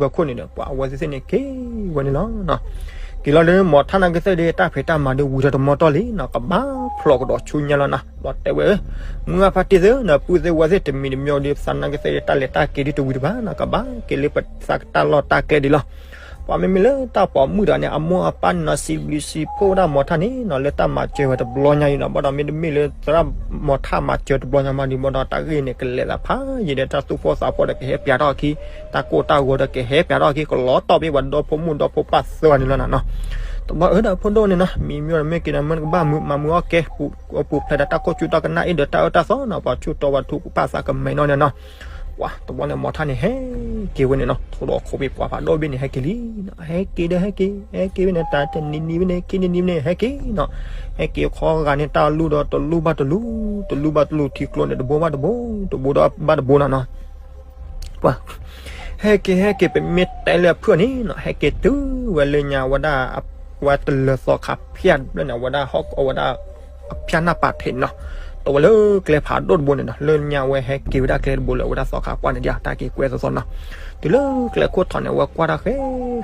ဝဲခိၣ်န့ၣ်ဒီး ပှၤအဝဲသ့ၣ်န့ၣ်က့ၤဝဲန့ၣ်လီၤ. က့ၤလီၤလၢမီၤထၣ်နာ်က့သ့ၣ်ဒီး တၢ်ဖံးတၢ်မၤဒီးဝံၤထီၣ်တမီတီၢ်လံနီၤ, ကဘၣ်ဖျိးကဒီးဆူညါလီၤနီၤ. ဘျီတဲဝဲ, မုၢ်ဂၤဖါတံၢ်သ့ၣ်နီၤ, ပုၢ်သ့ၣ်ဝဲၢ်သ့ၣ်တမံၤတမံၤဒီး ပသးနာ်က့သ့ၣ်ဒီး တၢ်လဲၤတၢ်က့ၤဒ်တဝံၤတဘၣ်နီၤ, ကဘၣ်က့ၤလၢပသးကတၢ်လီၢ်တၢ်ကျဲဒ်လီၤ. ပှၤမ့မ့ၢ်လၢတၢ်ပိာ်မုၣ်ဒီးန့ၣ် အမိၢ်အပၢ်န့ၣ်နီၤ စံးဘျုးစံးဖှိၣ်ဝဲဒၣ်မီၤထၣ်န့ၣ်နီၤ လၢတၢ်မၤစၢၤဝဲတဘျီညါအံၤနီၤ, ဘၣ်ဒီးမ့တမ့ၢ်လၢသရၣ်မီၤထၣ်မၤစၢၤတဘျီညါမးဒီး ဘၣ်ဒီးတၢ်ဂ့ၢ်န့ၣ် ကလဲၤသးဖးယံာ်ဒီး တၢ်သူၣ်ဖှီၣ်သးဖှီၣ်ဒီးကဟဲပျးထီၣ်အခံ, တၢ်ကိၢ်တၢ်ဂီၤဒီးကဟဲပျးထီၣ်အခံ ကလီၤတီၢ်ဘ့ၣ်ပှၤဒီဖိမိၢ်ဒီဖိပၢ်သၢဂၤန့ၣ်လီၤနီၤ. တဘျီအၢဒီးဖိဒိၣ်န့ၣ်နီၤ မံမ့ၢ်ဒီးမ့ၢ်က့ၤဒီး မ့ၢ်နကဘၣ်မၤမူအီၣ်ကဲ ပူၤဖျဲးဒီးတၢ်ခိၣ်ကၠူတၢ်ကနၣ်အ့ၣ်ဒီးတၢ်အၢတၢ်သီနီၤ, ပှၤဆူၣ်တီပှၤထူပှၤပၢ်သးကမဲာ်နီၤန့ၣ်နီၤ. ပှၤတဘျီန့ၣ် မီၤထၣ်န့ၣ်ဟဲက့ၤဝဲန့ၣ်နီၤ, ထိၣ်ဒီးခိးဘ့ၣ်ပှၤဖးဒိၣ်ဘ့ၣ်န့ၣ် ဟဲက့ၤလံနီၤ, ဟဲက့ၤဒီးဟဲက့ၤ, ဟဲက့ၤဝဲန့ၣ် တၢ်တနံၤနံၤဝဲန့ၣ် ခံနံၤနံၤဝဲန့ၣ် ဟဲက့ၤနီၤ, ဟဲက့ၤခီဂာ်န့ၣ် တၢ်လူၢ်ဒီးတလူၢ်ဘၣ်တလူၢ်, တလူၢ်ဘၣ်တလူၢ် ထံကျိန့ၣ် တဘိဘၣ်တဘိ, တဘိဒီးဘၣ်တဘိနီၤနီၤ. ပှၤ ဟဲက့ၤဟဲက့ၤ ပမ့ၢ်တဲလၢအဖုၣ်န့ၣ်နီၤ ဟဲက့ၤတုၤဝဲလၢညါဝဲဒၣ် ဝဲတလၢၤသီခါဖၠၣ်တဘျီန့ၣ် ဝဲဒၣ်ဟီၣ်ကဝီၤဝဲဒၣ် အဖၠၣ်နၢ်ပာ်ထံးန့ၣ်နီၤ, တဝဲလၢကျဲဖးဒိၣ်တဘိန့ၣ်နီၤ, လၢညါဝဲဟဲက့ၤဝဲဒၣ်ကျဲတဘိလၢအဝဲဒၣ်သီခါပှၢ်န့ၣ်ဒ်တၢ်က့ၤကွဲသီသီနီၤ. တုၤလၢကျဲခိၣ်ထံးန့ၣ် အဝဲကွၢ်တၢ်ဃဲ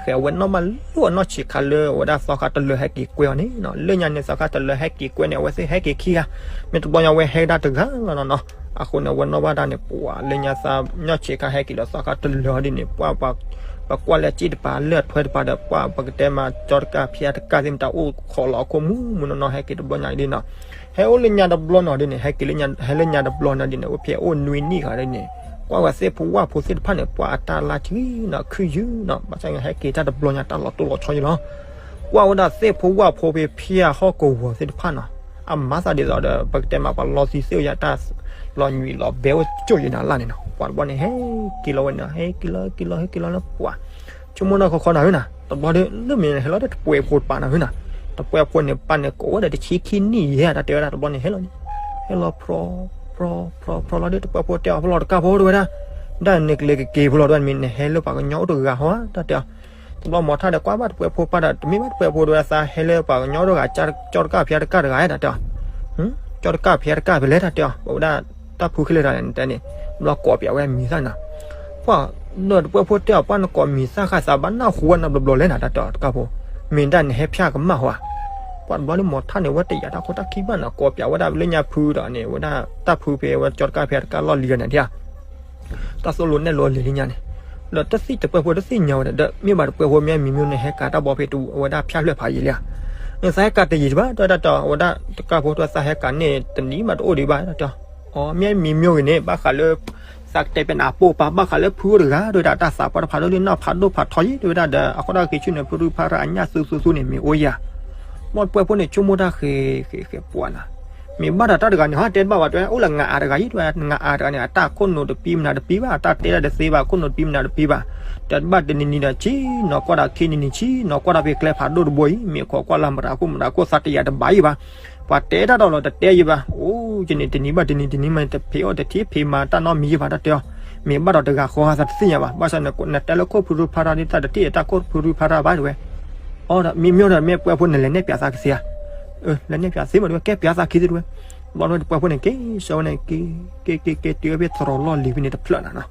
ဃဲ အဝဲနီၣ်မးလိၣ်အနီၢ်ဆံးခါလၢ အဝဲဒၣ်သီခါတလၢၤဟဲက့ၤကွဲအီၤန့ၣ်နီၤ, လၢညါန့ၣ်သီခါတလၢၤဟဲက့ၤကွဲန့ၣ် အဝဲသ့ၣ်ဟဲက့ၤခံဂၤ, မ့ၢ်တဘျီညါဝဲဟဲဒၣ်တဂၤလီၤနီၤနီၤ. အဃိန့ၣ် အဝဲနီၣ်ဘၣ်တၢ်န့ၣ် ပှၤလၢညါသး နီၢ်ဆံးခါဟဲက့ၤဒီးသီခါတလၢၤဒ်န့ၣ် ပှၤ ပကွၢ်လၢအစ့ၣ်တပၤ လၢအထွဲတပၤဒီး ပှၤပကတဲမး ကၠီတကၢ်ဖၠၣ်တကၢ်သ့ၣ်မတၤအိၣ်ခိးလီၤအခိၣ်မူးမူးနီၢ်နီၢ် ဟဲက့ၤတဘျီညါဒ်နီၤ, ဟဲအိၣ်လၢညါတဘျီနီၤဒ်န့ၣ် ဟဲက့ၤလၢ ဟဲလၢညါတဘျီနီၤဒ်န့ၣ် အိၣ်ဖဲအိၣ်နွံနံၣ်ဂၤဒ်န့ၣ် ကွၢ်ဝဲသ့ၣ်ဖိဝၣ်ဖိသ့ၣ်တဖၣ်န့ၣ် ပှၤအတၢ်လၢ်ဆံနီၤ ခုၣ်ယုၢ်နီၤ, ဘၣ်ဆၣ်ဟဲက့ၤတၢ်တဘျီညါတၢ်လီၤတိၢ်လီၤဆီယံလီၤ. ကွၢ်ဝဲဒၣ်သ့ၣ်ဖိဝၣ်ဖိဖဲဖၠၣ်ဟီၣ်ကဝီၤသ့ၣ်တဖၣ်နီၤ, အမၤသးဒ်သိးဒီး ပကတဲမး ပှၤလီသံသ့ၣ်အိၣ်ယၤတၢ်လီၤညွံးလီၤဘဲအိၣ်ကၠိၣ်ယံနၤလၢ်န့ၣ်နီၤ, ပှၤတဘျီန့ၣ် ဟဲက့ၤလီၤဝဲန့ၣ် ဟဲက့ၤလီၤ ဟဲက့ၤလီၤ ဟဲက့ၤလီၤလၢပှၤ ဆိကမိၣ်နီၢ်ခီခီနၤဧၢနၤ, တဘျီဒီး လၢမ့ၢ်ဟဲလီၤဒီးတပှဲၤဖိတပၤနၤဧၢနၤ, တပှဲၤဖိန့ၣ် ပၢ်န့ၣ်ကိးဝဲဒီးတဆံခံနံၣ်ယဲၢ် တၢ်တဲဝဲဒၣ် တဘျီန့ၣ်ဟဲလီၤန့ၣ်, ဟဲလီၤဖြီ ဖြီ ဖြီ ဖြီလီၤဒီး တပှဲၤဖိတဲအီၤ ဖဲလီၤတကၢ်ဖိတဝဲဒၣ်, ဒၣ်န့ၣ်ကလဲၤကက့ၤဖိလီၤတဝဲ မ့ၢ်နဟဲလၢပှၤကညီအိၣ်တဂၤဟီဧါ တၢ်တဲအီၤ. တဘျီမီၤထၣ်ဒီးကွၢ်ဘၣ်တပှဲၤဖိပၢ်ဒီး တမ့ၢ်ဘၣ်တပှဲၤဖိတဝဲဒၣ် သးဟဲလၢပှၤကညီအိၣ်တဂၤ ကၠီတကၢ်ဖၠၣ်တကၢ်တဂၤဧါ တၢ်တဲအီၤ. ကၠီတကၢ်ဖၠၣ်တကၢ်ဖဲလဲၣ် တၢ်တဲအီၤ ပဝဲဒၣ်တၢ်ဖုခဲလၢာ်တၢ်န့ၣ်တဲန့ၣ်, ဘျီကိးပၠးဝဲအမံၤသၣ်နၤ ပှၤ ဒီးတပှဲၤဖိတဲအီၤ ပှၤနကိးမံၤသၣ်ဃာ်သးဘၣ်နၢ်ဟူဝဲနီတဘျီဘျီလဲၣ်နၤ တၢ်တဲအီၤတကၢ်ဖိ, မ့ၢ်ဒၣ်နဟဲဖၠၣ်ကမၣ်ဟီဧါ. ပှၤတဘျီန့ၣ်မီၤထၣ်န့ၣ် ဝဲတယာ်တၢ်ခိၣ်တၢ်ခံဘၣ်နၤ ကိးပၠးဝဲဒၣ်လၢညါဖုဒီးန့ၣ် ဝဲဒၣ်တၢ်ဖုဖဲဝဲကၠီတကၢ်ဖၠၣ်တကၢ်လီၢ်လံၤဂၤန့ၣ်ဒၣ် တၢ်သိၣ်လိနဲၣ်လိလံၤလၢညါန့ၣ်, ဒီးတသ့ၣ်တပှဲၤဖိတသ့ၣ်ညါဝဲဒီး ဒီးမ့ၢ်ဘၣ်တပှဲၤဖိမ့ၢ်မံၤမ့ၢ်န့ၣ် ဟဲကၤတၢ်ဘီဖဲအဝဲဒၣ်ဖၠၣ်ဖျၢၣ်ဖးယံာ်လံဧါ. နသးဟဲကၤတယံာ်တဘၣ် တၢ်တဲအီၤ အဝဲဒၣ်တကၢ်ဖိ တၢ်သးဟဲကၤန့ၣ် တနံၤဘၣ်တအိၣ်ဒံးဘၣ် တၢ်တဲအီၤ. အမ့ၢ်မံၤမ့ၢ်ဂ့ၤန့ၣ် ဘၣ်ဃးလၢ သးကတဲပနၢ်ပိၢ်ပၢ် ဘၣ်ဃးလၢဖုအိၣ်တဂၤ တဝဲဒၣ်တၢ်သးပှၢ်တဖးဒိၣ်လံနီၢ်ဖးဒိၣ်ဖးထီယံၤ တဝဲဒၣ်ဒီး အဃိတၢ်ဂ့ၤဆူၣ်န့ၣ် ဖုရူဖးရၣ်အညၣ်သူသူသူန့ၣ် မ့ၢ်အိၣ်ယၤ ဘျီတပှဲၤဖိန့ၣ် ဆိကမိၣ်တၢ်ဃဲၤဃဲၤဃဲၤပှၤနၤ, မ့ၢ်ဘၣ်ဒီးတၢ်တဂၤန့ၣ် ဟီတဲတဘၣ်ဘၣ် တဝဲ အိၣ်လၢငါအါတဂၤယံၤ တဝဲ ငါအါတဂၤန့ၣ် အတၢ်ခိၣ်နူာ်တပံမနုၤတပံဘၣ် အတၢ်တဲတၢ်တသ့ဘၣ် ခိၣ်နူာ်တပံမနုၤတပံဘၣ်, တဘၣ်တနံၤနံၤဒီးဆံနီၤ ကွၢ်ဒီးခံနံၤနံၤဆံနီၤ ကွၢ်ဒီးဖဲကျဲဖးဒိၣ်တဘိအံၤ မ့ၢ်ခိးကွၢ်လၢမတၤခိၣ်မတၤခိၣ် သးတယာ်တဘၣ်ယံၤဘၣ်, ပှၤတဲတၢ်ဒီးလီၤတတဲယံၤဘၣ်, အိၣ်ယန့ၣ် တနံၤဘၣ်တနံၤ တနံၤမး တဖံးအိၣ်တထံၣ်ဖံးမၤတၢ်တဲအီၤ, မ့ၢ်ဘၣ်ဒီးတဂၤဃီသးတသ့ၣ်ညါဘၣ် ဘၣ်ဆၣ်န့ၣ် နတဲလၢခိၣ်ဖုရူဖးရၣ်ဒ် သးတထံၣ်တၢ်ခိၣ်ဖုရူဖးရၣ်ဘၣ်တဝဲ အီဒီးမ့ၢ်မ့ၢ်ဒီး မ့ၢ်ပှဲၤဖိန့ၣ် လဲၤနဲၣ်ပၠးသးကသ့ဧါ, လဲၤနဲၣ်ပၠးသ့မးတဝဲ ကဲပၠးသးခံသ့တဝဲ, ဘျီတဝဲတပှဲၤဖိန့ၣ် က့ၤဆၢဝဲန့ၣ် က့ၤ က့ၤ က့ၤ က့ၤတုၤဝဲဖဲသရိာ်လီၢ်လံၤဖဲန့ၣ်တဖျၢၣ်နၤနီၤ,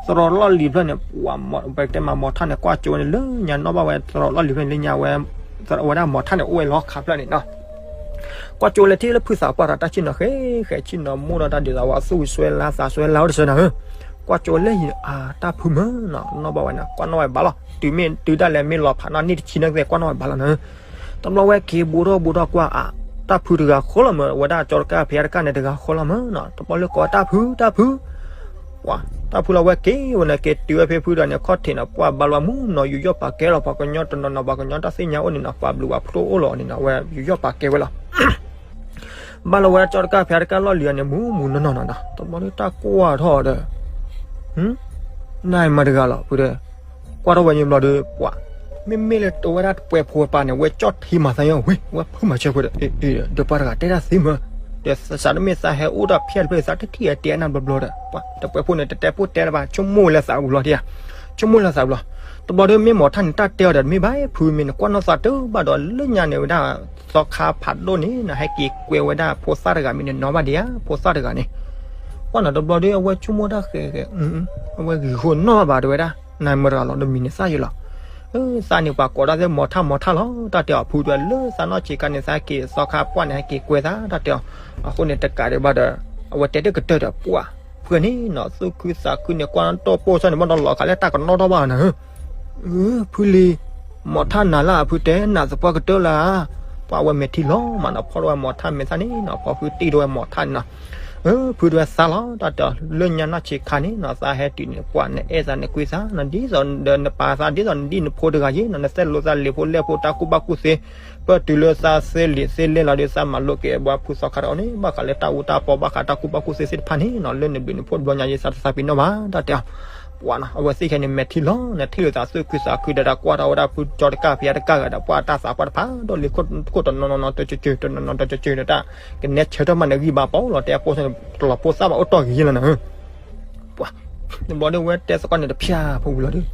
သရိာ်လီၢ်လံၤဖျၢၣ်န့ၣ် ပှၤ ပတဲမးမီၤထၣ်န့ၣ် ကွၢ်ကၠိဝဲန့ၣ် လၢညါနီၣ်ဘၣ်ဝဲသရိာ်လီၢ်လံၤဖျၢၣ်န့ၣ် လၢညါဝဲ ဝဲဒၣ်မီၤထၣ်န့ၣ် အိၣ်ဝဲလီၤခးဖျၢၣ်န့ၣ်နီၤ ကွၢ်ကၠိလၢထံၣ်လၢဖုသးပှၢ်ဒီး တၢ်ဆ့ၣ်နီၤဃဲဃဲ ဆ့ၣ်နီၤမိၢ်ဒီးတၢ်ဒ်သိးဝဲသူၣ်စွဲလၢသးစွဲလၢအိၣ်တဆၢနၤဧၢ, ကွၢ်ကၠိလၢယအတၢ်ဖုမၢနီၤ နီၣ်ဘၣ်ဝဲန့ၣ် ကွၢ်နီၣ်ဝဲဘၣ်လီၤ. တုၤမ့ၢ်တုၤဒၣ်လဲာ်မ့ၢ်လီၤဖးနီၣ်နံၣ်တဆံန့ၣ်ကသ့ၣ် ကွၢ်နီၣ်ဝဲဘၣ်လီၤနၤဧၢ. တဘျီဝဲက့ၤဘူးထီၣ်ဘူးထီၣ်ကွၢ်အါ တၢ်ဖုတဂၤဃီလီၤမၢ် ဝဲဒၣ်ကၠီတကၢ်ဖဲတကၢ်န့ၣ်တဂၤဃီလီၤမၢ်နီၤ တဘျီလၢကိးတၢ်ဖု တၢ်ဖု ပှၤ တၢ်ဖုလီၤဝဲက့ၤဝဲန့ၣ် က့ၤတုၤဝဲဖဲဖုဒီးန့ၣ် ခီၣ်ထံးန့ၣ် ပှၤဘၣ်လီၤမူနီၤ ယူးယီၣ်ပာ်ကဲလီၤ ပှၤကညီတနီၤနီၤ ပှၤကညီတၢ်သ့ၣ်ညါအိၣ်န့ၣ်နီၤ ပှၤဘျုးပှၤဖှိၣ်အိၣ်လီၤန့ၣ်နီၤ ဝဲယူးယီၣ်ပာ်ကဲဝဲလီၤ. ဘၣ်လီၤဝဲကၠီတကၢ်ဖဲတကၢ်လီၢ်လံၤန့ၣ် မူမူနီၢ်နီၢ်နီၤနီၤ တဘျီဒုးတၢ်ကွၢ်ထီၣ်ဒီး နမၤတဂၤလီၤ ဖုဒီး ကွၢ်ထီၣ်ဝဲန့ၣ်ဘျီဒီး ပှၤ မ့မ့ၢ်လၢတဝဲဒၣ်တပှဲၤဖိပၢ်န့ၣ် ဝဲကၠီၣ်ထံမၤသးညီဝဲ ဝဲဖုမၤစၢၤဖိဒီး ဒီးပှၤတဂၤတဲတၢ်သ့မၢ် ဒီးသးစးတမ့ၢ်သးဟဲအိၣ်တၢ်ဖျဲၣ်တဖျၢၣ် သးတထံၣ်အတဲနၢ်ဘျီဘျီဒီး ပှၤတပှဲၤဖိန့ၣ် တတဲပိၢ်တဲလၢၤဘၣ် ဆိကမိၣ်လၢသးဘျီဒံးဧါ ဆိကမိၣ်လၢသးဘျီ တဘျီဒီးမ့ၢ်မီၤထၣ်န့ၣ် တၢ်တဲအီၤဒီး တမ့ၢ်ဘၣ်ဖုမ့ၢ်နကွၢ်နီၣ်သးတဘၣ်ဒီး လၢညါန့ၣ်ဝဲဒၣ် သီခါဖးဒိၣ်န့ၣ် နဟဲက့ၤကွဲဝဲဒၣ်ဖိသၣ်တဂၤမ့ၢ်နနီၢ်ဘၣ်ဒံးဧါ ဖိသၣ်တဂၤန့ၣ် ကွၢ်နီၤတဘျီဒီး အဝဲဆိကမိၣ်တၢ်ဃဲဃဲ အဝဲဂ့ၤဃိနီၢ်ဘၣ်တဲဝဲဒၣ် နမရၤလီၤ နမံၤန့ၣ်သၣ်ယဲလီၤ. သးန့ၣ်ပှၤကိးဒၣ်သ့ၣ် မီၤထၣ် မီၤထၣ်လီၤ တၢ်တဲအီၤ. ဖုတဲဝဲလၢသးနီၢ်ဆံးခါန့ၣ် သးဟဲက့ၤ သီခါပှၢ်န့ၣ် ဟဲက့ၤကွဲသး တၢ်တဲအီၤ. အဃိန့ၣ်တကးဒံးဘၣ်ဒီး အဝဲတဲတကတၢၢ်ဒီး ပှၤဖုန့ၣ်နီၤ သူၣ်ခုသးခုန့ၣ် ကွၢ်တီၢ်ပိၢ်ဆီန့ၣ် ဘၣ်ဒီးလီၤခးလၢတၢ်ကနီၣ်ထီၣ်ဘၣ်နၤဧၢ ဖုလံၤ မီၤထၣ်နၤလၢအဖုတဲ နသပှၢ်ကတၢၢ်လၢၤဧါ. ပှၤဝဲမဲာ်ထံလီၤမးနီၤ ဖီၣ်ထီၣ်ဝဲမီၤထၣ်မဲာ်သၣ်န့ၣ်နီၤ ဖီၣ်ဖုတ့ၢ်ထီၣ်ဝဲမီၤထၣ်န့ၣ်နီၤ. ဖုတဲဝဲသးလီၤ တၢ်တဲအီၤ လၢညါနီၢ်ဆံးခါန့ၣ်နီၤ သးဟဲတုၤန့ၣ် ပှၤနအဲၣ်သးနကွံသးနီၤ ဒ်သိးဒီးနပာ်သး ဒ်သိးနဒံၣ်နဖိတဂၤယ့ၣ်နီၤ နသဲလိာ်သးလံာ်ဖိလဲၢ်ဖိတၢ်ကူၣ်ဘၣ်ကူၣ်သ့ ပၢၢ်တုၤလၢသးသ့လံာ်သ့လဲၢ်လီၤဒီး သးမၤလိက့ၤဘၣ်ဖုသီခါတအီၤန့ၣ် ဘၣ်ဃးလၢတၢ်အူတၢ်ပီ ဘၣ်ဃးတၢ်ကူၣ်ဘၣ်ကူၣ်သ့သ့ၣ်တဖၣ်န့ၣ်နီၤ လၢနဘျုးနဖှိၣ်တဘျီညါယ့ၣ် သးတသးပ့ၤနီၣ်ဘၣ် တၢ်တဲအီၤ. ပှၤနီၤ အဝဲသ့ၣ်ခဲန့ၣ် မဲာ်ထံလီၤန့ၣ် ထံၣ်လိာ်သးသူၣ်ခုသးခုဒီး တၢ်ကွၢ်ထီၣ်ဝဲဒၣ်ဖုကၠီတကၢ်ဖဲတကၢ်ဂၤဒီး ပှၤတၢ်သးပှၢ်တဖၣ်ဒီးလံၤခိၣ်တနီၤနီၤနီၤ တကၠူၣ်ကၠူၣ် တနီၤနီၤတကၠူၣ်ကၠူၣ်ဒီး တၢ်ကနဲဆၢထၢၣ်မးန့ၣ်ဂံၢ်ဘါပီလီၤ တဲအပိၢ်န့ၣ် တလီၤပိၢ်သၣ်ဘၣ်အိၣ်တီၢ်ဂ့ၤလီၤနၤဧၢ ပှၤ တဘျီဒီးဝဲတဲသကိးန့ၣ် တဖျၢၣ်ဖိဝံၤလီၤဒီး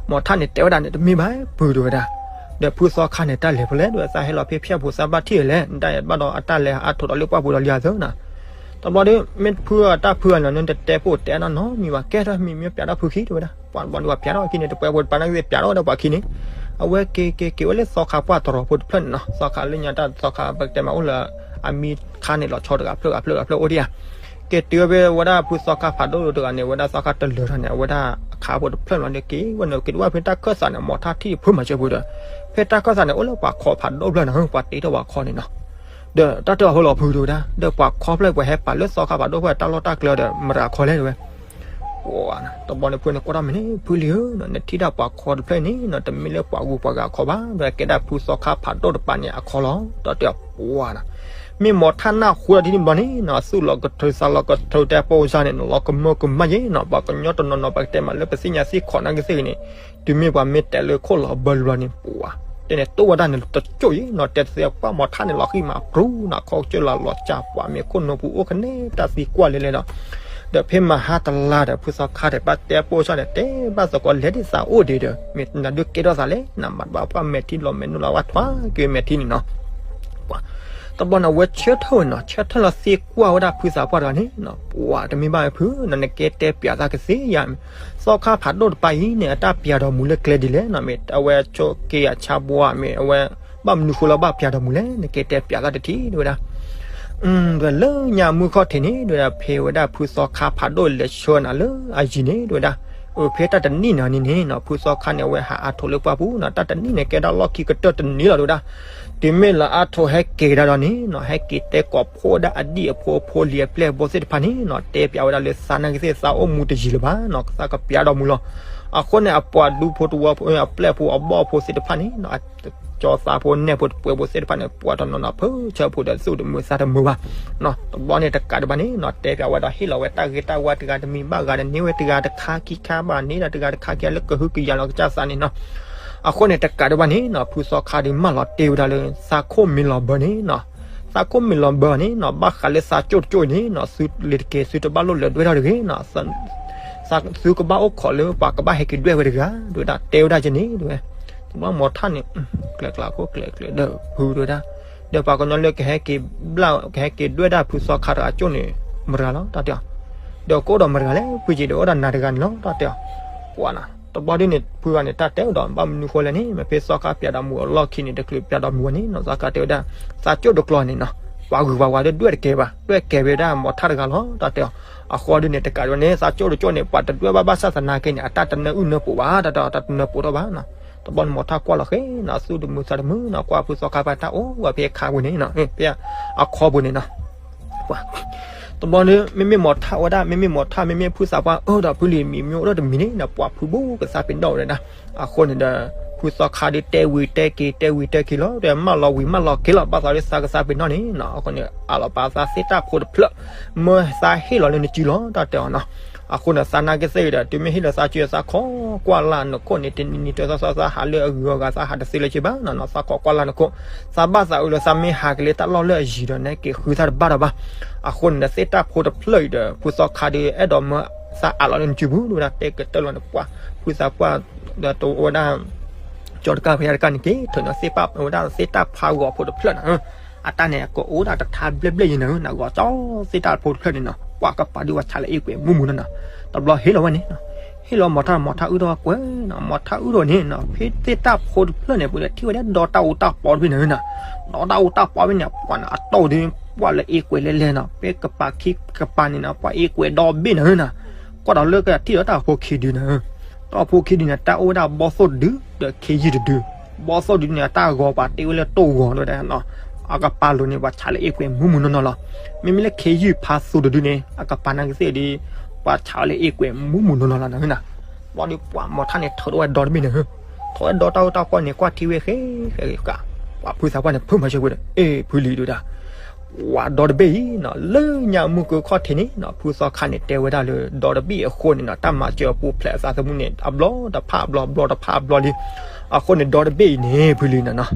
မီၤထၣ်န့ၣ်တဲဝဲဒၣ်န့ၣ် တမ့ၢ်ဘၣ် ဖုတဲဝဲဒၣ်, ဒီးဖုသီခါန့ၣ် တၢ်လဲၤဖဲလဲၣ်ဒီး သးဟဲလီၤဖဲဖၠၣ်ပူၤ သးဘၣ်ထံၣ်အလဲၣ် နတၢ်ဘၣ်ဒီးအတၢ်လဲၤအါထိးဒီးလၢပှၢ်ပူၤဒီးလံအသၢနၤ, တဘျီဒီး မ့ၢ်ဖုအတၢ်ဖုအလီၢ်န့ၣ် တတဲပိာ်တဲအနီၢ်နီတမံၤဘၣ် ကဲထီၣ်မံၤမ့ၢ်ပျးထီၣ်ဖုခံတဲဝဲဒၣ်, ပှၤတဘျီဒီးပှၤပျးထီၣ်အခံန့ၣ် တပှဲၤဖိတပၤနာ်က့သ့ၣ်ပျးထီၣ်ဝဲဒၣ်ပှၤခံန့ၣ်, အဝဲက့ၤက့ၤက့ၤဝဲလၢသီခါပှၢ်တရီၤဖိတဖျၢၣ်န့ၣ်နီၤ သီခါလၢညါတၢ်သီခါ ပကတဲမးအိၣ်လၢ အမံခါန့ၣ်လီၤဆီတဂၤဖျၢၣ်ဂၤဖျၢၣ်ဂၤဖျၢၣ်အိၣ်ဒံးဧါ က့ၤတုၤဝဲဖဲဝဲဒၣ်ဖုသီခါဖးဒိၣ်တဂၤန့ၣ် ဝဲဒၣ်သီခါတလၢာ်ထီၣ်န့ၣ် အဝဲဒၣ်အခါဖိတဖျၢၣ်လီၤဒီးက့ၤဝဲန့ၣ် က့ၤတဝၣ်ဖဲတၢ်ခၢၣ်စးန့ၣ် မီၤထၣ်ထံၣ်ဖုမၤစၢၤဖုဒီး, ဖဲတၢ်ခၢၣ်စးန့ၣ် အိၣ်လၢပှၤခီဖးဒိၣ်ဖျၢၣ်န့ၣ် ပှၤတ့ထီၣ်ပှၤခီန့ၣ်နီၤ, ဒီးတၢ်တၢ်အဖိလီၤဖုတဲဝဲဒၣ် ဒီးပှၤခီဖျၢၣ်ပှၤဟဲပာ်လၢသီခါဖးဒိၣ်ဖဲတၢ်လီၢ်တၢ်ကျဲဒီး မတၤခီလဲၣ်တဲဝဲ တဘျီန့ၣ်ဖုန့ၣ်ကွၢ်ထီၣ်မ့ၢ်န့ၣ် ဖုလံၤဧၢ, နထံၣ်ဒၣ်ပှၤခီတဖျၢၣ်န့ၣ်နီၤ တမ့ၢ်လၢပှၤဂုၤပှၤဂၤခီဘၣ်, ဒီးကဲဒၣ်ဖုသီခါဖးဒိၣ်တပၤန့ၣ်အခီလီၤ တၢ်တဲအီၤပှၤနီၤ, မ့ၢ်မီၤထၣ်နၢ်ဟူဒီးဒ်န့ၣ်ဘျီန့ၣ်နီၤ သူၣ်လီၤကထၢသးလီၤကထၢတဲပိာ်စၢ်န့ၣ် လီၤကမၢကမၣ်ယဲနီၤ ပှၤကညီတနီၤနီၤ ပှၤကတဲမးလၢပသ့ၣ်ညါသ့ၣ်ခီနာ်က့သ့ၣ်ဂ့ၤန့ၣ်, တုၤမ့ၢ်ပှၤမ့ၢ်တဲလၢခိၣ်လီၤဘၢလံဘျီန့ၣ် ပှၤ တဲန့ၣ်တိၢ်ဝဲဒၣ်န့ၣ်တကၠိၣ်ယဲနီၤ တဲသ့ပှၢ်မီၤထၣ်န့ၣ်လီၤဃံမးပြူၤနီၤ ခီကစၢၢ်လီၤလီၤစၢ် ပှၤမ့ၢ်ခိၣ်နူာ်ပူၤအိၣ်ခနဲတၢ်သံကွၢ်လဲၤလဲၤဒီး ဒီးဖဲမဟါတလါဒီး ဖုသီခါဒီး ဘၣ်တဲပိာ်စၢ်န့ၣ် တဲဘၣ်သကိးလဲၤဒ်သးအိၣ်ဒံးဒီး မ့ၢ်နဒုးကဲထီၣ်သးလဲၣ် နမၤတဘၣ်ပှၢ်မဲာ်ထံလီၤမဲာ်နုာ်လီၤဝဲထွါ က့ၤမဲာ်ထံန့ၣ်နီၤ, ပှၤ တဘျီန့ၣ် အဝဲဆၢထၢၣ်ဝဲနီၤ ဆၢထၢၣ်လီၤသံကွၢ်ဝဲဒၣ်ဖုသးပှၢ်တဂၤန့ၣ်နီၤ ပှၤတမ့ၢ်ဘၣ်ဝဲဖု နနကဲတဲပျးသးကသ့ယါမ့ၢ် သီခါဖးဒိၣ်တပၤအံၤန့ၣ် အတၢ်ပျးဒီးမူလၢကျဲဒ်လဲၣ်နီၤ မ့ၢ်အဝဲဆိးက့အဆါဘှါမ့ၢ်အဝဲ ဘၣ်မနုၤဃိလၢဘၣ်ပျးဒီးမူလဲၣ် နကဲတဲပျးသးတထံၣ်တဲဝဲဒၣ် ဒီးလၢညါမုၢ်ခီၣ်ထံးန့ၣ် တဲဝဲဒၣ် ဖဲဝဲဒၣ်ဖုသီခါဖးဒိၣ်လဲၤဆှၢနၤလၢအယံၤန့ၣ် တဲဝဲဒၣ်, အဖဲတၢ်တနံၣ်န့ၣ်န့ၣ်နီၤ ဖုသီခါန့ၣ် အဝဲဟးအါထိးလၢပှၢ်ပူၤနီၤ တၢ်တနံၣ်န့ၣ် ကဲဒၣ်လီၢ်ခံကတၢၢ်တနံၤလီၤ တဲဝဲဒၣ်, တုၤမ့ၢ်လၢအါထိးဟဲက့ၤကဒါဒီးန့ၣ်နီၤ ဟဲက့ၤတဲကိးဖှိၣ်ဝဲဒၣ်အဒံၣ်အဖိအဖိလံၤအပျဲၢ်အဘီသ့ၣ်တဖၣ်န့ၣ်နီၤ တဲပျးဝဲဒၣ်လၢသးနာ်က့သ့ၣ် သးအိၣ်မူတယံၤလၢၤဘၣ်နီၤ သးကပျးဒီးမူလီၤ. အဃိန့ၣ် အပှၤဒူဖိတဝီဖိ အပျဲၢ်ဖိအဘီၣ်ဖိသ့ၣ်တဖၣ်န့ၣ်နီၤ ကၠီသးဖိနဲၣ်ဖိတပှဲၤဖိသ့ၣ်တဖၣ်န့ၣ် ပှၤတနီၤနီၤ ဖုဆၢဖိဒီးသူၣ်တမုာ်သးတမုာ်ဘၣ်နီၤ တဘျီန့ၣ်တကးဒံးဘၣ်န့ၣ်နီၤ တဲပျးဝဲဒီးဟ့ၣ်လီၤဝဲတၢ်ဂ့ၢ်တၢ်ဝါတဂၤတမံၤဘၣ်ဂၤဒီးန့ၢ်ဝဲတဂၤတခါခံခါဘၣ်န့ၣ်ဒီးတဂၤတခါခံဂၤလၢကဟုကယာ်လီၤကစၢ်သးန့ၣ်နီၤ အဃိန့ၣ်တကးဒံးဘၣ်န့ၣ်နီၤ ဖုသီခါဒီးမၢလီၤတ့ၢ်ဝဲဒၣ်လၢ သးခိၣ်မ့ၢ်လီၤဘၢန့ၣ်နီၤ သးခိၣ်မ့ၢ်လီၤဘၢန့ၣ်နီၤ ဘၣ်ဃးလၢသးကၠိၣ်တကၠိၣ်အံၤန့ၣ်နီၤ သုလ့ၤတက့ၤ သုတဘၣ်လိၣ်လဲၤဒွဲၣ်ထီၣ်တဂ့ၤနီၤ သုကဘၣ်အိၣ်ခိးလၢပှၤကဘၣ်ဟဲက့ၤဒွဲၣ်ဝဲတဂၤ တဲဝဲဒၣ်, တဲဝဲဒၣ်ကန့ၣ်တဲဝဲ, တဘျီမီၤထၣ်န့ၣ် ကျဲၤကျးခိၣ်ကျဲၤကျဲၤဒီးဖုတဲဝဲဒၣ်, ဒီးပှၤကညီလၢကဟဲက့ၤဘျၣ် ကဟဲက့ၤဒွဲၣ်ဒၣ်ဖုသီခါတဂၤကၠိၣ်န့ၣ် မတၤတဂၤလီၤ တၢ်တဲအီၤ, ဒီးကအိၣ်ဒီးမတၤတဂၤလဲၣ် ဖုက့ၤဒီးအိၣ်ဒီးနၤတဂၤန့ၣ်လီၤ တၢ်တဲအီၤ, ပှၤနီၤ တဘျီဒ်န့ၣ် ဖုဂၤန့ၣ် တၢ်တဲအိၣ်ဒီး ဘၣ်မနုၤဃိလဲၣ်န့ၣ် မ့ၢ်ဖဲသီခါပျးဒီးမူအလီၢ်ခံန့ၣ် တချုးပျးဒီးမူဝဲန့ၣ်နီၤ သီခါတဲဝဲဒၣ်, သးကၠိၣ်တကျိၤန့ၣ်နီၤ ပှၤဂုၤပှၤဂၤဒွဲၣ်တကဲဘၣ် ဒွဲၣ်ကဲဝဲဒၣ်မီၤထၣ်တဂၤလီၤ တၢ်တဲအီၤ, အဃိဒ်န့ၣ် တကးဒံးဘၣ်န့ၣ် သးကၠိၣ်တကၠိၣ်န့ၣ် ပှၤတဒွဲၣ်ဘၣ်ဘၣ်ဆၣ်သနာ်က့န့ၣ် အတၢ်တနၢအုၣ်နၢပူၤဘၣ် တၢ်တဲအီၤ တၢ်တနၢပူၤထီၣ်ဘၣ်နီၤ, တဘျီန့ၣ်မီၤထၣ်ကွၢ်လီၤဃဲနီၤ သူၣ်တမုာ်သးတမုာ်နီၤ ကွၢ်ဖုသီခါပှၤတၢ်အိၣ်ဝဲဖဲအခါပူၤန့ၣ်နီၤ ဖဲအခီပူၤန့ၣ်နီၤ ပှၤ တဘျီန့ၣ် မ့မ့ၢ်မီၤထၣ်ဝဲဒၣ် မ့မ့ၢ်မီၤထၣ် မ့မ့ၢ်ဖုသးပှၢ်အၢဒီးဖုလံၤမံၤမ့ၢ်အိၣ်ဒီးတမံၤန့ၣ်နီၤ ပှၤဖုဘူးကသးပ့ၤနီၣ်ဝဲဒၣ်, အဃိန့ၣ်ဒီး ဖုသီခါဒုးတဲဝံၤတဲက့ၤ တဲဝံၤတဲက့ၤလီၤ ဒီးမၢလီၤဝံၤမၢလီၤက့ၤလီၤ ဘၣ်သးလၢသးကသးပ့ၤနီၣ်န့ၣ်နီၤ အဃိန့ၣ် အးလီၤပာ်သးသ့ၣ်တၢ်ဖိတဖျၢၣ် မၢသးဟ့ၣ်လီၤလၢနစုလီၤ တၢ်တဲအီၤနီၤ, အဃိန့ၣ် သးနာ်က့သ့ၣ်ဒီး တုၤမ့ၢ်ဟ့ၣ်လီၤသးစု သးခိးကွၢ်လၢနခိၣ်န့ၣ် တနံၤနံၤတသီသီ သးဟးလၢအဂုၤအဂၤ သးဟးတသ့လၢၤဘၣ်နီၤ သးခိးကွၢ်လၢနခိၣ် သးဘၣ်သးအုးလၢသးမ့ၢ်ဟးက့ၤလၢတၢ်လီၢ်လၢအယံၤဒီး နဟဲက့ၤဃုသးတဘၣ်ဒီးဘၣ်, အဃိန့ၣ်ဒီး သ့ၣ်တၢ်ဖိတဖျၢၣ်အံၤဒီး ဖုသီခါဒုး အဲၣ်ဒိးမၢသးအးလီၤလၢနစုပူၤ တဲဝဲဒၣ် တဲကတၢၢ်လီၤန့ၣ် ပှၤ ဖုသးပှၢ် ဒီးတဝဲဒၣ် ကၠီတကၢ်ဖဲတကၢ်န့ၣ်က့ၤ ထုးန့ၢ်သ့ၣ်ပာ်ဝဲဒၣ် သ့ၣ်တၢ်ဖးဂီၤဖိတဖျၢၣ်နီၤ, အတၢ်န့ၣ် ကအိၣ်ဒၣ်တထါဘျဲၣ်ဘျဲၣ်ယံၤန့ၣ် နဂီၤကၠီသ့ၣ်တၢ်ဖိတဖျၢၣ်န့ၣ်နီၤ ပှၤကပာ်ဒုးဝဲဆးလၢအ့ၣ်ကွဲးမူမူနီၤနီၤ, တဘျီဟ့ၣ်လီၤဝဲန့ၣ်နီၤ, ဟ့ၣ်လီၤမီၤထၣ် မီၤထၣ်အုၣ်ထီၣ်ကွဲးနီၤ, မီၤထၣ်အုၣ်ထီၣ်န့ၣ်နီၤ ဖဲသ့ၣ်တၢ်ဖိတဖျၢၣ်န့ၣ် ပှၤထံၣ်ဝဲဒၣ်ဒီတၢ်အူတၢ်ပီတဘ့ၣ်န့ၣ်နီၤ, ဒီတၢ်အူတၢ်ပီတဘ့ၣ်န့ၣ် ပှၤန့ၣ်အတီၢ်ဒုး ပှၤလၢအ့ကွဲးလဲၣ်လဲၣ်နီၤ, ဖဲကပၤခံကပၤန့ၣ်နီၤ ပှၤအ့ကွဲးဒီဘ့ၣ်န့ၣ်နီၤ, ကွၢ်ဒီးလၢကထံၣ်ဒီးတၢ်ဖိခံဒုနီၤ, တၢ်ဖိခံဒုန့ၣ် တၢ်အိၣ်ဝဲဒၣ်ဘီၣ်သိၣ်တဒု ဒီးခ့ယုၢ်တဒု, ဘီၣ်သိၣ်တဒုန့ၣ် အတၢ်ဂီၤပှၤတ့ဝဲလၢတိၢ်ဂီၤတဝဲဒၣ်နီၤ, အကပၤလိၤန့ၣ် ပှၤဆးလၢအ့ကွဲးမူးမူးနီၢ်နီၢ်လီၤ, မ့မ့ၢ်လၢခ့ယုၢ်ဖးသူတဒုန့ၣ် အကပၤနာ်က့သ့ၣ်ဒီး ပှၤဆးဝဲလၢအ့ကွဲးမူးမူးနီၢ်နီၢ်လီၤနီၤ, ဘျီဒီးပှၤမီၤထၣ်န့ၣ် ထုးထီၣ်ဝဲဒီတဘ့ၣ်န့ၣ်, ထုးဝဲဒီတၢ်အူတၢ်ပီန့ၣ် ကွၢ်ထံဝဲဃဲဃဲဃဲ, ပှၤဖုသးပှၢ်န့ၣ် ဖုမၤဆၢကွံာ်ဒီး အ့ၣ် ဖုလံၤဒုဒၣ် ဝၤဒီတဘ့ၣ်အံၤနီၤ လၢညါမုၢ်ကခီၣ်ထံးန့ၣ်နီၤ ဖုသီခါန့ၣ် တဲဝဲဒၣ်လၢဒီတဘ့ၣ်အဃိန့ၣ်နီၤ တၢ်မၤစၢၤအပူၤဖျဲးအသးသမူန့ၣ် အဘျီတဖၣ်အဘျီ ဘျီတဖၣ်အဘျီလံ, အဃိန့ၣ် ဒီတဘ့ၣ်အံၤန့ၣ် ဖုလံၤနီၤနီၤ,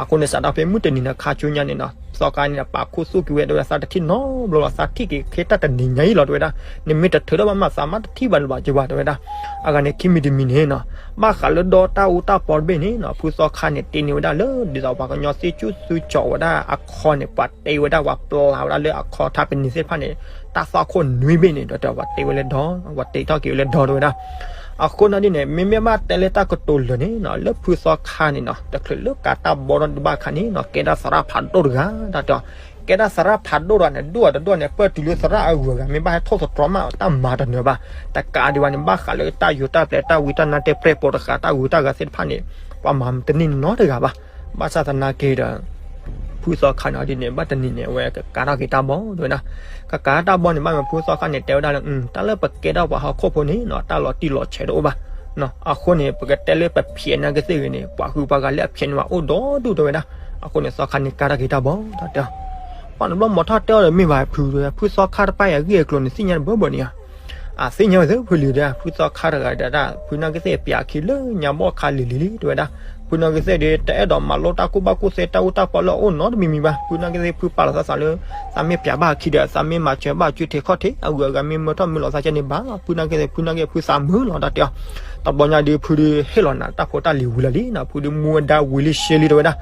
အဃိန့ၣ် စးထီၣ်ဖဲမုၢ်တနံၤန့ၣ် ခါဆူညါန့ၣ်နီၤ သီခါန့ၣ် ပာ်ခူသူၣ်က့ၤဝဲ တဲဝဲဒၣ် သးတထံၣ်နီတဘျီလီၤ သးထံၣ်က့ၤခဲတၢ်တနံၤညါအံၤလီၤ တဲဝဲဒၣ်, နမ့ၢ်တထုးထီၣ်ဘၣ်မး သးမ့ၢ်တထံၣ်ဘၣ်န့ၣ်ဘၣ်က့ၤဝဲ တဲဝဲဒၣ်, အဂၤန့ၣ် ခံမံၤတမံၤန့ၣ်နီၤ ဘၣ်ဃးလၢဒီတၢ်အူတၢ်ပီတဘ့ၣ်န့ၣ်နီၤ ဖုသီခါန့ၣ် တ့န့ၢ်ဝဲဒၣ်လၢ ဒ်သိးပှၤကညီသ့ၣ်ဆူၣ်စုကၠီၤဝဲဒၣ်အခီန့ၣ် ပှၤတ့ဝဲဒၣ်ပှၤပျၢ်ဝဲဒၣ်လၢအခီထးပနံၤသ့ၣ်တဖၣ်န့ၣ် တၢ်သွၣ်ခိၣ်နွံဘ့ၣ်န့ၣ် ဒီးပှၤတ့ဝဲလၢဒီ ပှၤတ့ထီၣ်က့ၤဝဲလၢဒီ တဲဝဲဒၣ်, အဃိန့ၣ်ဒ်န့ၣ် မ့မ့ၢ်ဘၣ်တဲလၢတၢ်ကတိၤလၢာ်န့ၣ်နီၤ လၢဖုသီခါန့ၣ်နီၤ တချုးလၢကၤတၢ်ဘီဒီးဘၣ်ခါန့ၣ်နီၤ ကဲဒၣ်သရၣ်ဖးဒိၣ်တဂၤ တၢ်တဲအီၤ, ကဲဒၣ်သရၣ်ဖးဒိၣ်တဂၤန့ၣ် ဒိၣ်အတဒိၣ်န့ၣ် ပၢၢ်တုၤလၢသရၣ်အဂုၤအဂၤ မ့ၢ်ဘၣ်ဟဲထိၣ်သတြီၤမး တၢ်မၤတနၢၤဘၣ်, တကးဒံးဘၣ်န့ၣ် ဘၣ်ဃးလၢတၢ်ယိၤတၢ်ပျဲၤ တၢ်ဝံတၢ်နါ တဲပြဲၢ်ပိာ်တဃာ် တၢ်ဂုၤတၢ်ဂၤသ့ၣ်တဖၣ်န့ၣ် ပှၤမၤတန့ၢ်နီတဂၤဘၣ်, ဘၣ်ဆၣ်သနာ်က့ဒီး ဖုသီခါန့ၣ်ဒ်န့ၣ် ဘၣ်တနံၤန့ၣ် အဝဲကကၤထီၣ်က့ၤတၢ်ဘီတဝဲဒၣ်, ကကၤတၢ်ဘီန့ၣ် ဘၣ်မ့ၢ်ဖုသီခါန့ၣ် တဲဝဲဒၣ်လၢ တၢ်လၢပကဲထီၣ်ပှၤဟီၣ်ခိၣ်ဖိန့ၣ်နီၤ တၢ်လီၤတံၢ်လီၤဆဲးတအိၣ်ဘၣ်, အဃိန့ၣ် ပကတဲလၢပဖျဲးနာ်က့သ့ၣ်ဂ့ၤန့ၣ် ပှၤဟုပှၤဂၤလၢအဖျဲးန့ၣ်မးအိၣ်ဒီဒူၣ်တဝဲဒၣ်, အဃိန့ၣ် သီခါန့ၣ်ကၤထီၣ်က့ၤတၢ်ဘီ တၢ်တဲအီၤ, ပှၤန့ၣ်ဘျီမီၤထီၣ်တဲအီၤဒီးမ့ၢ်ဘၣ်ဖု, ဖုသီခါတပၢ်အံၤအဂ့ၢ်အကျိၤန့ၣ် သ့ၣ်ညါတဘၢဘၢန့ၣ်ဧါ အသ့ၣ်ညါဝဲသ့ၣ်ဖုလံၤဒီး ဖုသီခါတဂၤဒီး ဖုနာ်က့သ့ၣ်ပျးအခံလၢညါဘီၣ်ခါလံၤလံၤလံ တဝဲဒၣ်, ဖုနာ်က့သ့ၣ်ဒီး တအဲၣ်ဒိးမၤလိတၢ်ကူၣ်ဘၣ်ကူၣ်သ့တၢ်အူတၢ်ပီလၢအအိၣ်နီတမံၤမံၤဘၣ်, ဖုနာ်က့သ့ၣ်ဖုပာ်လီၤသးသးလၢ သးမ့ၢ်ပျးဘၣ်အခံဒီး သးမ့ၢ်မၤစၢၤဘၣ်အစုထံးခီၣ်ထံး အဂုၤအဂၤမ့ၢ်မၢထီၣ်မုာ်လီၤသးကဲန့ၣ်ဘၣ်လီၤ, ဖုနာ်က့သ့ၣ် ဖုနာ်က့ဖုသးမုာ်လီၤ တၢ်တဲအီၤ, တဘျီညါဒီးဖုဒီးဟ့ၣ်လီၤနၤတၢ်ဖိတၢ်လံၤဝံၤလီၤလံနီၤ, ဖုဒီးမူဝဲဒၣ်ဝံၤလံရှဲလံတဝဲဒၣ်,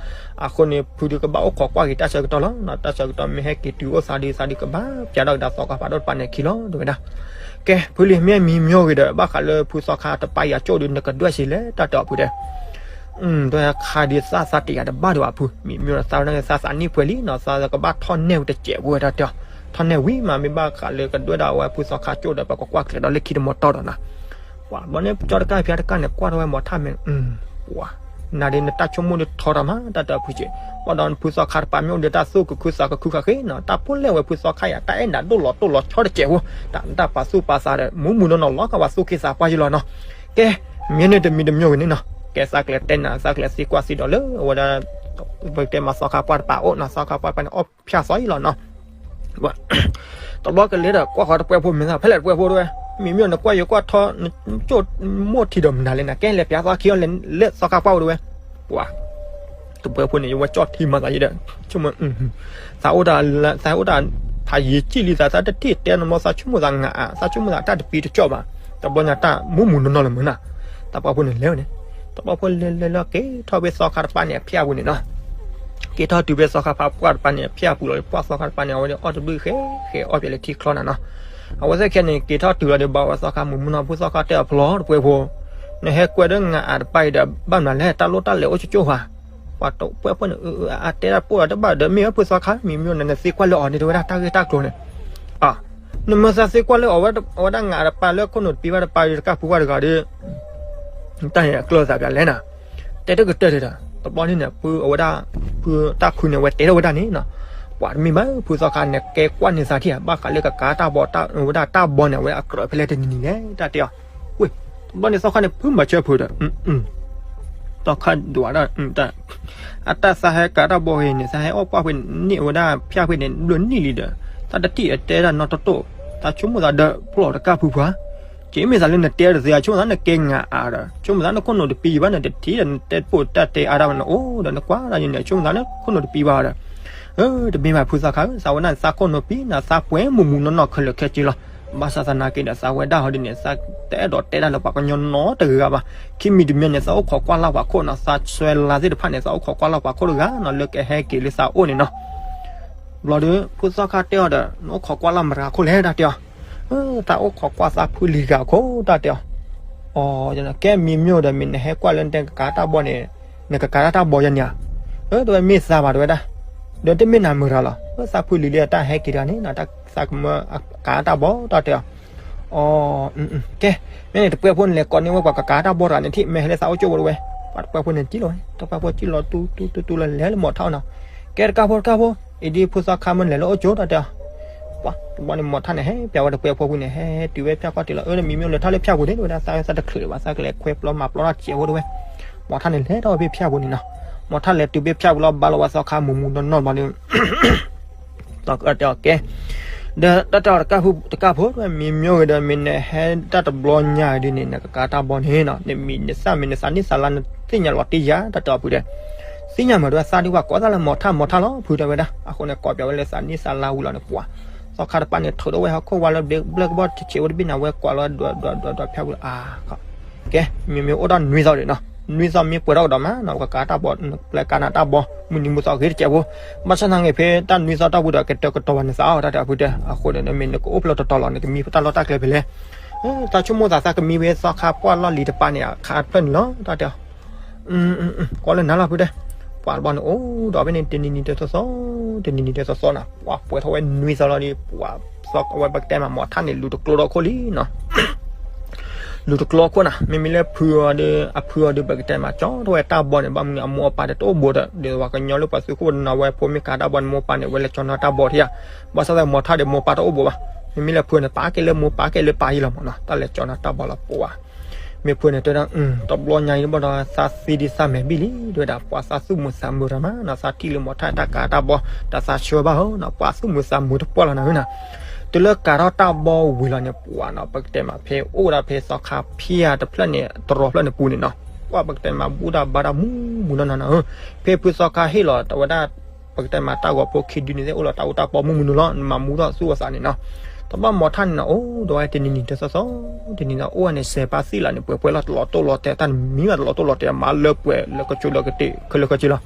အဃိန့ၣ် ဖုဒီးကဘၣ်အိၣ်ခိးကွၢ်က့ၤတၢ်ဆၢကတီၢ်လီၤ, တၢ်ဆၢကတီၢ်မ့ၢ်ဟဲက့ၤတုၤအိၣ်သးဒီး သးဒီးကဘၣ်ပျးထီၣ်က့ၤဒီးသီခါဖးဒိၣ်တပၤန့ၣ်အခံလီၤ တဝဲဒၣ်, ကဲ ဖုလံၤမ့ၢ်မံမီၢ်ဂ့ၤဒီး ဘၣ်ဃးလၢဖုသီခါတပၤယၤကၠိၣ်ဒီး နကဒွဲၣ်စ့လဲၣ် တၢ်တဲအီၤဖုတဲ ဒ်ခါဒီးသးသးတယာ်တဘၣ်ဒီးဘၣ်ဖု, မံမီၢ်ဒီးသးဝဲန့ၣ် သးသးနံၣ်ပှဲၤလံနီၤ, သးကဘၣ်ထီၣ်နဲၣ်ဝဲတစဲးဖိဝဲတၢ်တဲအီၤ, ထီၣ်နဲၣ်ဝံၤမး မ့ၢ်ဘၣ်ဃးလၢကဒွဲၣ်ဒၣ်ဝဲဖုသီခါကၠိၣ်ဒီး ပကကွၢ်ကျဲၤဒီးလၢခံတမီၤတီၢ်ဒီးနီၤ, ပှၤဘျီန့ၣ် ကၠီတကၢ်ဖၠါတကၢ်န့ၣ် ကွၢ်ထီၣ်ဝဲမီၤထၣ်မဲာ်, ပှၤ နၤဒ်နတၢ်ဆိကမိၣ်ဒ်ထီတၢ်မး တၢ်တဲအီၤဖုက့, ဘၣ်ဒီးဖုသီခါတပၤမ့ၢ်အိၣ်ဒီးတၢ်သူၣ်ကခုသးကခုဃၣ်ဃ့နီၤ, တၢ်ဖိလဲၣ်ဝဲဖုသီခါယၤ တၢ်အဲၣ်နၤဒိၣ်လီၤတိၢ်လီၤဆီတစဲးဖိ, တၢ် တၢ်ပာ်သူၣ်ပာ်သးဒီး မူးမူးနီၢ်နီၢ်လီၤကဝဲသူၣ်က့သးပှၢ်ယလီၤနီၤ, ကဲ မ့ၢ်န့ၣ်တမံၤတမံၤဂ့ၤန့ၣ်နီၤ, ကဲသးကျဲၤတဲနၤ သးကျဲၤသံကွၢ်သံဒီးလၢအဝဲဒၣ် ပတဲမၤသီခါပှၢ်တပၤအိၣ်နီၤ, သီခါပှၢ်တပၤန့ၣ် အီၣ်ဖၠၣ်သီအံၤလီၤနီၤ တဘျီကလဲၤဒီးကွၢ်ဃီတပှဲၤဖိမ့ၢ်သး ဖဲလဲၣ်တပှဲၤဖိတဝဲ, မံမီၢ်နကွၢ်ယိၤကွၢ်ထီ နကၠိၣ်မိၢ်ထံဒီးမနုၤလဲၣ်နၤ ကဲလဲၤပျးသီခံအီၤလဲၤလၢသီခါပှၢ်အိၣ်တဝဲ, ပှၤ တပှဲၤဖိန့ၣ် ယဝဲကၠီၣ်ထံမၤသးယံၤဒီး ဆိကမိၣ် သးအိၣ်တၢ် သးအိၣ်တၢ်ဖးယံၤကံၣ်လံသး သးတထံၣ်တဲနမီၤသးဆိကမိၣ်သးငါအါ သးဆိကမိၣ်သးတၢ်တပံတကၠီၣ်ဘၣ်, တဘျီညါတၢ်မူးမူးနီၢ်နီၢ်လၢမုၢ်နၤ, တပှဲၤဖိန့ၣ်လဲၤဝဲန့ၣ်, တပှဲၤဖိလဲၤလဲၤလၢက့ၤထီၣ်ဖဲသီခါတပၤန့ၣ် အဖၠၣ်ပူၤန့ၣ်နီၤ က့ၤထီၣ်တုၤဖဲသီခါဖးပှၢ်တပၤန့ၣ် အဖၠၣ်ပူၤလီၤ ပှၢ်သီခါတပၤန့ၣ် အဝဲဒၣ်အီၣ်တဘျုးဃဲဃဲအီၣ်ပၠးလၢထံချီနၤနီၤ, အဝဲသ့ၣ်ခဲန့ၣ် က့ၤထီၣ်တုၤလီၤဒီး ဘၣ်ဝဲသီခါမုၢ်မုၢ်နီၢ် ဖုသီခါတဲအီၤဖျီတပှဲၤဖိ, နဟဲကွဲဒီးငါအါတပၤအံၤဒီး ဘၣ်မနုၤလဲၣ် တၢ်လိၣ်တၢ်လဲၤအိၣ်ကၠိကၠိၣ်ဧါ, ပှၤတပှဲၤဖိန့ၣ် အတဲတၢ်ပိၢ်လီၤတဘၣ်ဒီး မ့ၢ်ဝဲဖုသီခါ မံမီၢ်န့ၣ် နသံကွၢ်လၢအီၤန့ၣ် တဝဲဒၣ်တၢ်ဂ့ၢ်တၢ်ကျိၤန့ၣ် နမ့ၢ်သးသံကွၢ်လၢအီၤ အဝဲဒၣ်ငါအါတပၤလၢခိၣ်နူာ်တပံဘၣ်တပၤ တကၢ်ဖုကွၢ်တဂၤဒီး တၢ်န့ၣ်အကျိၤသးပၠးလဲၣ်နၤ, တဲတကတၢၢ်ဒီး တဘျီန့ၣ်န့ၣ် ဖုအဝဲဒၣ် ဖုတၢ်ခုန့ၣ် အဝဲတဲထီၣ်ဝဲဒၣ်န့ၣ်နီၤ, ပှၤတမ့ၢ်ဘၣ် ဖုသီခါန့ၣ် ကဲကွၢ်န့ၢ်သးထံၣ်ဧါ ဘၣ်ဃးလၢကကၤတၢ်ဘီ ဝဲဒၣ်တၢ်ဘီန့ၣ် အဝဲအကြၢးဖဲလဲၣ်တနံၤနံၤလဲၣ် တၢ်တဲအီၤ, ဝ့ၢ် တဘျီန့ၣ်သီခါန့ၣ် ဖုမၤစၢၤဖုဒီး သီခါဒွးဒၣ် အတၢ်သးဟဲကၤတၢ်ဘီဖဲန့ၣ် သးဟဲအီၣ်ပှၢ်ဖဲန့ၣ် အဝဲဒၣ်ဖၠၣ်ဖဲန့ၣ် ဘျုးနံၣ်လံဒီး သးတထံၣ်အတဲဒၣ်နီတတိၢ်, သးဆိကမိၣ်သးဒီးဖျီၣ်တကၢ်ဖုပှၤ, က့ၤမ့ၢ်သးလၢနတဲတသ့ ဆိကမိၣ်သးနကဲငါအါဒီး ဆိကမိၣ်သးနခိၣ်နူာ်တပံဘၣ်န့ၣ် တထံၣ်ဒီးနတဲပိၢ်တၢ်တဲအါဒၣ်ဝဲန့ၣ် အိၣ်ဒီးနကွၢ်ဒၣ်ယန့ၣ် ဆိကမိၣ်သးနခိၣ်နူာ်တပံဘၣ်ဒီး တမ့ၢ်ဘၣ်ဖုသီခါဧၢ သးဝဲဒၣ်သးခိၣ်နူာ်ပံနၤ သးပှဲၤမုၢ်မုၢ်နီၢ်နီၢ်ခဲလၢာ်ခဲဆ့လီၤ, ဘၣ်ဆၣ်သနာ်က့ဒီး သးဝဲဒၣ်ဟီဒ်န့ၣ် သးတအဲၣ်ဒိးတဲဒၣ်လၢပှၤကညီနီတဂၤဘၣ်, ခံမံၤတမံၤန့ၣ် သးအိၣ်ခိးကွၢ်လၢ်ပှၤခိၣ်နီၤ သးစွဲလါသ့ၣ်တဖၣ်န့ၣ် သးအိၣ်ခိးကွၢ်လၢ်ပှၤခိၣ်တဂၤနီၤ လၢကဟဲက့ၤလၢသးအိၣ်န့ၣ်နီၤ, ဘျီဒီး ဖုသီခါတဲအီၤဒီး နအိၣ်ခိးကွၢ်လၢ်မတၤခိၣ်လဲၣ်တၢ်တဲအီၤ, သးအိၣ်ခိးကွၢ်သးဖုလံၤဂၤခိၣ်တၢ်တဲအီၤ, အီ ကဲမံၤမ့ၢ်ဒီး မ့ၢ်နဟဲကွၢ်လၢနတဲကကးတၢ်ဘီန့ၣ် နကကးတၢ်တၢ်ဘီယဲန့ၣ်ဧါ. အၢ တဲဝဲမ့ၢ်သးဘၣ်တဲဝဲဒၣ်, ဒီးတမ့ၢ်နၤမုၢ်ရၤလီၤ. သးဖုလံၤလၢအတၢ်ဟဲက့ၤတဂၤန့ၣ် သးကမၢအကးတၢ်ဘီတၢ်တဲအီၤ. အီ ကဲ မ့ၢ်န့ၣ်တပှဲၤဖိန့ၣ်လဲၤကိးန့ၢ်ဝဲပှၤကကးတၢ်ဘီတဂၤန့ၣ်ထံၣ် မ့ၢ်ဟဲလၢသးအိၣ်ကၠိဘိတဲဝဲ, ပှၤတပှဲၤဖိန့ၣ်တံၢ်လီၤဝဲ တပှဲၤဖိစံၣ်လီၤတူတူတူတူလီၤ လဲၤလၢမီၤထၣ်အအိၣ်နီၤ. ကဲတကးဖိတကးဖိ, အံၤဒ်ဖုသီခါမ့ၢ်လဲၤလၢအိၣ်ကၠိတၢ်တဲအီၤ. ပှၤတဘျီန့ၣ်မီၤထၣ်န့ၣ် ဟဲပျးဝဲတပှဲၤဖိကွံာ်န့ၣ် ဟဲတုၤဝဲဖၠၣ်ခီၣ်ထံးလီၤ. အၢ မံၤမ့ၢ်လဲၤထီၣ်လၢဖၠၣ်ပူၤန့ၣ် တဲဝဲဒၣ်သးဝဲသးတချုးဒံးဘၣ် သးကလဲၤခွဲပျီမၤပျီထီၣ်စဲးဖိတဲဝဲ. မီၤထၣ်န့ၣ်လဲၤထီၣ်ဝဲဖဲဖၠၣ်ပူၤန့ၣ်နီၤ. မီၤထၣ်လဲၤတုၤဖဲဖၠၣ်ပူၤလီၤ ဘါလီၤဝဲသီခါမူးမူးနီၢ်နီၢ်ဘျီဒီး သီခါတဲအီၤကဲ ဒီးတၢ်တဲအီၤတကးဖုတကးဖိ မံၤမ့ၢ်ဂ့ၤဒီး မ့ၢ်နဟဲတၢ်တဘျီညါဒ်န့ၣ် နကကးတၢ်ဘီန့ၣ်နီၤ နမံၤနသၣ်မ့ၢ်နသးနံၣ်သးလါနသ့ၣ်ညါလီၤတံၢ်ယၤ တၢ်တဲအီၤဖုတဲ, သ့ၣ်ညါမးဒီးသးဒ်ပှၤကိးသးလၢမီၤထၣ်မီၤထၣ်လီၤ ဖုတဲဝဲဒၣ်. အဃိန့ၣ် ကိးပျးဝဲလၢသးနံၣ်သးလါဝံၤလီၤန့ၣ် ပှၤသီခါတပၤန့ၣ် ထုးထီၣ်ဝဲဟီၣ်ခိၣ်ဝါလၢဘျဲၣ်ကဘီတဆံးဝဲတဘ့ၣ်န့ၣ် ဝဲကွၢ်လီၤဒွးဒွးဒွးဒွးဖၠၣ်ပူၤလီၤ. ကဲ မ့မ့ၢ်အိၣ်ဒီးနွံသီဒံးနီၤ, နွံသီမ့ၢ်ပှဲၤထီၣ်ကဒီးမးနီၤ ပကကးတၢ်ဘီ ပျဲကးနၤတၢ်ဘီ မုၢ်နံၤမုၢ်သီဂ့ၤတစဲးဖိ, ဘၣ်ဆၣ်သနာ်က့ဖဲတၢ်နွံသီတီၢ်ပူၤဒီး ကတၢၢ်ကတီၤဘၣ်နသးအီၤ တၢ်တဲအဖုတဲ, အဃိန့ၣ် မ့ၢ်နကအိၣ်ဖျဲၣ်တတီၤလီၤ နကမံတၢ်လီၢ်တၢ်ကျဲဖဲလဲၣ်, တၢ်ဆိကမိၣ်သးသးကမံဝဲသီခါပှၢ်လီၢ်လံၤတပၤန့ၣ် အခါဖျၢၣ်န့ၣ်လီၤ တၢ်တဲအီၤ ကွၢ်လၢနၤလီၤဖုတဲ, ပှၤတဘျီန့ၣ်အိၣ်ဒီးဖဲန့ၣ် တနံၤနံၤတသီသီ, တနံၤနံၤတသီသီနီၤ, ပှၤပှဲၤထီၣ်ဝဲနွံသီလီၤဒီး ပှၤသီဝဲပကတဲမး မီၤထၣ်န့ၣ် လူၤတကျိထီၣ်ခိၣ်လံနီၤ, လူၤတကျိခိၣ်နီၤ, မ့မ့ၢ်လၢဖုအီၤဒီး အဖုအီၤဒီး ပကတဲမး ကၠီထီၣ်ဝဲတၢ်ဘီန့ၣ် ဘၣ်မနုၤအမိၢ်အပၢ်ဒီးတအိၣ်ဘူးဒီး ဒ်သိးပှၤကညီလၢပှၤသုးခိၣ်ပနၤဝဲဖိမ့ၢ်ကးတၢ်ဘီန့ၣ် မိၢ်ပၢ်န့ၣ် ဝဲလဲၤကၠီနၤတၢ်ဘီထံဧါ, ဘၣ်ဆၣ်သးမိၢ်ထၣ်ဒီးမိၢ်ပၢ်တအိၣ်ဘူးဘၣ်, မ့မ့ၢ်လၢဖုန့ၣ် ပာ်က့ၤလၢမိၢ်ပၢ်က့ၤလၢပၢ်ယံၤလီၤမးနီၤ, တၢ်လဲၤကၠီနၤတၢ်ဘီလီၤပှၤ မ့ၢ်ဖုန့ၣ်တဲဒၣ် တဘျီညါအံၤဘၣ်ဒီး သးသံဒံးသးမဲာ်ဘံၣ်လံ တဲဝဲဒၣ် ပှၤသးသူၣ်မုာ်သးမုာ်တၢ်မးနီၤ, သးထံၣ်လၢမိၢ်ထၣ်တၢ်ကးတၢ်ဘီ ဒီးသးဆၢဘၣ်ဧၢနီၤ, ပှၤသူၣ်မုာ်သးမုာ်တပှၢ်လီၤနၤဧၢနီၤ, တုၤလၢကးထီၣ်တၢ်ဘီဝံၤလီၤန့ၣ် ပှၤနီၤ ပကတဲမးဖဲအိၣ်ဝဲဒၣ်ဖဲသီခါဖၠၣ်တဖျၢၣ်န့ၣ် တရီဖျၢၣ်န့ၣ်ပူၤန့ၣ်နီၤ, ပှၤပကတဲမးဘူၣ်တၢ်ဘါတၢ်မူးမူးနီၢ်နီၢ်နီၤဧၢ, ဖဲဖုသီခါဟ့ၣ်လီၤတဝဲဒၣ် ပကတဲမးတၢ်ဂီၤဖိခံဒုန့ၣ် အိၣ်လီၤတၢ်အူတၢ်ပီမူးမူးနီၢ်နီၢ် နမၤမူထီၣ်သူၣ်အသးန့ၣ်နီၤ, တဘၣ်မိၢ်ထၣ်န့ၣ်နီၤ အိၣ်ဒီးဝဲတနံၤနံၤတသီသီ, တနံၤနီၤ အိၣ်ဝဲန့ၣ် စဲးပာ်သံလီၤန့ၣ် ပှဲၤပှဲၤလီၤတလီၤတိၢ်လီၤတဲာ် တၢ်နမံၤဘၣ်တလီၤတိၢ်လီၤတဲာ် မၤလၢပှဲၤလၢကစိလၢကတ့ၢ် ခဲလၢာ်ခဲဆ့လီၤ,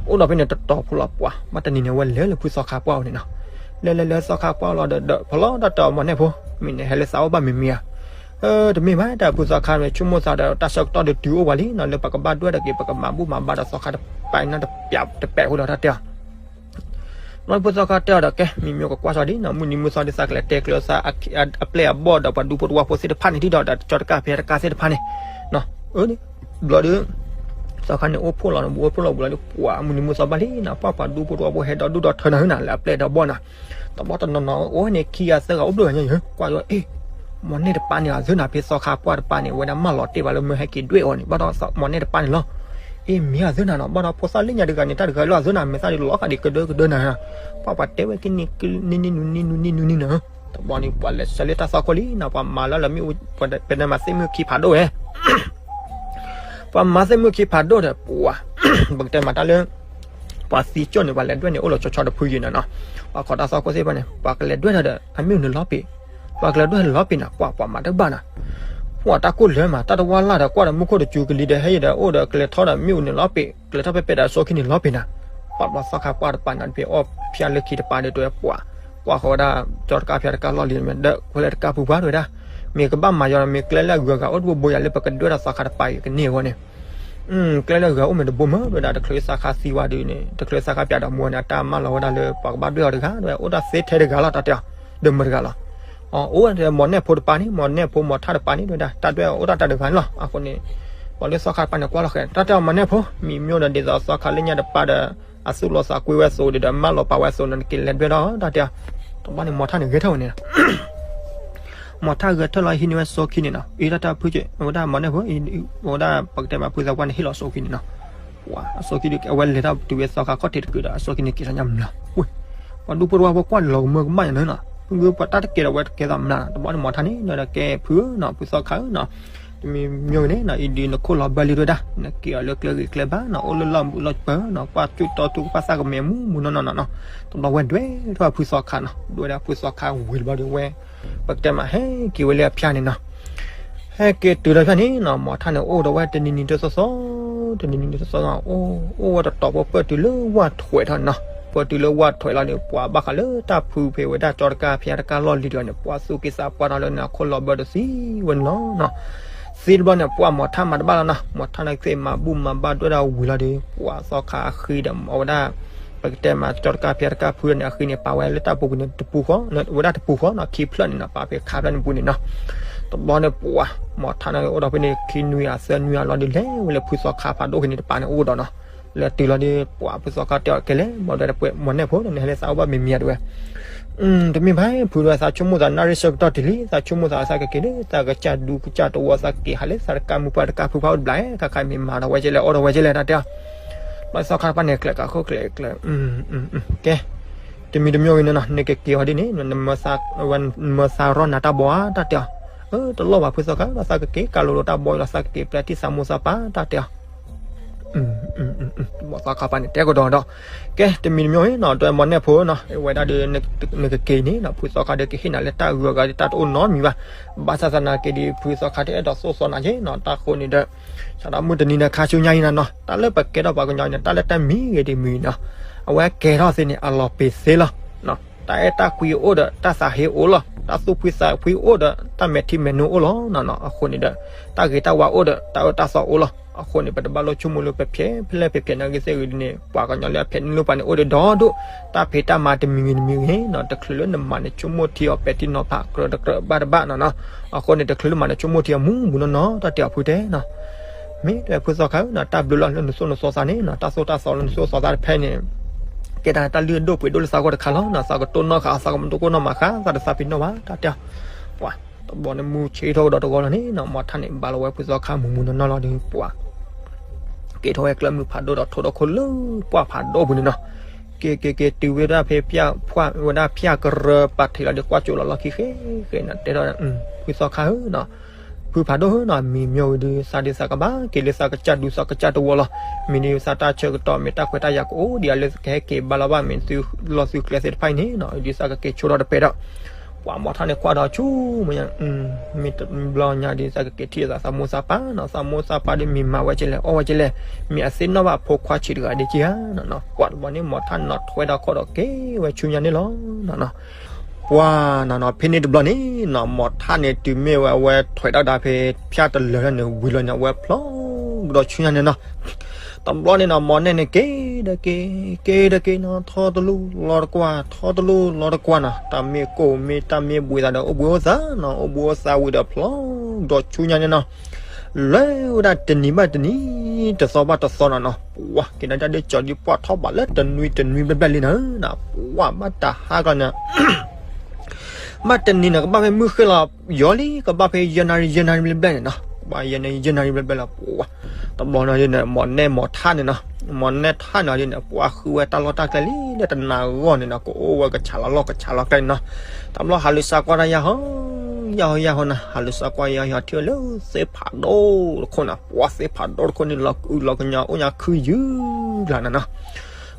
အိၣ်ဒီးဖဲန့ၣ်တတီၤဖိလီၤပှၤ မ့ၢ်တနံၤန့ၣ် ဝဲလဲၤလၢဖုသီခါပှၢ်အအိၣ်န့ၣ်နီၤ, လဲၤလဲၤလၢသီခါပှၢ်လီၤဒီး ဖီလီၤတၢ်တဲအီၤ မီၢ်နဲၣ်ဖိ မ့ၢ်နဟဲလၢသးအိၣ်ဘၣ်မံၤမံၤဧါ တမ့ၢ်ဘၣ် တၢ်ဖုသီခါန့ၣ် ဆိကမိၣ်သးဒီး တၢ်ဆၢကတီၢ်ဒုးတုၤအိၣ်ပှၤလံနီၤ လၢပကဘၣ်ဒွဲၣ်ထီၣ်က့ၤ ပကမၤဘူၣ်မၤဘါဒီးသီခါတပၤအံၤနီတပျးတပဲာ်ဖိဒီးတၢ်တဲအီၤ, ဘျီဖုသီခါတဲအီၤဒီး ကဲ မံၤမံၤကကွၢ်စီဒံးနီၤ မုၢ်နံၤမုၢ်သီဒ်သးကလဲၤတဲကျၢၤသး အပျဲၢ်အဘီၣ်ဒီးပှၤဒူဖိတဝၢဖိသ့ၣ်တဖၣ်န့ၣ် ထံၣ်ဒီးဒီးကၠီတကၢ်ဖဲတကၢ်သ့ၣ်တဖၣ်န့ၣ်, အၢ ဘျီဒီး သီခါန့ၣ်အိၣ်ဖှိၣ်လီၤန့ၣ် ဘူးအိၣ်ဖှိၣ်လီၤဘူးလီၤဒီး ပှၤမုၢ်နံၤမုၢ်သီဘၣ်လံနီၤ ပှၤပှၤဒူဖိတဝၢဖိဟဲဒီးဒူၣ်ဒီးထၢနၤဟၢနၤ လၢအပျဲၢ်ဒီးဘီၣ်နၤ တဘျီတနီၤနီၤ အိၣ်န့ၣ်ခံဂၤသၢဂၤအိၣ်ဘျီၣ်ညါယၢၤ ကွၢ်ဒီး အ့ မီၢ်နဲၣ်တပၤန့ၣ် အသၢနၤ ဖဲသီခါပှၢ်တပၤန့ၣ် ဝဲဒၣ်မၢလီၤတ့ၢ်ဘၣ်လၢမၢဟဲက့ၤဒွဲၣ်အီၤန့ၣ် ဘၣ်ဒီးမီၢ်နဲၣ်တပၤန့ၣ်လီၤ. အ့ မ့ၢ်အသၢနၤနီၤ ဘၣ်ဒီးဖိသၣ်လၢညါတဂၤန့ၣ် တၢ်တဂၤလၢအသၢနၤ မဲာ်သၣ်ဒ်လီၤဃာ်ဒ်ကဒၢကဒၢနၤ ပှၤပှၤတဲဝဲက့ၤန့ၣ်နံၤနံၤနံၤနံၤနံၤနံၤနံၤနံၤနံၤနံၤနၤ တဘျီန့ၣ် ပှၤလဲၤဆၢလၢတၢ်သီခိၣ်လံနီၤ ပှၤမၤလၢလၢမ့ၣ်အူ ပတဲနမၤသ့ၣ်မုၣ်ခံဖးဒိၣ်ဝဲ ပှၤမၤသ့ၣ်မုၣ်ခံဖးဒိၣ်ဒီး ပှၤ ပကတဲမၤတၢ်လၢ ပှၤသံကၠိၣ်န့ၣ် ပှၤလဲၤဒွဲၣ်န့ၣ် အိၣ်လီၤဆီဆီတဖုယံၤနီၤနီၤ ပှၤခိးတၢ်သီခိၣ်သ့ၣ်တဖၣ်န့ၣ် ပှၤကလဲၤဒွဲၣ်ထီၣ်ဒီး အမ့ၣ်အူန့ၣ်လီၤပ့ၤ ပှၤကလဲၤဒွဲၣ်လီၤပ့ၤနီၤ ပှၤပှၤမၤတဘၣ်နီၤ ပှၤတၢ်ကိၢ်လၢမး တၢ်တဝါလၢ်ဒီး ကွၢ်ဒီးမူခိၣ်တစူၤကလံၤဒီး ဟဲယံၤဒီး အိၣ်ဒီးကလဲၤထီၣ်ဒီး မ့ၣ်အူန့ၣ်လီၤပ့ၤ ကလဲၤထီၣ်ဖဲပဲဒီးအစိခံန့ၣ်လီၤပ့ၤနီၤ ပှၤဘျီသီခါပှၢ်တပၤနီၤ ဖဲအီၣ်ဖၠၣ်လၢခံတပၤဒီး တဝဲပှၤ ကွၢ်ဃီၤဝဲဒၣ် ကၠီတကၢ်ဖၠၣ်တကၢ်လီၢ်လံၤမ့ၢ်ဒီး ခွဲးလၢတကၢ်ဖုပှၤတဝဲဒၣ် မ့ၢ်ကဘၣ်မၤယီၤ မ့ၢ်ကျဲလၢအဂုၤအဂၤအိၣ်တဘိဘိယၤလၢပကဒွဲၣ်ဒီးသီခါတပၤအံၤကန့ၢ်အဂီၢ်န့ၣ် ကျဲလၢအဂုၤအိၣ်မ့ၢ်တဘိမ့ၢ်တဝဲဒၣ် တချုးသီခါသံဝဲဒုးန့ၣ် တချုးသီခါပၠးဒီးမူန့ၣ် အတၢ်မၢလီၤဝဲဒၣ်လၢ ပှၤကဘၣ်ဒွဲၣ်အီၤတဂၤ တဝဲအိၣ်ဒၣ်သ့ထဲတဂၤလီၤ တၢ်တဲအီၤ ဒီးမုၢ်တဂၤလီၤ အအိၣ်ဝဲမီၢ်နဲၣ်ဖိတပၤန့ၣ် မီၢ်နဲၣ်ဖိမီၢ်ထၣ်တပၤန့ၣ် တဝဲဒၣ် တၢ်ဒွဲၣ်အီၤအိၣ်ဒၣ်တၢ်တဂၤန့ၣ်လီၤ အဃိန့ၣ် ပှၤလၢသီခါတပၤန့ၣ် ကွၢ်လီၤဃဲၤ တၢ်တဲအီၤမီၢ်နဲၣ်ဖိ မံၤမ့ၢ်ဒီးဒ်သိးသီခါလၢညါတပၤဒီး အသူၣ်လီၤသးကွံဝဲသိးဒီး မၢလီၤပာ်ဝဲသိးန့ၣ် နက့ၤလဲၤဒွဲၣ်ဒီး တၢ်တဲအီၤ တဘျီန့ၣ် မီၢ်ထၣ်န့ၣ်ဂဲၤထၢၣ်ဝဲန့ၣ်လီၤ မီၢ်ထၣ်ဂဲၤထၢၣ်လီၤ ဟံးန့ၢ်ဝဲစိခံန့ၣ်နီၤ အံၤတၢ်တၢ်ဖုက့ၤ အဝဲဒၣ်မီၢ်နဲၣ်ဖိ အံၤ အဝဲဒၣ်ပကတဲမးဖုသးပှၢ်န့ၣ် ဟ့ၣ်လီၤစိခံန့ၣ်နီၤ ပှၤအစိခံဒီး အဝဲလဲၤတၢ်တုၤဝဲသီခါခီၣ်ထံးတကုာ်ဒီး အစိခံန့ၣ်က့ၤထီၣ်ညါမျး ဝဲ ပှၤဒူဖိတဝၢဖိကွၢ်လီၤကမၢကမၣ်ယၤန့ၣ်နီၤ ဖုဂုပှၤတၢ်တကဲဒီးဝဲတကဲသးမျးနီၤ တဘျီန့ၣ်မီၢ်ထၣ်န့ၣ် ဒီးကဲဖုဧၢနီၤ ဖုသီခါဧၢနီၤ တမံၤမ့ၢ်ဂ့ၤန့ၣ်နီၤ အံၤဒ်နခိၣ်လီၤဘၢလံဒဝဲဒၣ် နက့ၤအီၤလၢကျဲဂ့ၤကျဲဘၣ်နီၤ အိၣ်လၢလီၢ်မုာ်လီၢ်ပၢၤနီၤ ကွၢ်ကၠူၣ်တီထူကပၣ်သၣ်ကမဲာ်မူးမူးနီၢ်နီၢ်နီၤ တဘျီဝဲဒွဲၣ်ထီၣ်ဖုသီခါနီၤ ဒွဲၣ်ဒၣ်ဖုသီခါဝံၤတဘျီဒီးဝဲ ပကတဲမးဟဲက့ၤဝဲလၢအဖၠၣ်န့ၣ်နီၤ ဟဲက့ၤတုၤဒီးဖၠၣ်န့ၣ်နီၤ မီၢ်ထၣ်န့ၣ်အိၣ်ဒီးဝဲတနံၤနံၤတသီသီ တနံၤနံၤတသီသီ အိၣ်အိၣ်ဝဲတတီၤဖိ ပၢၢ်တုၤလၢဝၢ်ထွဲးထီၣ်နီၤ ပၢၢ်တုၤလၢဝၢ်ထွဲးလီၤန့ၣ် ပှၤဘၣ်ဃးလၢတၢ်ဖုဖဲဝဲဒၣ်ကၠီတကၢ်ဖၠၣ်တကၢ်လီၢ်လံၤတဂၤန့ၣ် ပှၤသူၣ်က့သးပှၢ်ထီၣ်လၢန့ၣ် အခိၣ်လီၤဘၢတသံဝဲန့ၣ်လီၤနီၤ သ့တဘျီန့ၣ် ပှၤမီၤထၣ်မၤတဘၣ်လီၤနီၤ, မီၤထၣ်န့ၣ်သ့ၣ်မၤဘူၣ်မၤဘၣ်ဒွဲၣ်ဒၣ်ဝံၤလီၤဒီး ပှၤသီခါအဃံဒီး အဝဲဒၣ် ပကတဲမၤကၠီတကါဖၠါတကါဖုန့ၣ် အဃံန့ၣ် ပာ်ဝဲလၢတၢ်ပူၤကွံာ်န့ၣ် တပူၤဃီ, ဝဲဒၣ်တပူၤဃီနီၤ, ခံဖျၢၣ်န့ၣ်နီၤ ပာ်ဖဲခါဖျၢၣ်န့ၣ်ပူၤန့ၣ်နီၤ. တဘျီန့ၣ် ပှၤမီၤထၣ်န့ၣ်အိၣ်ဒီးဖဲန့ၣ် ခံနွံအသၢနွံအလီၤဒီး လဲၤဝဲလၢဖုသီခါဖးဒိၣ်ဖဲန့ၣ်တပၤန့ၣ်အိၣ်ဒီးနီၤ, လဲၤတုၤလီၤဒီး ပှၤဖုသီခါတဲအီၤ ကဲလဲၣ် မီၤဒွဲၣ်တပှဲၤ မီၤနဲၣ်ဖိန့ၣ် နဟဲလၢသးအိၣ်ဘၣ်မံၤမံၤဧါတဲဝဲ တမ့ၢ်ဘၣ် ဖုဒွဲၣ် သးဆိကမိၣ်သးနၣ်ရံၣ်ဆၢကတီၢ်တုၤလံ, သးဆိကမိၣ်သးသးကက့ၤလၢ သးကစၢ်ဒူကစၢ်တဝီ သးကက့ၤဟးလၢသးတကါမုၢ်ပှၢ်တကါဖုဖးအိၣ်တဘျီ, ခါခါမ့ၢ်မၤဒီးဝဲကလဲၣ် အိၣ်ဒီးဝဲကလဲၣ် တၢ်တဲအီၤ. ဘျီသီခါတဖၣ်န့ၣ် ကျဲးကးခိၣ်ကျဲးကျဲး, ကဲ, တမံၤတမံၤဂ့ၤန့ၣ်နီၤ နကက့ၤအီၤဒ်န့ၣ် မၢသးရီၢ်နၤတၢ်ဘီဧါ တၢ်တဲအီၤ. တလီၢ်ဘၣ်ဖုသီခါ သးကက့ၤကးလိၤလိၤတၢ်ဘီလီၤ သးကက့ၤပျဲထံၣ်သးမိၢ်သးပၢ် တၢ်တဲအီၤ. ဘီသီခါပၢ်န့ၣ် တဲကဒီးဒီး, ကဲ တမံၤတမံၤအံၤနီၤ တဲမီၤနဲၣ်ဖိနီၤ ဝဲဒၣ်ဒီး နကက့ၤန့ၣ်နီၤ ဖုသီခါဒီးကဟ့ၣ်နၤလၢတၢ်ဂုၤအဂၤဒီးတၢ်တအိၣ်နီတမံၤဘၣ်. ဘၣ်ဆၣ်သနာ်က့ဒီး ဖုသီခါတအဲၣ်ဒိးသိၣ်သီနၤက့နီၤ တၢ်ဃိန့ၣ်ဒီး စးထီၣ်မုၢ်တနံၤန့ၣ် ခါဆူညါအံၤနီၤနီၤ တၢ်လၢပကဲထီၣ်ပှၤကညီန့ၣ် တၢ်လၢတၢ်မံၤဂ့ၤဒ်မံၤနီၤ အဝဲကဲထီၣ်သ့န့ၣ် အလီၤပ့ၤသ့လီၤ. တၢ်အဲၣ်တၢ်ကွံအိၣ်ဒီး တၢ်သးဟ့အိၣ်လီၤ. တၢ်သူၣ်ဖှံသးဖှံအိၣ်ဒီး တၢ်မဲာ်ထံမဲာ်နိအိၣ်လီၤနီၤနီၤ. အဃိန့ၣ်ဒီး တၢ်ဂ့ၤတၢ်ဝါအိၣ်ဒီး တၢ်အၢတၢ်သီအိၣ်လီၤ. အဃိန့ၣ် ပတဘၣ်လိၣ်ဆိကမိၣ်လၢပဖျဲးဖဲလဲၣ်ဖဲဖျဲးနာ်က့သ့ၣ်ဂ့ၤဒ်န့ၣ် ပှၤကညီလၢအဖျဲးန့ၢ်လိာ်ပှၤန့ၣ် အိၣ်ဒီးဒီဒိၣ် တၢ်ဖံးတၢ်မၤတမံၤဂ့ၤတမံၤဂ့ၤနီၤ တချုးလၢနမၤန့ၣ် ဆိကမိၣ်ထံအီၤပဲာ်ထံနီၤဖး ကြၢးတကြၢးဘၣ်တဘၣ်နီၤနီၤ. အဃိန့ၣ် တချုးလၢမၤန့ၣ်ဆိကမိၣ်ထံအမူးဘူးနီၤနီၤ တၢ်တဲအီၤဖုတဲနီၤ. မ့ၢ်တဲဖုသီခါဧၢနီၤ တၢ်ဘျုးလီၤလၢနသိၣ်နသီသးန့ၣ်နီၤ တၢ်သိၣ်တၢ်သီလၢနသိၣ်သီသးတဖဲန့ၣ် ကဲတၢ်တၢ်လုၢ်ဒိၣ်ပှ့ၤဒိၣ်လၢသးဂီၢ်တခါလီၤနီၤ သးကတိၢ်နီၣ်ဃာ် သးကမ့ၢ်တကိၢ်နီၣ်မၤဃါ သးတသးပ့ၤနီၣ်ဘၣ် တၢ်တဲအီၤ. ပှၤ တဘျီန့ၣ်မူဆ့ထီၣ်ကဒီးတဂီၤလီၤန့ၣ်နီၤ မီၤထၣ်န့ၣ် ဘၣ်လီၤဝဲဖုသီခါမူးမူးနီၢ်နီၢ်လီၤဒီး ပှၤ က့ၤထီၣ်ဝဲကျၢၢ်မုၢ်ဖးဒိၣ်ဒီးထိၣ်ဒီးခိၣ်လၢပှၢ်ဖးဒိၣ်ပူၤန့ၣ်နီၤ. က့ၤက့ၤက့ၤတုၤဝဲဒၣ်ဖဲဖၠၣ်ဖှၢ်ဝဲဒၣ်ဖၠၣ်ကရၢပာ်ထံးလီၤဒီး ကွၢ်ကၠိလီၤလီၢ်ခံဃဲဃဲနီၤ တဲထီၣ် ဖုသီခါဧၢနီၤ ဖုဖးဒိၣ်ဧၢနီၤ မံၤမ့ၢ်ဝဲဒုး သးဒုးသးကဘၣ်က့ၤလၢသးကစၢ်ဒူသးကစၢ်တဝီလီၤ. မ့ၢ်ဒုးသးတၢ်ဆၢကတီၢ် မ့ၢ်တၢ်ခွဲးတၢ်ယာ်ကအိၣ်ဒံးအလၢကဟဲက့ၤဘၣ်လီၤဘၣ် မ့ၢ်သုလီၢ်သုကျဲသ့ၣ်တဖၣ်အံၤန့ၣ်နီၤ ဒုးသးကက့ၤဆိထီၣ်တပဲဒီး ပှၤမီၤထၣ်န့ၣ်ကွၢ်ဒီးဆူၣ်မ့ၢ်ညါ မ့ၢ်တဘျီညါဒုးသးကက့ၤထံၣ်သးသးမိၢ်သးပၢ်နီၤ သးမိၢ်သးပၢ်ဒီးမ့ၢ်မၤဝဲကလဲၣ် အီၣ်ဝဲကလဲၣ် မ့ၢ်အသ့ၣ်နီၣ်ဘၣ်ဖိခွါဆံးတဂၤဒ်က့ဧါနီၤနီၤ ပှၤတဘျီန့ၣ် မီၤထၣ်နီၤထွဲဒီးခီၣ်ဒီးက့ၤဝဲဆူညါန့ၣ်လီၤနီၤနီၤ. ပှၤနီၤနီၤ ဖဲန့ၣ်တဘျီန့ၣ်နီၤ မီၤထၣ်န့ၣ် တုၤမ့ၢ်ဝဲအဝဲထွဲဒၣ်ဒၣ်ဖဲ ဖၠၣ်တလၢာ်လၢန့ၣ် ဝံၤလီၤန့ၣ် အဝဲဖျီကဒီးဆူညါန့ၣ်နီၤ. တဘျီန့ၣ်နီၤ မီၤနဲၣ်န့ၣ် က့ၤဒီးက့ၤ က့ၤဒီးက့ၤနီၤ ထီတလူၢ်လီၤတကွၢ် ထီတလူၢ်လီၤတကွၢ်နီၤ တၢ်မ့ၢ်ကိၢ်မ့ၢ်တၢ်မ့ၢ်ဘှံးသးဒီး အိၣ်ဘှံးအိၣ်သါနီၤ အိၣ်ဘှံးအိၣ်သါဝံၤဒီးဖျီကဒီးဆူညါန့ၣ်နီၤ လဲၤဝဲဒၣ်တနံၤဘၣ်တနံၤ တသီဘၣ်တသီနီၤနီၤ ပှၤက့ၤဒီးတၢ်ဒ်ကၠီၤဒ်ပှၢ်ထီၣ်ဘးလၢတနွံတနွံဘျဲၣ်ဘျဲၣ်လံနီၤ ပှၤဘၣ်တဟါကီးန့ၣ် ဘၣ်တနံၤန့ၣ် ကဘၣ်ဖဲမုၢ်ဃ့ၢ်လီၤယီၤလံ ကဘၣ်ဖဲယဲၢ်နၣ်ရံၣ်ယဲၢ်နၣ်ရံၣ်ဘျဲၣ်ဘျဲၣ်န့ၣ်နီၤ ကဘၣ်ယဲၢ်နၣ်ရံၣ်ယဲၢ်နၣ်ရံၣ်ဘျဲၣ်ဘျဲၣ်လီၤ ပှၤ တဘျီန့ၣ်ဒ်န့ၣ် မီၤနဲၣ်မီၤထၣ်န့ၣ်နီၤ မီၤနဲၣ်ထၣ်န့ၣ်ဒ်န့ၣ် ပှၤဃုဝဲတၢ်လီၢ်တၢ်ကျဲလံ လၢတနၤဂီၢ်န့ၣ်နီၤ ကအိၣ်ဝဲကဆးလီၤလီၢ်ကဆးလီၤကျဲန့ၣ်နီၤ တဘျီဟးလူၤစးကွၢ်တၢ်ယၢ်ဟီ ယၢ်ဟီယၢ်ဟီနီၤ ဟးလူၤစးကွၢ်ယၢ်ဟီထံၣ်ဝဲလၢသ့ၣ်ဖးဒိၣ်တခိၣ်န့ၣ် ပှၤသ့ၣ်ဖးဒိၣ်တခိၣ်န့ၣ် လီၤအုၣ်လီၤကညီအိၣ်ညါခုယုၢ်ကျါန့ၣ်နီၤ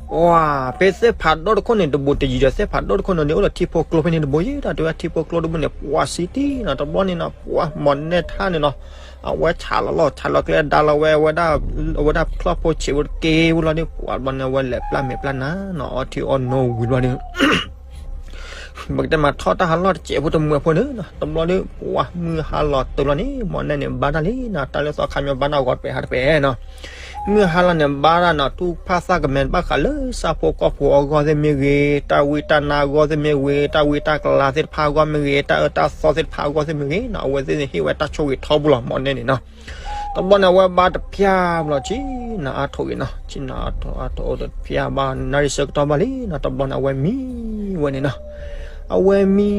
ပှၤ ဖဲသ့ၣ်ဖးဒိၣ်တခိၣ်န့ၣ် တဘူးတယံၤဒီးသ့ၣ်ဖးဒိၣ်တခိၣ်န့ၣ် အိၣ်ဒီးထံဖိကျိဖဲန့ၣ်တဘိယဲၢ် တၢ်တဲဝဲထံဖိကျိတဘိန့ၣ် ပှၤစံတံၢ်နီၤ တဘျီန့ၣ်နီၤ ပှၤမီၤနဲၣ်ထၣ်န့ၣ်နီၤ အဝဲဆးလီၤလီၢ်ဆးလီၤကျဲဒါလီၤဝဲ အဝဲဒၣ်ချီၣ်ဖိဆံးဖိတက့ၢ်ဝဲလီၤန့ၣ် ပှၤတဘျီန့ၣ် အဝဲလဲၤပျၢ်မဲာ်ပျၢ်နါနီၤ အီထံအီနိဝံၤတဘျီန့ၣ် ပကတဲမးထီၣ်တၢ်ဟးလီၢ်တစဲးဖိတမှဲးဖိန့ၣ်နီၤ တဘျီန့ၣ် ပှၤမုၢ်ဟါလီၤတုၤလီၤန့ၣ် မီၤနဲၣ်န့ၣ် ဘါတၢ်လံနီၤ တၢ်လၢသီခါမီၤဘါတၢ်ဂီၤတပဲာ်ဟးတပဲာ်နီၤ မုၢ်ဟါလီၤန့ၣ် ဘါတၢ်နီၤ ထူၣ်ဖၣ်သၣ်ကမဲာ်တဘၣ်ဃးလၢဆၣ်ဖိကီၢ်ဖိအဂီၢ်သ့ၣ်မ့ၢ်ဂ့ၤ တၢ်ဝံတၢ်နါအဂီၢ်သ့ၣ်မ့ၢ်ဂ့ၤ တၢ်ဝံတၢ်ကလၤသ့ၣ်တဖၣ်အဂီၢ်မ့ၢ်ဂ့ၤ တၢ်အၢတၢ်သီသ့ၣ်တဖၣ်အဂီၢ်သ့ၣ်မ့ၢ်ဂ့ၤနီၤ အဝဲသ့ၣ်န့ၣ်ဟ့ၣ်ဝဲတၢ်ဆိၣ်ဂ့ၤထီဘိလီၤ မီၤနဲၣ်န့ၣ်နီၤ တဘျီန့ၣ် အဝဲဘါတဖၠၣ်ဘျီ ဆ့နၤအါထီၣ်ဂ့ၤနီၤ ဆ့နၤအါထီၣ်အါထီၣ်အိၣ်တဖၠၣ်ဘၣ် နၣ်ရံၣ်ဆၢကတီၢ်ဘၣ်လံနီၤ တဘျီန့ၣ် အဝဲမံဝဲန့ၣ်နီၤ အဝဲမံ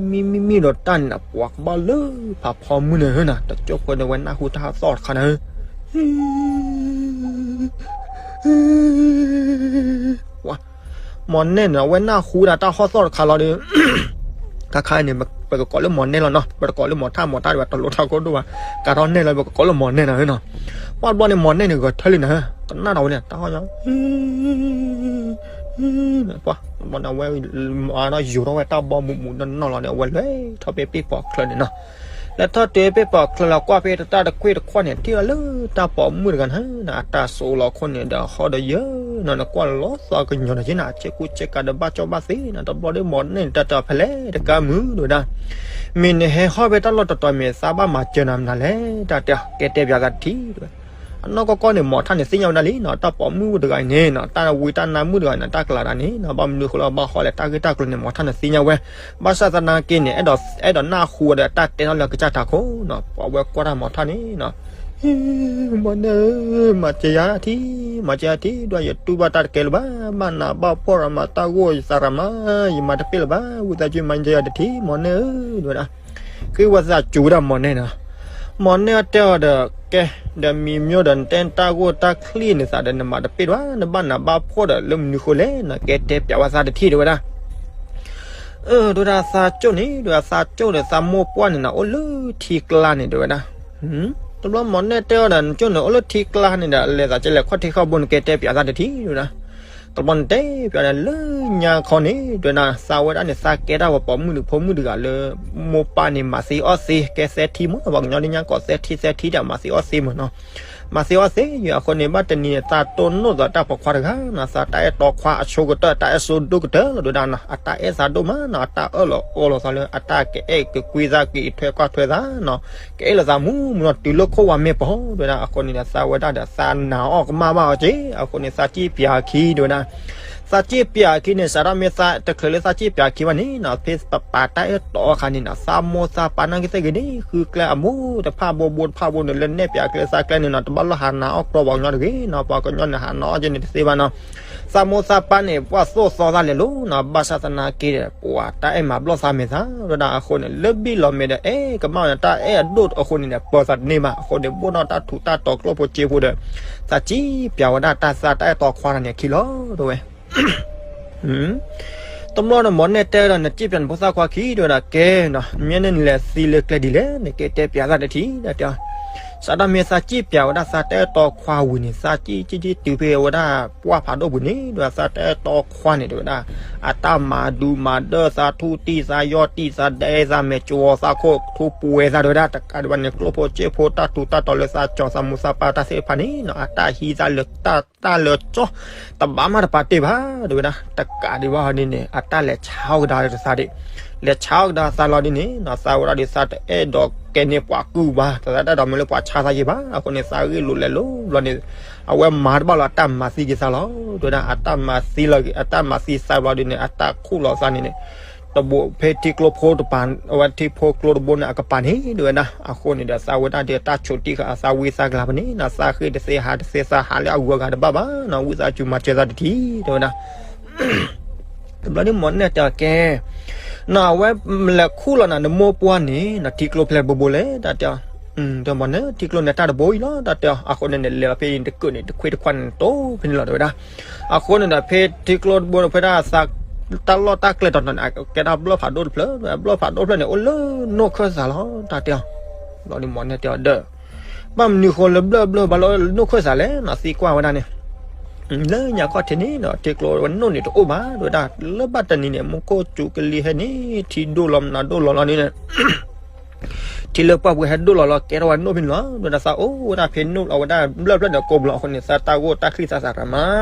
မံမံမံဒီးတၢ်န့ၣ်နီၤ ပှၤကဘၣ်လၢဖးဖီမုၢ်န့ၣ်နီၤ တကၠိၢ်ဖိန့ၣ် အဝဲနၢ်ဟူတၢ်ဟးသီၣ်တခါန့ၣ် ပှၤ မီၤနဲၣ်န့ၣ် အဝဲနၢ်ဟူဒၣ်တၢ်ဟီၣ်သီၣ်တခါလီၤဒီး ခါခါအံၤန့ၣ် ပကကိးလၢမီၤနဲၣ်လီၤနီၤ ပတကိးလၢမီၤထၣ် မီၤထၣ်ဒ်ဝဲတလိၤထီၣ်ကိၢ်ဒိၣ်ဘၣ် ကးထီၣ်နဲၣ်လီၤ ပကကိးလၢမီၤနဲၣ်နီၤနီၤ ပှၤတဘျီန့ၣ် မီၤနဲၣ်န့ၣ် ဂဲၤထၢၣ်လံနီၤ ကနၣ်ဒီးဝဲန့ၣ် တၢ်ဟီၣ်ညါ ပှၤ တဘျီန့ၣ် အဝဲ အါထီၣ်ယိၤထီၣ်ဝဲတၢ်ဘီမုၢ်မုၢ်နီၢ်နီၢ်လီၤန့ၣ် အဝဲလဲၤထီၣ်ဖဲပ့ၢ်ဖီချၢန့ၣ်နီၤ ဟဲထီၣ်တုၤဖဲပှၤချၢလီၤကွၢ်ဖဲတၢ်တခွ့ၣ်တခွါန့ၣ် ထံၣ်လီၤလၢတၢ်ပိာ်မုၣ်တဂၤန့ၣ် အတၢ်စိာ်လီၤခိၣ်န့ၣ်ဒီး ဟီဒီးယဲၢ်နီၤ နကွၢ်လီၤသီကညီၤဒီးက့နၤ ဆ့ကူဆ့ကၤဒီးဘၣ်ကၠီဘၣ်သ့နီၤ တဘျီဒီးမီၢ်နဲၣ်န့ၣ် တၢ်တဲအီၤဖဲလဲၣ်တကါမုၣ်ဒဝဲဒၣ် မ့ၢ်နဟဲဟီၣ်ဖဲတၢ်လီၢ်တတီၤမ့ၢ်သးဘၣ်မၤစၢၤနၤမနုၤလဲၣ် တၢ်တဲအီၤ ကဲတဲပၠးသးတထံၣ်ဒဝဲ အနီၢ်ကီၢ်ကီၢ်န့ၣ် မီၢ်ထၣ်န့ၣ်သ့ၣ်ညါဝဲဒၣ်လံနီၤ တၢ်ပိာ်မုၣ်တဂၤအံၤန့ၣ်နီၤ တၢ်ဝံတၢ်နါမုၣ်တဂၤန့ၣ် တၢ်ကလၤဒၣ်န့ၣ်နီၤ ဘၣ်မနုၤဃိလၢဘၣ်ဟီၣ်လဲၣ် တၢ်ဂ့ၢ်တၢ်ကျိၤန့ၣ် မီၢ်ထၣ်န့ၣ်သ့ၣ်ညါဝဲ ဘၣ်ဆၣ်သနာ်က့န့ၣ် အဲၣ်ဒိးနၢ်ဟူဝဲဒီးတၢ်တဲထီၣ်လၢကစၢ်ထးခိၣ်နီၤ ပှၤဝဲကွၢ်တၢ်မီၢ်ထၣ်န့ၣ်နီၤ မီၢ်နဲၣ်ဧၢ မၤစၢၤယၤထံ မၤစၢၤယၤထံ ဒွဲယတူၢ်ဘၣ်တၢ်တကဲလၢၤဘၣ် ဘၣ်နးဘၣ်ဖှီၣ်ရၤမး တၢ်ဂိၢ်ယသးရၤမး ယမၤတပ့ၢ်လၢၤဘၣ် ဝံသးစူၤမၤစၢၤယၤတထံ မီၢ်နဲၣ်ဧၢ ဒဝဲဒၣ် ဃ့ဝဲသးစူၤဝဲဒၣ်မီၢ်နဲၣ်နီၤ မီၢ်နဲၣ်တဲအီၤဒီး ကဲ ဒီးမံၤမျိဒီးနတဲတၢ်ဂိၢ်တၢ်ချံန့ၣ်သးဒီးနမၤတပ့ၢ်ဒၣ် နဘၣ်နးဘၣ်ဖှီၣ်ဒီးလၢမနုၤဃိလဲၣ်နီၤ ကဲတဲပၠးဝဲသးတထံၣ်ဒဝဲဒၣ် အၢ ဒဝဲဒၣ်သးကၠိၣ်န့ၣ် ဒဝဲသးကၠိၣ်ဒီးသးမိၢ်ပှၢ်န့ၣ်နီၤ အိၣ်လၢထံကျါန့ၣ်ဒဝဲဒၣ် တဘျီမီၢ်နဲၣ်တဲအီၤဒီး နကၠိၣ်န့ၣ် အိၣ်လၢထံကျါန့ၣ်ဒီး လဲၤသးကဲလဲၤခီၣ်ထံးခီၣ်ဘိန့ၣ် ကဲတဲပၠးသးတထံၣ်ဒဝဲဒၣ် တဘျီန့ၣ်တဲပၠးန့ၣ်လၢညါခီန့ၣ် ဒဝဲဒၣ် သးဝဲဒၣ်န့ၣ် သးကဲဒၣ်ပှၤပိာ်မုၣ်ဒုးဖိမုၣ်တဂၤလၢ မိၢ်ပၢ်န့ၣ် မၤသံအီၣ်သံ ကဲသဲထံမး ပှၤကညီဒ်ညါကိးသဲထံသဲထံဒီး မၤသံအီၣ်သံမးနီၤ မၤသံအီၣ်သံယံၤအဃိန့ၣ် ဘၣ်တနံၤန့ၣ် သးတိၢ်နီၣ်သးတၢ်ပိာ်ခွါတဂၤနီၤ သးတၢ်အဲၣ်တီခွါအဆိကတၢၢ် တၢ်အဲၣ်ဆိဒိၣ်ကတၢၢ်လီၤဒဝဲဒၣ်နီၤ အတၢ်အဲၣ်သးဒိၣ်မးနီၤ အတၢ်အၢၣ်လီၤအီလီၤသးလၢ အတၢ်ကအဲၣ်ကကွံသး ကအံးထွဲကွၢ်ထွဲသးနီၤ ကအဲၣ်လိာ်သးမူမူနီၤ တုၤလၢခိၣ်ဝါမ့ၢ်ပီၤဒဝဲဒၣ် အဃိန့ၣ်ဒီး သးဝဲဒၣ်ဒီး သးနာ်အီၣ်ကမၣ်ဘၣ်အီၤက့ အဃိန့ၣ် သးစံၣ်ပၠးအခံဒဝဲဒၣ် သးစံၣ်ပၠးအခံန့ၣ် စးထီၣ်မ့ၢ်သးတချုးလၢသးစံၣ်ပၠးအခံဘၣ်န့ၣ်နီၤ ဖဲပပာ်တၢ်အဲၣ်တီအခါန့ၣ်နီၤ သးမိၢ်သးပၢ်နာ်က့သ့ၣ်ဂ့ၤန့ၣ် ဃုကျဲအမိၢ်တဖၣ်ဘိဘိတဖၣ်ဘိန့ၣ် လၢနဲၣ်ပၠးကျဲသးကျဲန့ၣ်နီၤ တဘၣ်လီၤဟးနာ်အီၣ်ကြီပှၤကညီတဂ့ၤနီၤ ပှၤကညီန့ၣ် ဟးနာ်အီၣ်က့န့ၣ်တသ့ဘၣ်နီၤ သးမိၢ်သးပၢ်န့ၣ် ပှၤသိၣ်သီသးလဲၤလိၤနီၤ ဘၣ်ဆၣ်သနာ်က့ဒီး ပှၤတၢ်အဲၣ်မၤဘျီၣ်သးမဲာ်သး ဒဝဲဒၣ်အဃိန့ၣ် လၢဘံၣ်လီၤမဲာ်ဒီး အဲၣ်ကမၣ်န့ၣ် တၢ်အဲၣ်အဒိၣ်အဃိန့ၣ်ဒီး ပၢၤသးတန့ၢ်ဘၣ် အဃိန့ၣ် ဘိၣ်ထီၣ်တၢ်ထူးတၢ်တီၤကျိၣ်ဖိစ့ဖိဒီး သးစံၣ်ပၠးဝဲဒၣ်တၢ်သးတၢ်အဲၣ်တီခွါတဂၤန့ၣ်အခံလီၤ ဒဝဲ တဘျီန့ၣ် မီၢ်နဲၣ်တဲဒီး နစံၣ်ပၠးနဖိသၣ်ခွါခံဒဝဲဒၣ် ကဲနီၤ မ့ၢ်န့ၣ်နလဲၤသံလၢကျဲဒ်လဲၣ် နကဲတဲပၠးသးတထံၣ် တၢ်တဲအီၤ စးထီၣ်မ့ၢ်သးစံၣ်ပၠးဝဲဒၣ် သးတၢ်အဲၣ်တီခွါဝံၤန့ၣ် သးစံၣ်စံၣ်စံၣ်တုၤဖဲဝဲဒၣ် ပှၢ်ဖးဒိၣ်ပူၤန့ၣ် ဒဝဲသးတၢ်အဲၣ်တီခွါန့ၣ် ဒဝဲဒၣ် အတၢ်မၤဒူမၤဒၢသးထူၣ်တံၢ်သးယီၢ်တံၢ်သးဒဲသးမဲာ်ကဝီၤသးခိၣ် ထူပှဲၤသးဒဝဲဒၣ် တကးဒံးဘၣ်န့ၣ် ကျိၣ်ဖိစ့ဖိတၢ်ထူးတၢ်တီၤလၢသးကၠီၤသးမိၢ်သးပၢ်တၢ်သ့ၣ်တဖၣ်န့ၣ်နီၤ အတၢ်ဟံးသးလၢတၢ် တၢ်လၢကၠီ တဘၣ်မးတပာ်တ့ၢ်ဘၣ် ဒဝဲဒၣ် တကးဒံးဘၣ်ဟီဒ်န့ၣ် အတၢ်လဲၤဆါအီၣ်ကဒါလၢသးဒံး လဲၤဆါအီၣ်ကဒါသးလီၤဒ်န့ၣ်နီၤ သးဝဲဒၣ်ဒီးသးတအဲၣ်ဒိးကဲန့ၢ်ပှၤကုၢ်ဘၣ် တသးတအဲၣ်ဒိးမ့ၢ်လၢပှၤဆါသးယံၤဘၣ် အဃိန့ၣ် သးဂ့ၢ်လိာ်လဲၤလိာ်ဘျီန့ၣ် အဝဲမၤတဘၣ်လီၤ အတၢ်မၤသံက့ၤသးလီၤ ဒဝဲဒၣ် အတၢ်မၤသံလီၤ အတၢ်မၤသံသးဘျီဒ်န့ၣ် အတၢ်ခူၣ်လီၤသးန့ၣ်န့ၣ် တဘိဖဲထံကျိဖိတပၤ အဝဲထံဖိကျိတဘိန့ၣ်အကပၤန့ၣ် ဒဝဲဒၣ် အဃိန့ၣ်ဒီး သးဝဲဒၣ်ဒီးတၢ်ဆိးတံၢ်ဃာ်အသးဝံသးကလၤဖဲန့ၣ်နီၤ သးဃ့တသ့ဟးတသ့သးဟးလၢအဂုၤအဂၤတဘၣ်ဘၣ်နီၤ ဝံသးစူၤမၤစၢၤသးတထံၣ် ဒဝဲဒၣ် တဘျီန့ၣ် မီၢ်နဲၣ်တဲအီၤ ကဲ နီၤ အဝဲလဲၤခူၣ်လီၤနၤ နမိၢ်ပှၢ်န့ၣ်နီၤ ထံကျိဖဲလဲၣ်တဘိဘိလဲၣ် တၢ်တဲအီၤ ဒီးမီၢ်နဲၣ် ထံကျိန့ၣ်တၢ်တဘိအံၤလီၤ တၢ်တဲအီၤ အဃိန့ၣ်န့ၣ် လဲၤလီၤဖဲအံၤတကုာ်န့ၣ် တခွ့တခွါန့ၣ် တိဖဲန့ၣ်လီၤ တဲဝဲဒၣ် အဃိန့ၣ်ဒီး ဖဲထံကျိတဘိန့ၣ် ဖဲဒၣ် တၢ်လီၢ်တၢ်ကျဲတီၤတီၤန့ၣ် အကဲဒၣ်ဘျီၣ်ဖးဒိၣ်တဖျၢၣ် ဘျီၣ်ဖးဒိၣ်တဖျၢၣ်န့ၣ် အိၣ်လၢနိၣ်ခၢၣ်သးလီၤ တၢ်တဲအီၤ ဘျီဒ်မီၢ်နဲၣ်တဲအီၤဒီး ဘၣ်မနုၤဃိလၢဘျၢၣ်ဘျၢၣ်ဘၣ်လၢနိၣ်ခၢၣ်သးလဲၣ်နီၤ သံကွၢ်ဝဲဒၣ်န့ၣ် လၢညါခီၣ်ထံးန့ၣ်ဒီး ထံကျိဝဲနိၣ်န့ၣ်တအိၣ်ဘၣ် တဲဝဲဒၣ် လၢဘၣ်တနံၤန့ၣ် မူခိၣ်စူၤကလံၤဟဲန့ၣ် ထံဒိၣ်လီၤမနုၤဒိၣ်လီၤလီၤန့ၣ် ထံလၢပှၢ်ပူၤဟဲဒိၣ်လီၤလီၤ ကဲထီၣ်ဝဲနိၣ်ဖဲန့ၣ်လီၤ ဒဝဲဒၣ်သးအိၣ်ဝဲဒၣ်ဖဲနိၣ်လီၤဝဲဒၣ်ဘျၢၣ်ဖျၢၣ်န့ၣ် ကိးဘျီအဃိန့ၣ် သးတၢ်ဂိၢ်တၢ်ချံသးသးရၤမး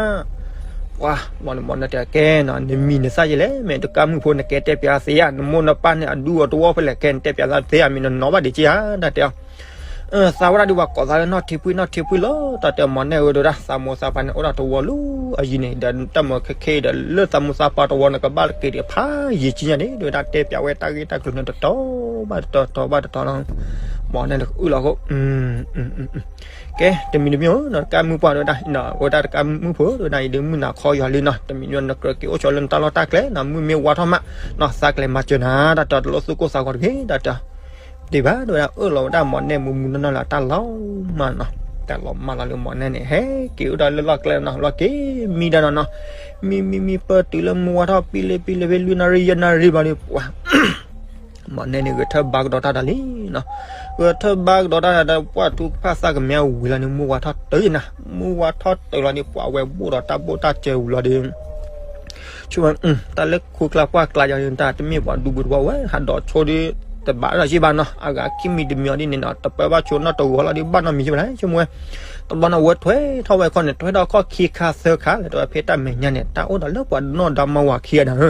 ပှၤ မီၢ်နဲၣ် မီၢ်နဲၣ်တဲ ကဲနီၤ နမံၤနသၣ်ယလဲၣ် မ့ၢ်တကါမုၣ်ဖိ နကဲတဲပၠးသ့ဧါ နမိၢ်နပၢ်န့ၣ် အဒူအတဝီဖဲလဲၣ် ကဲနတဲပၠးသးသ့ဧါ မ့ၢ်နနီၢ်ဘၣ်ဒံးက့ဧါ တၢ်တဲအီၤ သးဝဲဒၣ်ဒုးပှၤကိးသးလၢနီၢ်ထံဖှံ နီၢ်ထံဖှံလီၤ တၢ်တဲမီၢ်နဲၣ်ဧၢ ဒဝဲဒၣ် သးမိၢ်သးပၢ်န့ၣ် အိၣ်ဒၣ်တဝီလၢအယံၤန့ၣ် ဒီးတၢ်မၢခဲခဲဒီး လၢသးမိၢ်သးပၢ်တဝီန့ၣ် ကဘၣ်တက့ၤဒံးဖးယံၤကံညါန့ၣ် ဒဝဲဒၣ်တဲပၠးဝဲတၢ်ဂ့ၢ်တၢ်ကျိၤန့ၣ် တတီၤဘၣ်တတီၤ တတီၤဘၣ်တတီၤလီၤ မီၢ်နဲၣ်အုၣ်လီၤအဃိ ကဲ တမံၤတမံၤဧၢ တကါမုၣ်ပှၢ်ဒဝဲဒၣ် အဝဲဒၣ်တကါမုၣ်ဖိဒဝဲဒၣ် ယဒုးမုၢ်နၤခီယွၤလံနီၤ တမံၤတမံၤ နကြၢးက့ၤအိၣ်ဆိးလၢနတၢ်လီၢ်တၢ်ကျဲနီၤ မုၢ်မ့ၢ်ဝါထီၣ်မးနီၤ သးကလဲၤမၤစၢၤနၤ တၢ်တဲတလိၣ်သူၣ်ကိၢ်သးဂီၤတဂ့ၤ တၢ်တဲ ဒံးဘၣ်ဒဝဲဒၣ် အၢၣ်လီၤဝဲဒၣ်မီၢ်နဲၣ်မုၢ်မုၢ်နီၢ်နီၢ်လၢတၢ်လီၤမၢ်နီၤ တၢ်လီၤမၢ်လီၤလၢမီၢ်နဲၣ်န့ၣ် ဟဲက့ၤအိၣ်ဒီးလၢလီၢ်ကျဲနီၤ လီၢ်က့ၤမံဒၣ်နီၤနီၤ မံမံမံပၢတုၤလၢမုၢ်ဝါထီၣ်ပံလ့ပံလ့ဖဲလွံၢ်နၣ်ရံၣ်ယဲၢ်နၣ်ရံၣ်ဘျီန့ၣ် ပှၤ မီၢ်နဲၣ်န့ၣ် ဂဲၤထၢၣ်ဘါကဒီးတၢ်တၢ်လံနီၤ ဂဲၤထၢၣ်ဘါကဒီးတၢ်တၢ်ဒီး ပှၢ်ထူကဖၣ်သၣ်ကမဲဝံၤလီၤန့ၣ် မုၢ်ဝါထီၣ်တုၤနၤ မုၢ်ဝါထီၣ်တုၤလီၤန့ၣ် ပှၤဝဲဘိၣ်ဒီးတၢ်ဘိၣ်တၢ်စၢၤဝံၤလီၤဒီး ဆိ တၢ်လၢခိကျါပှၢ်ကျါယၤန့ၣ် တၢ်တမ့ၢ်ပှၤဒူပူၤတဝီဝဲ ဟးဒီးဆိဒီး တဘၣ်ဒီးယံာ်ဘၣ်နီၤ, အဂၤခံမံၤတမံၤအီၤဒ်န့ၣ်နီၤ, တပၢဘၣ်ဆိနီၣ်တဂီၤလီၤဒီး ဘၣ်နီတမံၤယံာ်ဘၣ်လဲၣ် ဆိကမိၣ်ဝဲ. တဘျီန့ၣ် အဝဲထွဲထီၣ်ဝဲခီန့ၣ် ထွဲထီၣ်ခီၣ်ခံခါသၢခါ လဲၤထီၣ်ဝဲဖဲတၢ်မဲာ်ညါန့ၣ် တၢ်အိၣ်ဒီးလၢပှၤနီၢ်ဒီမါဝၤခံဂၤန့ၣ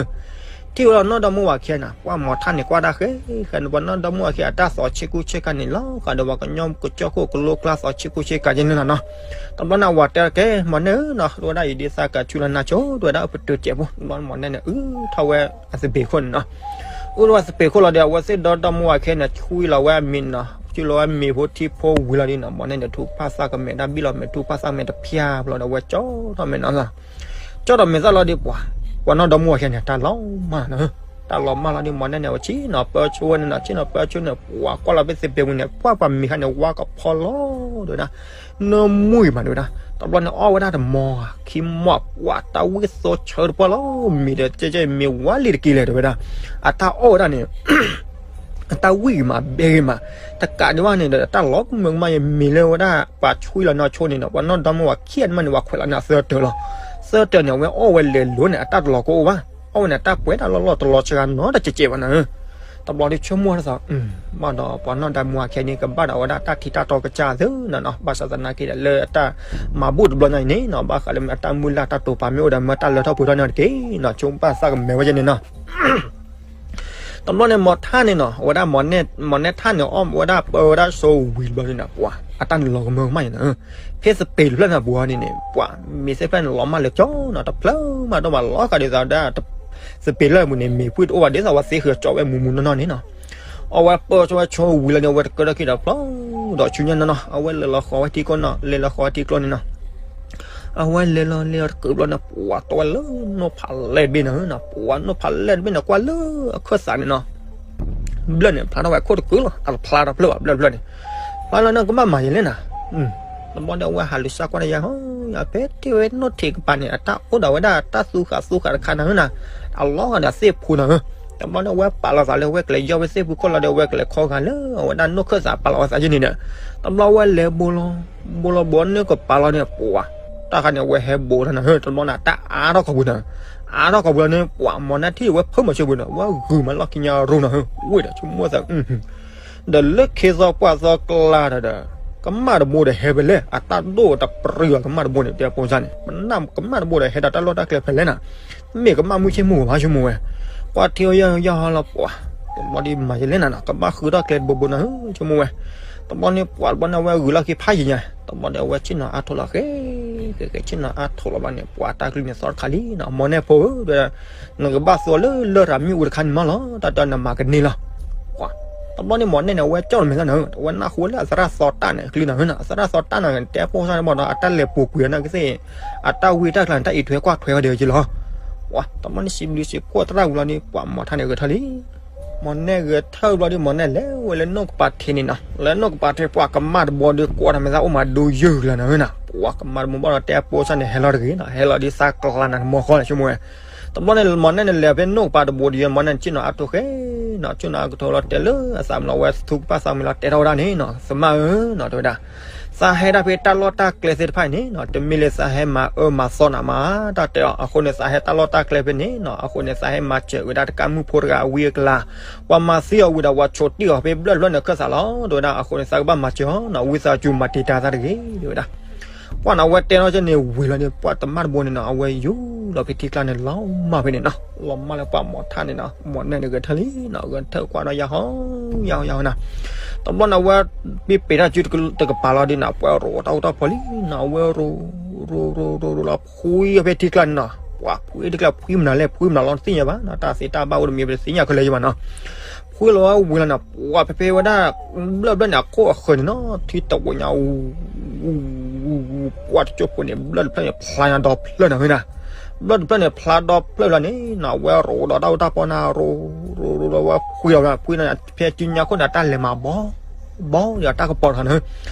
် ထံၣ်ဝဲဒီးနီၢ်ဒီမါဝၤခံဂၤန့ၣ် ပှၤမီၤထၣ်န့ၣ် ကွၢ်တၢ်ဃဲဃဲန့ၣ် ပှၤနီၢ်ဒီမါဝၤခံဂၤ အတၢ်သီဆ့ကူဆ့ကၤန့ၣ် လီၤဃာ်ဒီးပှၤကညီကစၢၢ်ခိၣ်ကလိကျါ သီဆ့ကူဆ့ကၤကဲန့ၣ်လီၤနီၤ. တဘျီန့ၣ် အဝၤတဲကဲ မီၤနဲၣ်ဧၢနီၤ, ဒိၣ်ဝဲဒၣ်အံၤဒ်သးကဆူလီၤနၤဆိ ဒိၣ်ဝဲဒၣ်အပတုာ်စဲးဖိ, တဘျီန့ၣ် မီၤနဲၣ်န့ၣ် အုးထီၣ်ဝဲအသပ့ၤခိၣ်န့ၣ်နီၤ. အုးထီၣ်ဝဲသပ့ၤခိၣ်လီၤဒီး အဝဲသ့ၣ်ဒီဒီမါဝၤခံဂၤန့ၣ် ဆှံလီၤဝဲအမ့ၤနီၤ, ဆှံလီၤဝဲမ့ၤဖိထံဖိဝံၤလီၤဒ်နီၤ, မီၤနဲၣ်န့ၣ် ထုကဖၣ်သၣ်ကမဲာ်တၢ်ဘံၣ်လီၤမဲာ် ထုကဖၣ်သၣ်ကမဲာ်တဖၠၣ်ဖိလီၤဒီး အဝဲကၠီထီၣ်မဲာ်နီၤ ကၠီထီၣ်မဲာ်သၣ်လီၤဒီးပှၤ, ပှၤနီၢ်ဒီမါဝၤခံဂၤန့ၣ် တၢ်လီၤမၢ်လီၤနီၤ, တၢ်လီၤမၢ်လီၤဒီး မီၤနဲၣ်န့ၣ် အဝဲဆ့ၣ်နီၤပၢဆိဝဲန့ၣ်နီၤ, ဆ့ၣ်နီၤပၢဆိန့ၣ် ပှၤကွၢ်လီၤဖဲသပ့ၤပူၤန့ၣ် ပှၤပှၤမ့ၤခါန့ၣ် ဝါကဖီလီၤဒိၣ်ဝဲဒၣ်, နၢမူဂ့ၤမးဒိၣ်ဝဲဒၣ်, တဘျီန့ၣ် အီၣ်ဝဲဒၣ်တမီၤဧါ ခံမီၤ ပှၤတၢ်ဝံၣ်သိဆၢတပှၢ်လီၤ, မ့ၤဒီးကဲကဲမ့ၤဝါလံတက့ၤလဲၣ် တဲဝဲဒၣ်, အတၢ်အီၣ်ဝဲဒၣ်န့ၣ် အတၢ်ဝံၣ်ဂ့ၤမး ဘဲဂ့ၤမး, တကးဒံးဘၣ်န့ၣ်ဒီး တၢ်လီၤကမၢကမၣ်ယမ့ၤလၢဝဲဒၣ် ပှၤဆှံလီၤနီၢ်ဆိန့ၣ်နီၤ, ပှၤနီၢ်ဒီမါဝၤခံဂၤန့ၣ်မးန့ၣ် ပှၤခွဲးလီၤန့ၣ်အသၢတၢၤလီၤ, သၢတၢၤန့ၣ် အဝဲအီၣ်ဝဲလဲၤလိၤန့ၣ် အတၢ်တလီၤကအိၣ်ဘၣ်, အီၣ်ဝဲန့ၣ် တၢ်ပှဲၤတၢ်လီၢ်လီၢ်တလီၤစှၤနီတစဲးစဲးဘၣ်နီၤ, တဘျီဒီးဆိကမိၣ်ထီၣ်သး ဘၣ်ဒီးပှၤနီၢ်ဒီမါဝၤခံဂၤန့ၣ် ကဘၣ်ဒီးဝဲဒၣ်တၢ်ထံတၢ်တီကစၢ်သ့နီၤနီၤ, ဘၣ်ဆၣ်သနာ်က့ဒီး လၢအတၢ်မၤဘူၣ်တဘျီညါအံၤန့ၣ်နီၤ, ဘၣ်ဃးလၢမ့ၢ်အတၢ်မုၢ်လၢ်တၢ်တိာ်ပာ်မ့ၢ်အိၣ်ဒီး မ့ၢ်တၢ်လၢထီၣ်ပှဲၤထီၣ်န့ၣ်တက့ၢ်နီၤ, ဆိကမိၣ်ဘၣ်သးကမဲာ်ဝဲယဲန့ၣ်နီၤ တဘျီန့ၣ် မီၤထၣ်န့ၣ်နီၤ, အဝဲဒၣ် မီၤနဲၣ်ထၣ်န့ၣ် အီၣ်ဝဲဒၣ်ပၢဝဲဒၣ်ဆိဝံၤတဘျီန့ၣ်နီၤ, ပှၤ အတၢ်န့ၣ်လီၤကမၢကမၣ်ယဲနီၤ, ဖဲသပ့ၤတဖျၢၣ်န့ၣ်ပူၤန့ၣ်န့ၣ် ပှၤ မ့ၤသ့ၣ်တဖျၢၣ်န့ၣ် လီၤမၢ်လၢကၠီနီၤ, တဖျၢၣ်မးဒိၣ်မးလီၤဃာ်ဒ်သိးဒၣ် သပ့ၤလၢပူၤန့ၣ် မ့ၤဖှံၣ်တအိၣ်ဘၣ်ဒ်သိး အဝဲသ့ဃုာ်ကၠီဝဲမူးမူးနီၢ်နီၢ်န့ၣ်နီၤ, အဝဲပၢဆိဝဲဆိဝံၤလီၤန့ၣ် အဝဲတကၢထီၣ်ခံဒီးဖျီ ဒီးဆူညါနီၤနီၤ, အဝဲလဲၤလီၤဃီၤဝဲထံကျိနီၤ, လဲၤလီၤဃီၤဝဲထံကျိန့ၣ်နီၤ အဝဲလဲၤလီၤလဲၤလီၤတကုးဘျီန့ၣ် ပှၤတီဝဲလၢနီၢ်ဖးလဲၢ်တဘ့ၣ်န့ၣ်နီၤ, ပှၤနီၢ်ဖးလဲၢ်တဘ့ၣ်န့ၣ် ကွၢ်လၢအခၢၣ်သးန့ၣ်နီၤ, ဘျၢၣ်န့ၣ် ဖျါထီၣ်ဝဲခိၣ်တကုးလီၤ, အတဖျါထီၣ်ဖျၢၣ်ဘၣ် ဘျၢၣ်တဖျၢၣ်န့ၣ်, ဖျါလီၤန့ၣ် ကဘၣ်မၤယဲလဲၣ်နၤ, တဘျီဒီးအဝဲဟးလူၤစၢ်ကွၢ်တယါဟီ ယဖဲထံၣ်ဝဲနီၢ်ထံးကပၤန့ၣ် အတၢ်အိၣ်ဒီးဝဲဒၣ်တၢ်သူဃာ်သူဃာ်တခါနၤဧၢနၤ, အလီၤဂာ်ဒီးသ့ၣ်ဖိနၤဧၢ, တဘျီဒီးအဝဲပာ်လီၤသးလၢအဝဲကလဲၤယီၢ်ဝဲသ့ၣ်ဖိခိၣ်လီၤဒီး အဝဲကလဲၤခီဂာ်လၢအဝဲဒၣ်နီၢ်ခၢၣ်သးပာ်လီၤဝဲသးယဲန့ၣ်ဒီး, တဘျီအဝဲလဲၤဘိလီၤ ဘိလီၤဘိန့ၣ်ကပာ်လီၤန့ၣ် ပှၤ တၢ်ခါန့ၣ် အဝဲဟဲဘိထီၣ်နၤဧၢ, တဘျီန့ၣ် တၢ်အါထီၣ်ခီပူၤနၤ, အါထီၣ်ခီပူၤလီၤန့ၣ် ပှၤမီၤနဲၣ်ထံၣ်ဝဲဖၢမၤဆိပူၤန့ၣ် အဝဲဂုာ်မးလီၢ်ခံညါရိၤနၤဧၢ, ဝ့ၢ်ဒီးဆိကမိၣ်သး ဒီးလၢခံသီပှၢ်သီကျါဒီး ကမၣ်တဘိဒီးဟဲဖဲလဲၣ်, အတၢ်ဒိၣ်တပြံၤအီၤ ကမၣ်တဘိန့ၣ် တဲပိစၢ်န့ၣ် ကမၣ်တဘိဒီးဟဲဒီးတၢ်လီၢ်တၢ်ကျဲဖဲလဲၣ်နၤ, မ့ၢ်ကမၣ်မုၢ်ဆ့ၣ်မုၢ်ဂီၤဘၣ်ဆိကမိၣ်ဝဲ, ကွၢ်ထံအီၤယၢ်ယၢ်ဟီလီၤပှၤ, တဘျီဒီးမၤယလဲၣ်နၤနီၤ ကဘၣ်ဃုထီၣ်ကျဲတဘိဘိနၤဧၢ ဆိကမိၣ်ဝဲ, တဘျီန့ၣ်ပှၤတဘျီန့ၣ် အဝဲဂုာ်လီၢ်ခံဖးယံၤညါ, တဘျီဒီးအဝဲဆ့ၣ်နီၤအါထိးလီၤဃဲ ဃဲဃဲဆ့ၣ်နီၤအါထိးလီၤဘၣ်န့ၣ် ပှၤတၢ်ကလုၢ်န့ၣ်သီတခါလံနီၤ, မီၤနဲၣ်ဖိဧၢ တဲ နကဘၣ်သူအီၤလၢလရာ်မ့ၣ်အူတခါန့ၣ်မးလီၤ, တၢ်တဲနမၤကန့ၢ်လီၤ, ပှၤ တဘျီန့ၣ်မီၤနဲၣ်န့ၣ် အဝဲကၠီၣ်လီၤမဲာ်သၣ်နၤဧၢ, အဝဲနၢ်ဟူလၢအသရၣ်သီတၢ်န့ၣ် ကလုၢ်နၤဧၢနၤ, အသရၣ်သီတၢ်နၤ တဲပိစၢ်န့ၣ်ဘၣ်ဒီး အတၢ်လဲၤပူၤကွံာ်အနၢ်ကသ့ၣ် အတၢ်ဝံတၢ်ကျါန့ၣ် တၢ်အံးထွဲကွၢ်ထွဲဝဲဒၣ်က့လီၤ, ပှၤ တဘျီန့ၣ်စံးဘျုးစံးဖှိၣ်သရၣ်ဝံၤလီၤဒီး ပှၤမီၤထၣ်န့ၣ်ဂဲၤထၢၣ်လံ မီၤနဲၣ်ဂဲၤထၢၣ်ဘျီဒီး မီၤနဲၣ်လဲၤဝဲလၢနိၣ်ကပၤထံးန့ၣ်နီၤ, လၢနိၣ်ကပၤထံး ပှၤကမၣ်တဘိဒီး ကွၢ်တၢ်မဲာ်သၣ်အိၣ်မးဒိယုၢ်လီၤနၤဧၢနၤ, ပှၤကမၣ်တဘိဘၣ်ဒီး တဲပိစၢ်န့ၣ် ဟဲလီၤတဂ့ၤနီၤ, ဟဲလီၤဒ်သးကျါနၤတမီၤဃီလီၤ ဆိကမိၣ်ဝဲ, တဘျီန့ၣ် မီၤနဲၣ်န့ၣ် လဲၤဖဲနိၣ်ကပၤတဘိဒီး မီၤနဲၣ်န့ၣ် ဆ့ၣ်နီၤအါထိးဃဲနီၤ, ဆ့ၣ်နီၤအါကထိးလီၤတဲာ်လၢအသးမုာ်လီၤ အဝဲသူကပၣ်သးမုာ်လီၤ တဲထီၣ်ဝဲဒၣ်န့ၣ်နီၤ, သမၣ်ဧၢနီၤ တဲဝဲဒၣ် သးဟဲဒၣ်ဖဲတၢ်လီၢ်တၢ်ကျဲသ့ၣ်တဖၣ်အံၤန့ၣ်နီၤ, တမ့ၢ်လၢသးဟဲမၤအၢမၤသီနၤမး တၢ်တဲအီၤ, အဃိန့ၣ် သးဟဲတၢ်လီၢ်တၢ်ကျဲဖဲန့ၣ်နီၤ, အဃိန့ၣ် သးဟဲမၤစၢၤဝဲဒၣ်တကးမုၣ်ဖိတဂၤအဝံအကလၤ, ပှၤမၤသံအီၤဝံၤဒီး ပှၤဆိးတံၢ်အီၤဖဲဘျၢၣ်တဖျၢၣ်န့ၣ်အခၢၣ်သးလီၤ, တဲဝဲဒၣ်, အဃိန့ၣ် သးကဘၣ်မၤစၢၤအီၤနီၤ, ဝံသးစူၤမၤတံာ်တာ်သးတဂ့ၤ တဲဝဲဒၣ် ပှၤန့ၣ် အဝဲတဲထီၣ်ကဲန့ၣ်ဝံၤလီၤန့ၣ် ပှၤတမၣ်တဘိန့ၣ်နီၤ အဝဲယူၤလီၤဖဲထံကျါန့ၣ် လီၤမၢ်ဖဲန့ၣ်နီၤ, လီၤမၢ်လၢပှၤမီၤထၣ်န့ၣ်နီၤ, မီၤနဲၣ်န့ၣ်ဂဲၤထၢၣ်လံနီၤ, ဂဲၤထၢၣ်ကွၢ်ဒီးယၤဟီ ယၤဟီ ယၤဟီနီၤ, တဘျီန့ၣ် အဝဲ ပ့ပ့ၤတၢ်စုတကပၤလီၤဒ်နီၤ, ပှၤရိၤတၢ်အိၣ်တၢ်ဖီလံနီၤ, အဝဲရိၤ ရိၤ ရိၤ ရိၤ ရိၤလီၤ ဖှံအီၤဖဲထံကျါန့ၣ်နီၤ, ပှၤဖှံထံကျါဖှံမနုၤလဲၣ် ဖှံမနုၤလီၤတသ့ၣ်ညါဘၣ်နီၤ, တၢ်သ့တၢ်ဘၣ်အိၣ်တမံၤပတသ့ၣ်ညါခဲလၢာ်ယဘၣ်နီၤ, ဖှံလီၤဝဲဝံၤလီၤန့ၣ် ပှၤဖဲဖဲဝဲဒၣ် ဘျၢၣ်ဘျၢၣ်န့ၣ် အခိၣ်အဃၢၤန့ၣ်နီၤ, ထံတဝဲညါ ပှၤတကၠိဖိန့ၣ် ဘျၢၣ်တဖျၢၣ်န့ၣ် ဖျါညါဒီဖျၢၣ်နၤဝဲဒၣ်, ဘျၢၣ်တဖျၢၣ်န့ၣ် ဖျါဒီဖျၢၣ်လီၤန့ၣ်နီၤ, အဝဲရိၤဒီးတၢ်အိၣ်တၢ်ဖီနၤ ရိၤ ရိၤ ရိၤလီၤဝဲဖှံလီၤ ဖှံန့ၣ် ဖဲစုညါခိၣ်န့ၣ် တၢ်လဲၤမၤဘီ ဘီဒီးတၢ်ကပီၤတခါန့ၣ်,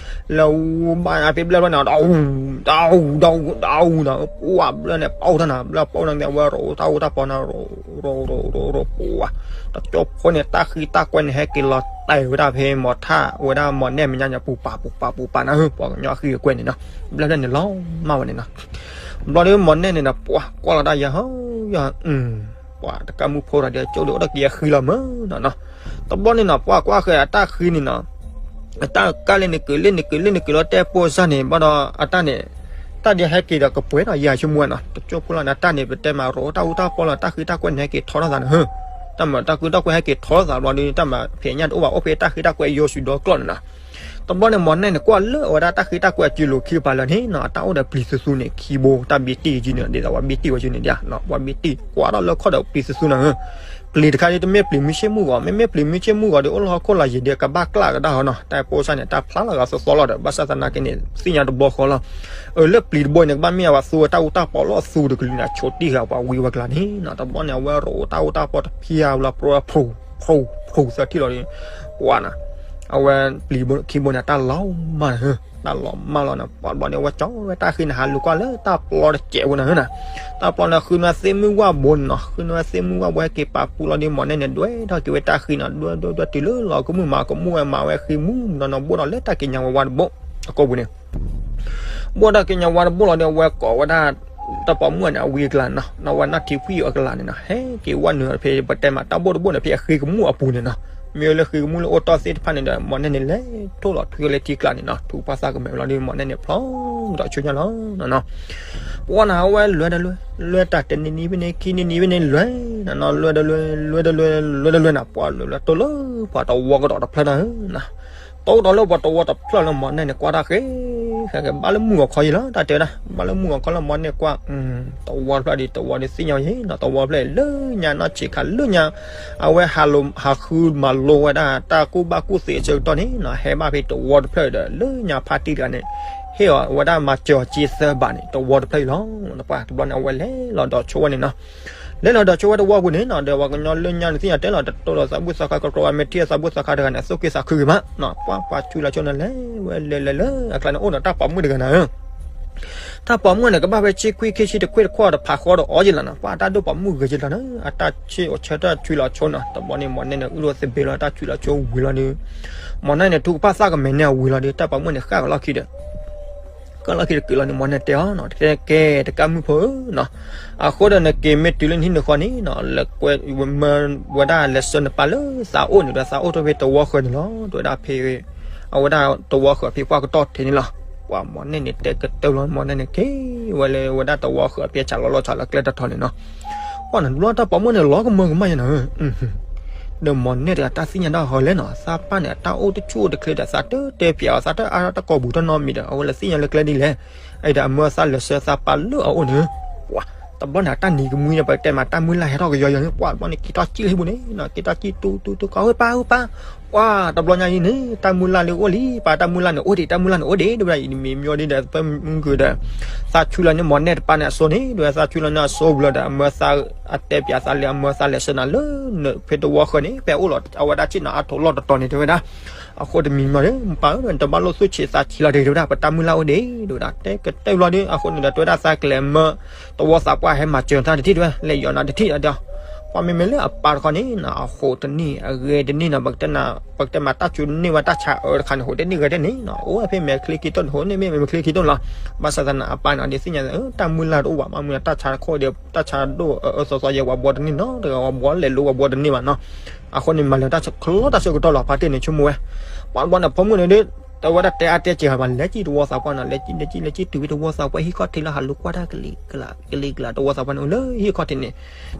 လဲၤဝူဘၣ်ဖဲဘျၢၣ်ဘျၢၣ်န့ၣ် ဒီးအူ ဒီးအူ ဒီးအူ ဒီးအူနီၤ, ပှၤဘျၢၣ်န့ၣ် ပီၣ်တၢ်နၤ, ဘျၢၣ်ပီၣ်တၢ်န့ၣ် အဝဲရိၤတၢ်အိၣ်တၢ်ဖီနၤ ရိၤ ရိၤ ရိၤ ရိၤ ပှၤ တကၠိဖိန့ၣ် တၢ်ဃံတၢ်ကွဲန့ၣ် ဟဲက့ၤလီၤတဲာ်ဝဲဒၣ်ဖဲမီၤထၣ်ဝဲဒၣ်မီၤနဲၣ်မဲာ်ညါန့ၣ် ပူၤပာ်ပူၤပာ်ပူၤပာ်နၤဧၢ, ပှၤကညီဃံကွဲန့ၣ်နီၤ, ဘျၢၣ်ဘျၢၣ်န့ၣ်လီၤမၢ်ဝဲန့ၣ်နီၤ, ဘျီဒီးမီၤနဲၣ်န့ၣ်နီၤ ပှၤကွၢ်လီၤတၢ်ယၤဟီယၤ ပှၤတကးမုၣ်ဖိတဂၤဒီး ကၠိဒီးအိၣ်ဒီးက့ၤအဃံလီၤမၢ်နီၤနီၤ, တဘျီန့ၣ်နီၤ ပှၤကွၢ်ဃဲအတၢ်ဃံန့ၣ်နီၤ, အတၢ်ကၢ်လၢနကုာ်လၢနကုာ်လၢနကုာ်လီၤတဲပိၢ်စၢ်န့ၣ် ဘၣ်ဒီးအတၢ်န့ၣ်, တၢ်ဒ်ဟဲက့ၤဒီးကပှဲၤဒီးယၤဆိကမိၣ်ဝဲနီၤ, တကၠိဖိလီၤန့ၣ် တၢ်န့ၣ် ပတဲမးရိတၢ်အူတၢ်ပီလီၤ တၢ်ဃံတၢ်ကွဲးန့ၣ် ဟဲက့ၤထီထီၣ်သးန့ၣ်ဟၢ, တၢ်မၤတၢ်ဃံတၢ်ကွဲးဟဲက့ၤထီထီၣ်သးဘျီဒီး တၢ်မၤဖံးညၣ်တအိၣ်ဘၣ် အိၣ်ဖဲတၢ်ဃံတၢ်ကွဲးယိာ်ဆူဒီကျီၢ်န့ၣ်နီၤ. တဘျီန့ၣ် မီၤနဲၣ်န့ၣ်ကွၢ်လၢအဝဲဒၣ်တၢ်ဃံတၢ်ကွဲးအစုလိၤခံကပၤလၢာ်န့ၣ်နီၤ, အတၢ်အိၣ်ဒီးပျံၤသူသူန့ၣ် ခံဘိ တၢ်ဘ့ၣ်တံၢ်ကကၠုန့ၣ် ဒ်သိးပှၤဘ့ၣ်တံၢ်ဝဲကၠုန့ၣ်ဒ်, ပှၤဘ့ၣ်တံၢ်ကွၢ်ထီၣ်လၢခီၣ်ဒီးပျံၤသူသူန့ၣ်ဧၢ, ပျံၤတခါဒ်တမ့ၢ်ပျံၤမုၢ်ဆ့ၣ်မုၢ်ဂီၤ မ့မ့ၢ်ပျံၤမုၢ်ဆ့ၣ်မုၢ်ဂီၤဒီး အိၣ်လၢဟီၣ်ခိၣ်လီၤယံၤဒီး ကဘၣ်ကျၢ်ကဒါဟီနီၤ, တၢ်ပိၢ်စၢ်န့ၣ် တၢ်ဖျါလီၤဂာ်သီသီလီၤဒီး ဘၣ်ဆၣ်သနာ်က့န့ၣ် သ့ၣ်ညါတဘျီဃီလီၤ. အၢ လၢပျံၤတဘိန့ၣ် ကဘၣ်မ့ၢ်အဝဲသူဝဲတၢ်အူတၢ်ပီလီၤအသူ တကလုာ်န့ၣ် ဆိးတံၢ်ဃာ်ပှၤဝံဝဲကျါန့ၣ်နီၤ, တဘျီန့ၣ် အဝဲရိတၢ်အူတၢ်ပီတဖၣ်အလီၤ ပြိဖျိ ဖျိဖျိသၢထံၣ်လီၤဒီး ပှၤနီၤ, အဝဲပျံၤခံဘိန့ၣ် တၢ်လီၤမၢ်န့ၣ်ဟၢ, တၢ်လီၤမၢ်လီၤန့ၣ် ပှၤတဘျီန့ၣ် အဝဲကၠီဝဲတၢ်ဃံန့ၣ် ဟးလူၤကွၢ်လၢတၢ်ပျီတစဲးဖိန့ၣ်ဟၢနီၤ, တၢ်ပျီန့ၣ်ဃုနွဲသ့ၣ်မုၢ်ဝၣ်ဘိန့ၣ်နီၤ, ဃုနွဲသ့ၣ်မုၢ်ဝၣ်ဘိဟဲက့ၤပာ်ပူၤလီၤဒီး မီၤနဲၣ်န့ၣ် ဒွဲၣ်ထီၣ်က့ၤဝဲတၢ်ဃံနီၤ, ဒွဲၣ်ဒွဲၣ်ဒွဲၣ်တုၤလၢလီၤကမူၣ်မၤကမူၣ်ဝဲ မၤဝဲဃံမူၣ်နီၤနီၤ ဘိၣ်ဒီးလၢတၢ်က့ၤညါဝဲဝါတဘိၣ်အကိာ်ပူၤန့ၣ် ဘိၣ်တၢ်က့ၤညါဝါတဘိၣ်လီၤဒီး အဝဲကိးဝဲဒၣ် တၢ်ပိာ်မုၣ်န့ၣ် အဝံအကျါနီၤ, နီၢ်ဝဲနီၢ်ထံဖှံၣ်အကလးန့ၣ်နီၤ, ဟဲက့ၤဝဲနုာ်ဖဲပတဲမးတၢ်ဘိၣ်တဘိၣ်န့ၣ် ဖဲအဃံကမူၣ်အပူၤန့ၣ်နီၤ, မ့ၢ်လၢဃံကမူၣ်လၢအိၣ်တီၢ်သ့ၣ်တဖၣ်န့ၣ်ဒီး မီၤနဲၣ်န့ၣ်လဲၤထိၣ်လီၤထွံဝဲလၢထံကျါန့ၣ်နီၤ, ထုးပှၢ်သၣ်ကမဲာ်လီၤဒီး မီၤနဲၣ်န့ၣ်ဖျီဒီးဆူညါလီၤနီၤနီၤ, ပှၤနီၤ အဝဲလဲၤဒီးလဲၤ လဲၤတၢ်တနံၤနံၤဖဲန့ၣ် ခံနံၤနံၤဖဲန့ၣ် လဲၤနီၤနီၤ လဲၤဒီးလဲၤ လဲၤဒီးလဲၤ လဲၤဒီးလဲၤနီၤ, ပှၤလဲၤလၢတိၢ်လၢပှၤတဝီကဒီးတဖျၢၣ်နီၤ တိၢ်ဒီးလၢပှၤတဝီတဖျၢၣ်လၢ မီၤနဲၣ်န့ၣ် ကွၢ်တၢ်ဃဲ ဃဲဃဲ ဘၣ်လၢမုၢ်ဂီၤခီယံၤလီၤ တၢ်တဲဒၣ် ဘၣ်လၢမုၢ်ဂီၤခီလၢ မီၤနဲၣ်ကွၢ် တဝီတဖျၢၣ်ဒီး တဝီဒီးသ့ၣ်ညါယံၤနီၤ တဝီတဖျၢၣ်လၢညါနီၢ်ဆံးခါလၢညါ အဝဲဟးလိၤဟးဃုမၤလိဝဲဒၣ် တၢ်ကူၣ်ဘၣ်ကူၣ်သ့အဆၢကတီၢ်န့ၣ်နီၤ ဟဲဘၣ်ဖဲတဝီတဖျၢၣ်ဒီး လၢညါဖါတံၢ်တဂၤန့ၣ် ဟ့ၣ်အီၤဝဲဒၣ်မၤစၢၤအီၤက့သၢဘးန့ၣ် တဝီတဖျၢၣ်အံၤလီၤ. ပှၤတဘျီန့ၣ် အဝဲလဲၤလီၤဒီးဆိဝဲန့ၣ်နီၤ လဲၤလီၤဒီးဆိဝဲတဝီပူၤန့ၣ်နီၤ ဒီးပှၤကညီလၢညါန့ၣ်သ့ၣ်ညါတဲလီၤ တတိၢ်လီၤသးဘူၣ်သးခါ ကကျီဝဲမ့ၢ်ထံၣ်သးဘူၣ်သးခါတဂၤန့ၣ် အသိၣ်က့သးခုဂ့ၤမး ပှၤပှၤဆူလီၤဆိန့ၣ် လဲၤဝဲလဲၤလဲၤလၢအကျါန့ၣ် အိၣ်ဒီးတၢ်ပိာ်မုၣ်တဂၤန့ၣ်ဧၢ တၢ်ပိာ်မုၣ်န့ၣ် ကဘၣ်ဖဲဆံခွံခံဆံတခွံတခွီၣ်ဒီး ဖးဃီဒီးအီယံၤလီၤနီၤ ပှၤတၢ်ဒိၣ်ပိာ်မုၣ်ဂ့ၤယံၤလီၤနီၤ အတၢ်ဆ့အိၣ်ဆၢတၢ်ဆူလီၤဆိနီၤ တဘျီန့ၣ် မီၤနဲၣ်န့ၣ် အုၣ်ဒိၣ်သဘ့လီၤ တၢ်ဆူလီၤဆိဝံၤလီၤဒီး မီၤနဲၣ်န့ၣ် ထုကဖၣ်သၣ်ကမဲာ်န့ၣ်အဝံၤလီၤဒီး တၢ်ပိာ်မုၣ်န့ၣ်ဃၣ်ကလီၣ်ခံဒီး ကလီၢ်ခံတကုာ်လီၤန့ၣ် မီၤနဲၣ်တဲအီၤနီၤ တဲကဲတကးမုၣ်ဖိဧၢနီၤ အဃိဒီးနက့ၤမ့ၢ်တုၤလၢနဟံၣ်နဃီန့ၣ်နီၤ လဲၤကွဲမၢဝဲဒၣ်လဲၤဆှၢနပၢ်လၢသးအိၣ်န့ၣ်ဒီး သးအိၣ်တဖဲတဝီဃၢၤန့ၣ်လီၤ တဲဝဲဒၣ်ဖဲ အဝဲဒၣ်တဝီဃၢၤဖဲပှၢ်ကတီၢ်ထဲန့ၣ်လီၤ ပှၤမီၤနဲၣ်န့ၣ်တဲကတၢၢ်လီၤ မီၤနဲၣ်န့ၣ်က့ၤဝဲလၢဝဲဒၣ်တဝီဃၢၤဖဲ ဆၣ်လီၤလီၢ်ဆၣ်လီၤကျဲတထီန့ၣ်နီၤ ပှၤန့ၣ်တဘျီတၢ်ပိာ်မုၣ်န့ၣ် လီၤကမၢကမၣ်ယဲနီၤ ဒီးမီၤနဲၣ်တဂၤတၢ်သ့ၣ်ညါဒၣ်ဟီလဲၣ်နီၤ သးပၢ်န့ၣ် အတၢ်အိၣ်တဆူၣ်အိၣ်တချ့ဒီး သးတတဲပၠးအီၤ သးတအါတၢ်ကိာ်ပူၤတၢ်နီတမံၤဒီး အဝဲလဲၤသ့ၣ်ညါလၢကျဲဒ်လဲၣ် အံၤဒီးအမၢသးလဲၤဆှၢသးပၢ်လၢအအိၣ်န့ၣ် ပှၤ တဘျီန့ၣ် အတၢ်နံၤကမှံဒီး ပတဲမးတၢ်မုၢ်လၢ်ဟဲထီၣ်ကယီယီန့ၣ် ပှၤတဘျီန့ၣ် က့ၤထီၣ်ကံၣ်လၢဟံၣ်ပူၤန့ၣ်နီၤ က့ၤထီၣ်ကံၣ်တူတူတူ ကီၢ်ဝဲပၢ်ဝဲပၢ် ပှၤ တဘျီညါအံၤန့ၣ် တၢ်မုၢ်လၢ်လၢအိၣ်လံ ပၢ်တၢ်မုၢ်လၢ်န့ၣ်အိၣ်ဒံး တၢ်မုၢ်လၢ်န့ၣ်အိၣ်ဒံး တဲဝဲဒၣ်အံၤ မ့ၢ်မ့ၢ်အိၣ်ဒံးဒီး ပမုၢ်ဂုၤဒီး သးဆူလီၤန့ၢ်မီၤနဲၣ်တပၢ်န့ၣ်အစိန့ၣ် တဲဝဲ သးဆူလီၤန့ၢ်အစိဝံၤလီၤဒီး အမၢသး အတဲပၠးသးလၢ အမၢသးလဲၤဆှၢနၤလၢ ဖဲတဝီဃၢၤန့ၣ် ဖဲအိၣ်လီၤအဝဲဒၣ်ဆ့ၣ်နီၤအါထိးလီၢ်တတီၤန့ၣ် တဲဝဲဒၣ် အဃိတမံၤမီၤဒီး ပၢ်ဧၢ နတဘၣ်လိၣ်သူၣ်ဆံးသးဆံးလီၤတဂ့ၤ တဲဝဲဒၣ် ပတၢ်မုၢ်လၢ်အိၣ်ဒံး တဲဝဲဒၣ် တဲကတၢၢ်လီၤဒီး အဃိန့ၣ်ဒီး တဲဝဲဒၣ်သးကလဲၤမၢ တဝီသးပှၢ်ဟဲမၤစၢၤတၢ်တထံၣ် တဲဝဲ လဲၤယီၤနၤတထံၣ်ဒီး ပှၤမ့မ့ၢ်လၢအပၢ်တခီန့ၣ်နီၤ အဃိတန့ၢ် အဂ့ၤတန့ၢ်နီၤ ပကတဲမးတၢ်စူၤန့ၢ်ဝဲတၢ်ဆါအၢတခါန့ၣ် ဟိးတန့ၢ်ဂ့ၤတန့ၢ်နီၤ အိၣ်ဝဲဖဲမဲာ်ချံခံတိၢ်န့ၣ် ဟိးန့ၢ်မ့ၢ်မဲာ်ချံခံတိၢ်န့ၣ်လီၤ ဘၣ်ဆၣ်သနာ်က့အပၢ်န့ၣ် ဒ်သ့ၣ်ညါ တၢ်မုၢ်လၢ်တအိၣ်ဘၣ် မ့ၢ်မုၢ်တၢ်ဆါတခီဒီး တၢ်ဆါဒိၣ်အၢအၢသီသီယဲ ပှၤဘှီတန့ၢ်နီတဂၤ ပှၤဘှီလဲၤလိဝဲဘှီတန့ၢ်ဘၣ်နီၤ အဃိန့ၣ် မၤလၢတၢ်ချီတၢ်ဆၢကတီၢ်လီၤ ဖါတ့ၢ်န့ၣ် ဆိကမိၣ်ဝဲ ပှၤဘှီန့ၣ် ဖိမုၣ်န့ၣ်ဒီး တဲဝဲဒၣ်တဲအါတဲစှၤဘၣ် လဲၤကံၣ်တဝီသးပှၢ်နီၤ လဲၤကံၣ်လဲၤကံၣ်လဲၤကံၣ်တုၤဝဲတဝီသးပှၢ်ဟံၣ်ခီၣ်ထံးလၢဟးလိာ်ကွၢ်တၢ်ကလံၤကလး ကလံၤကလး တဝီသးပှၢ်န့ၣ် အိၣ်လၢဟံၣ်ခီၣ်ထံးန့ၣ်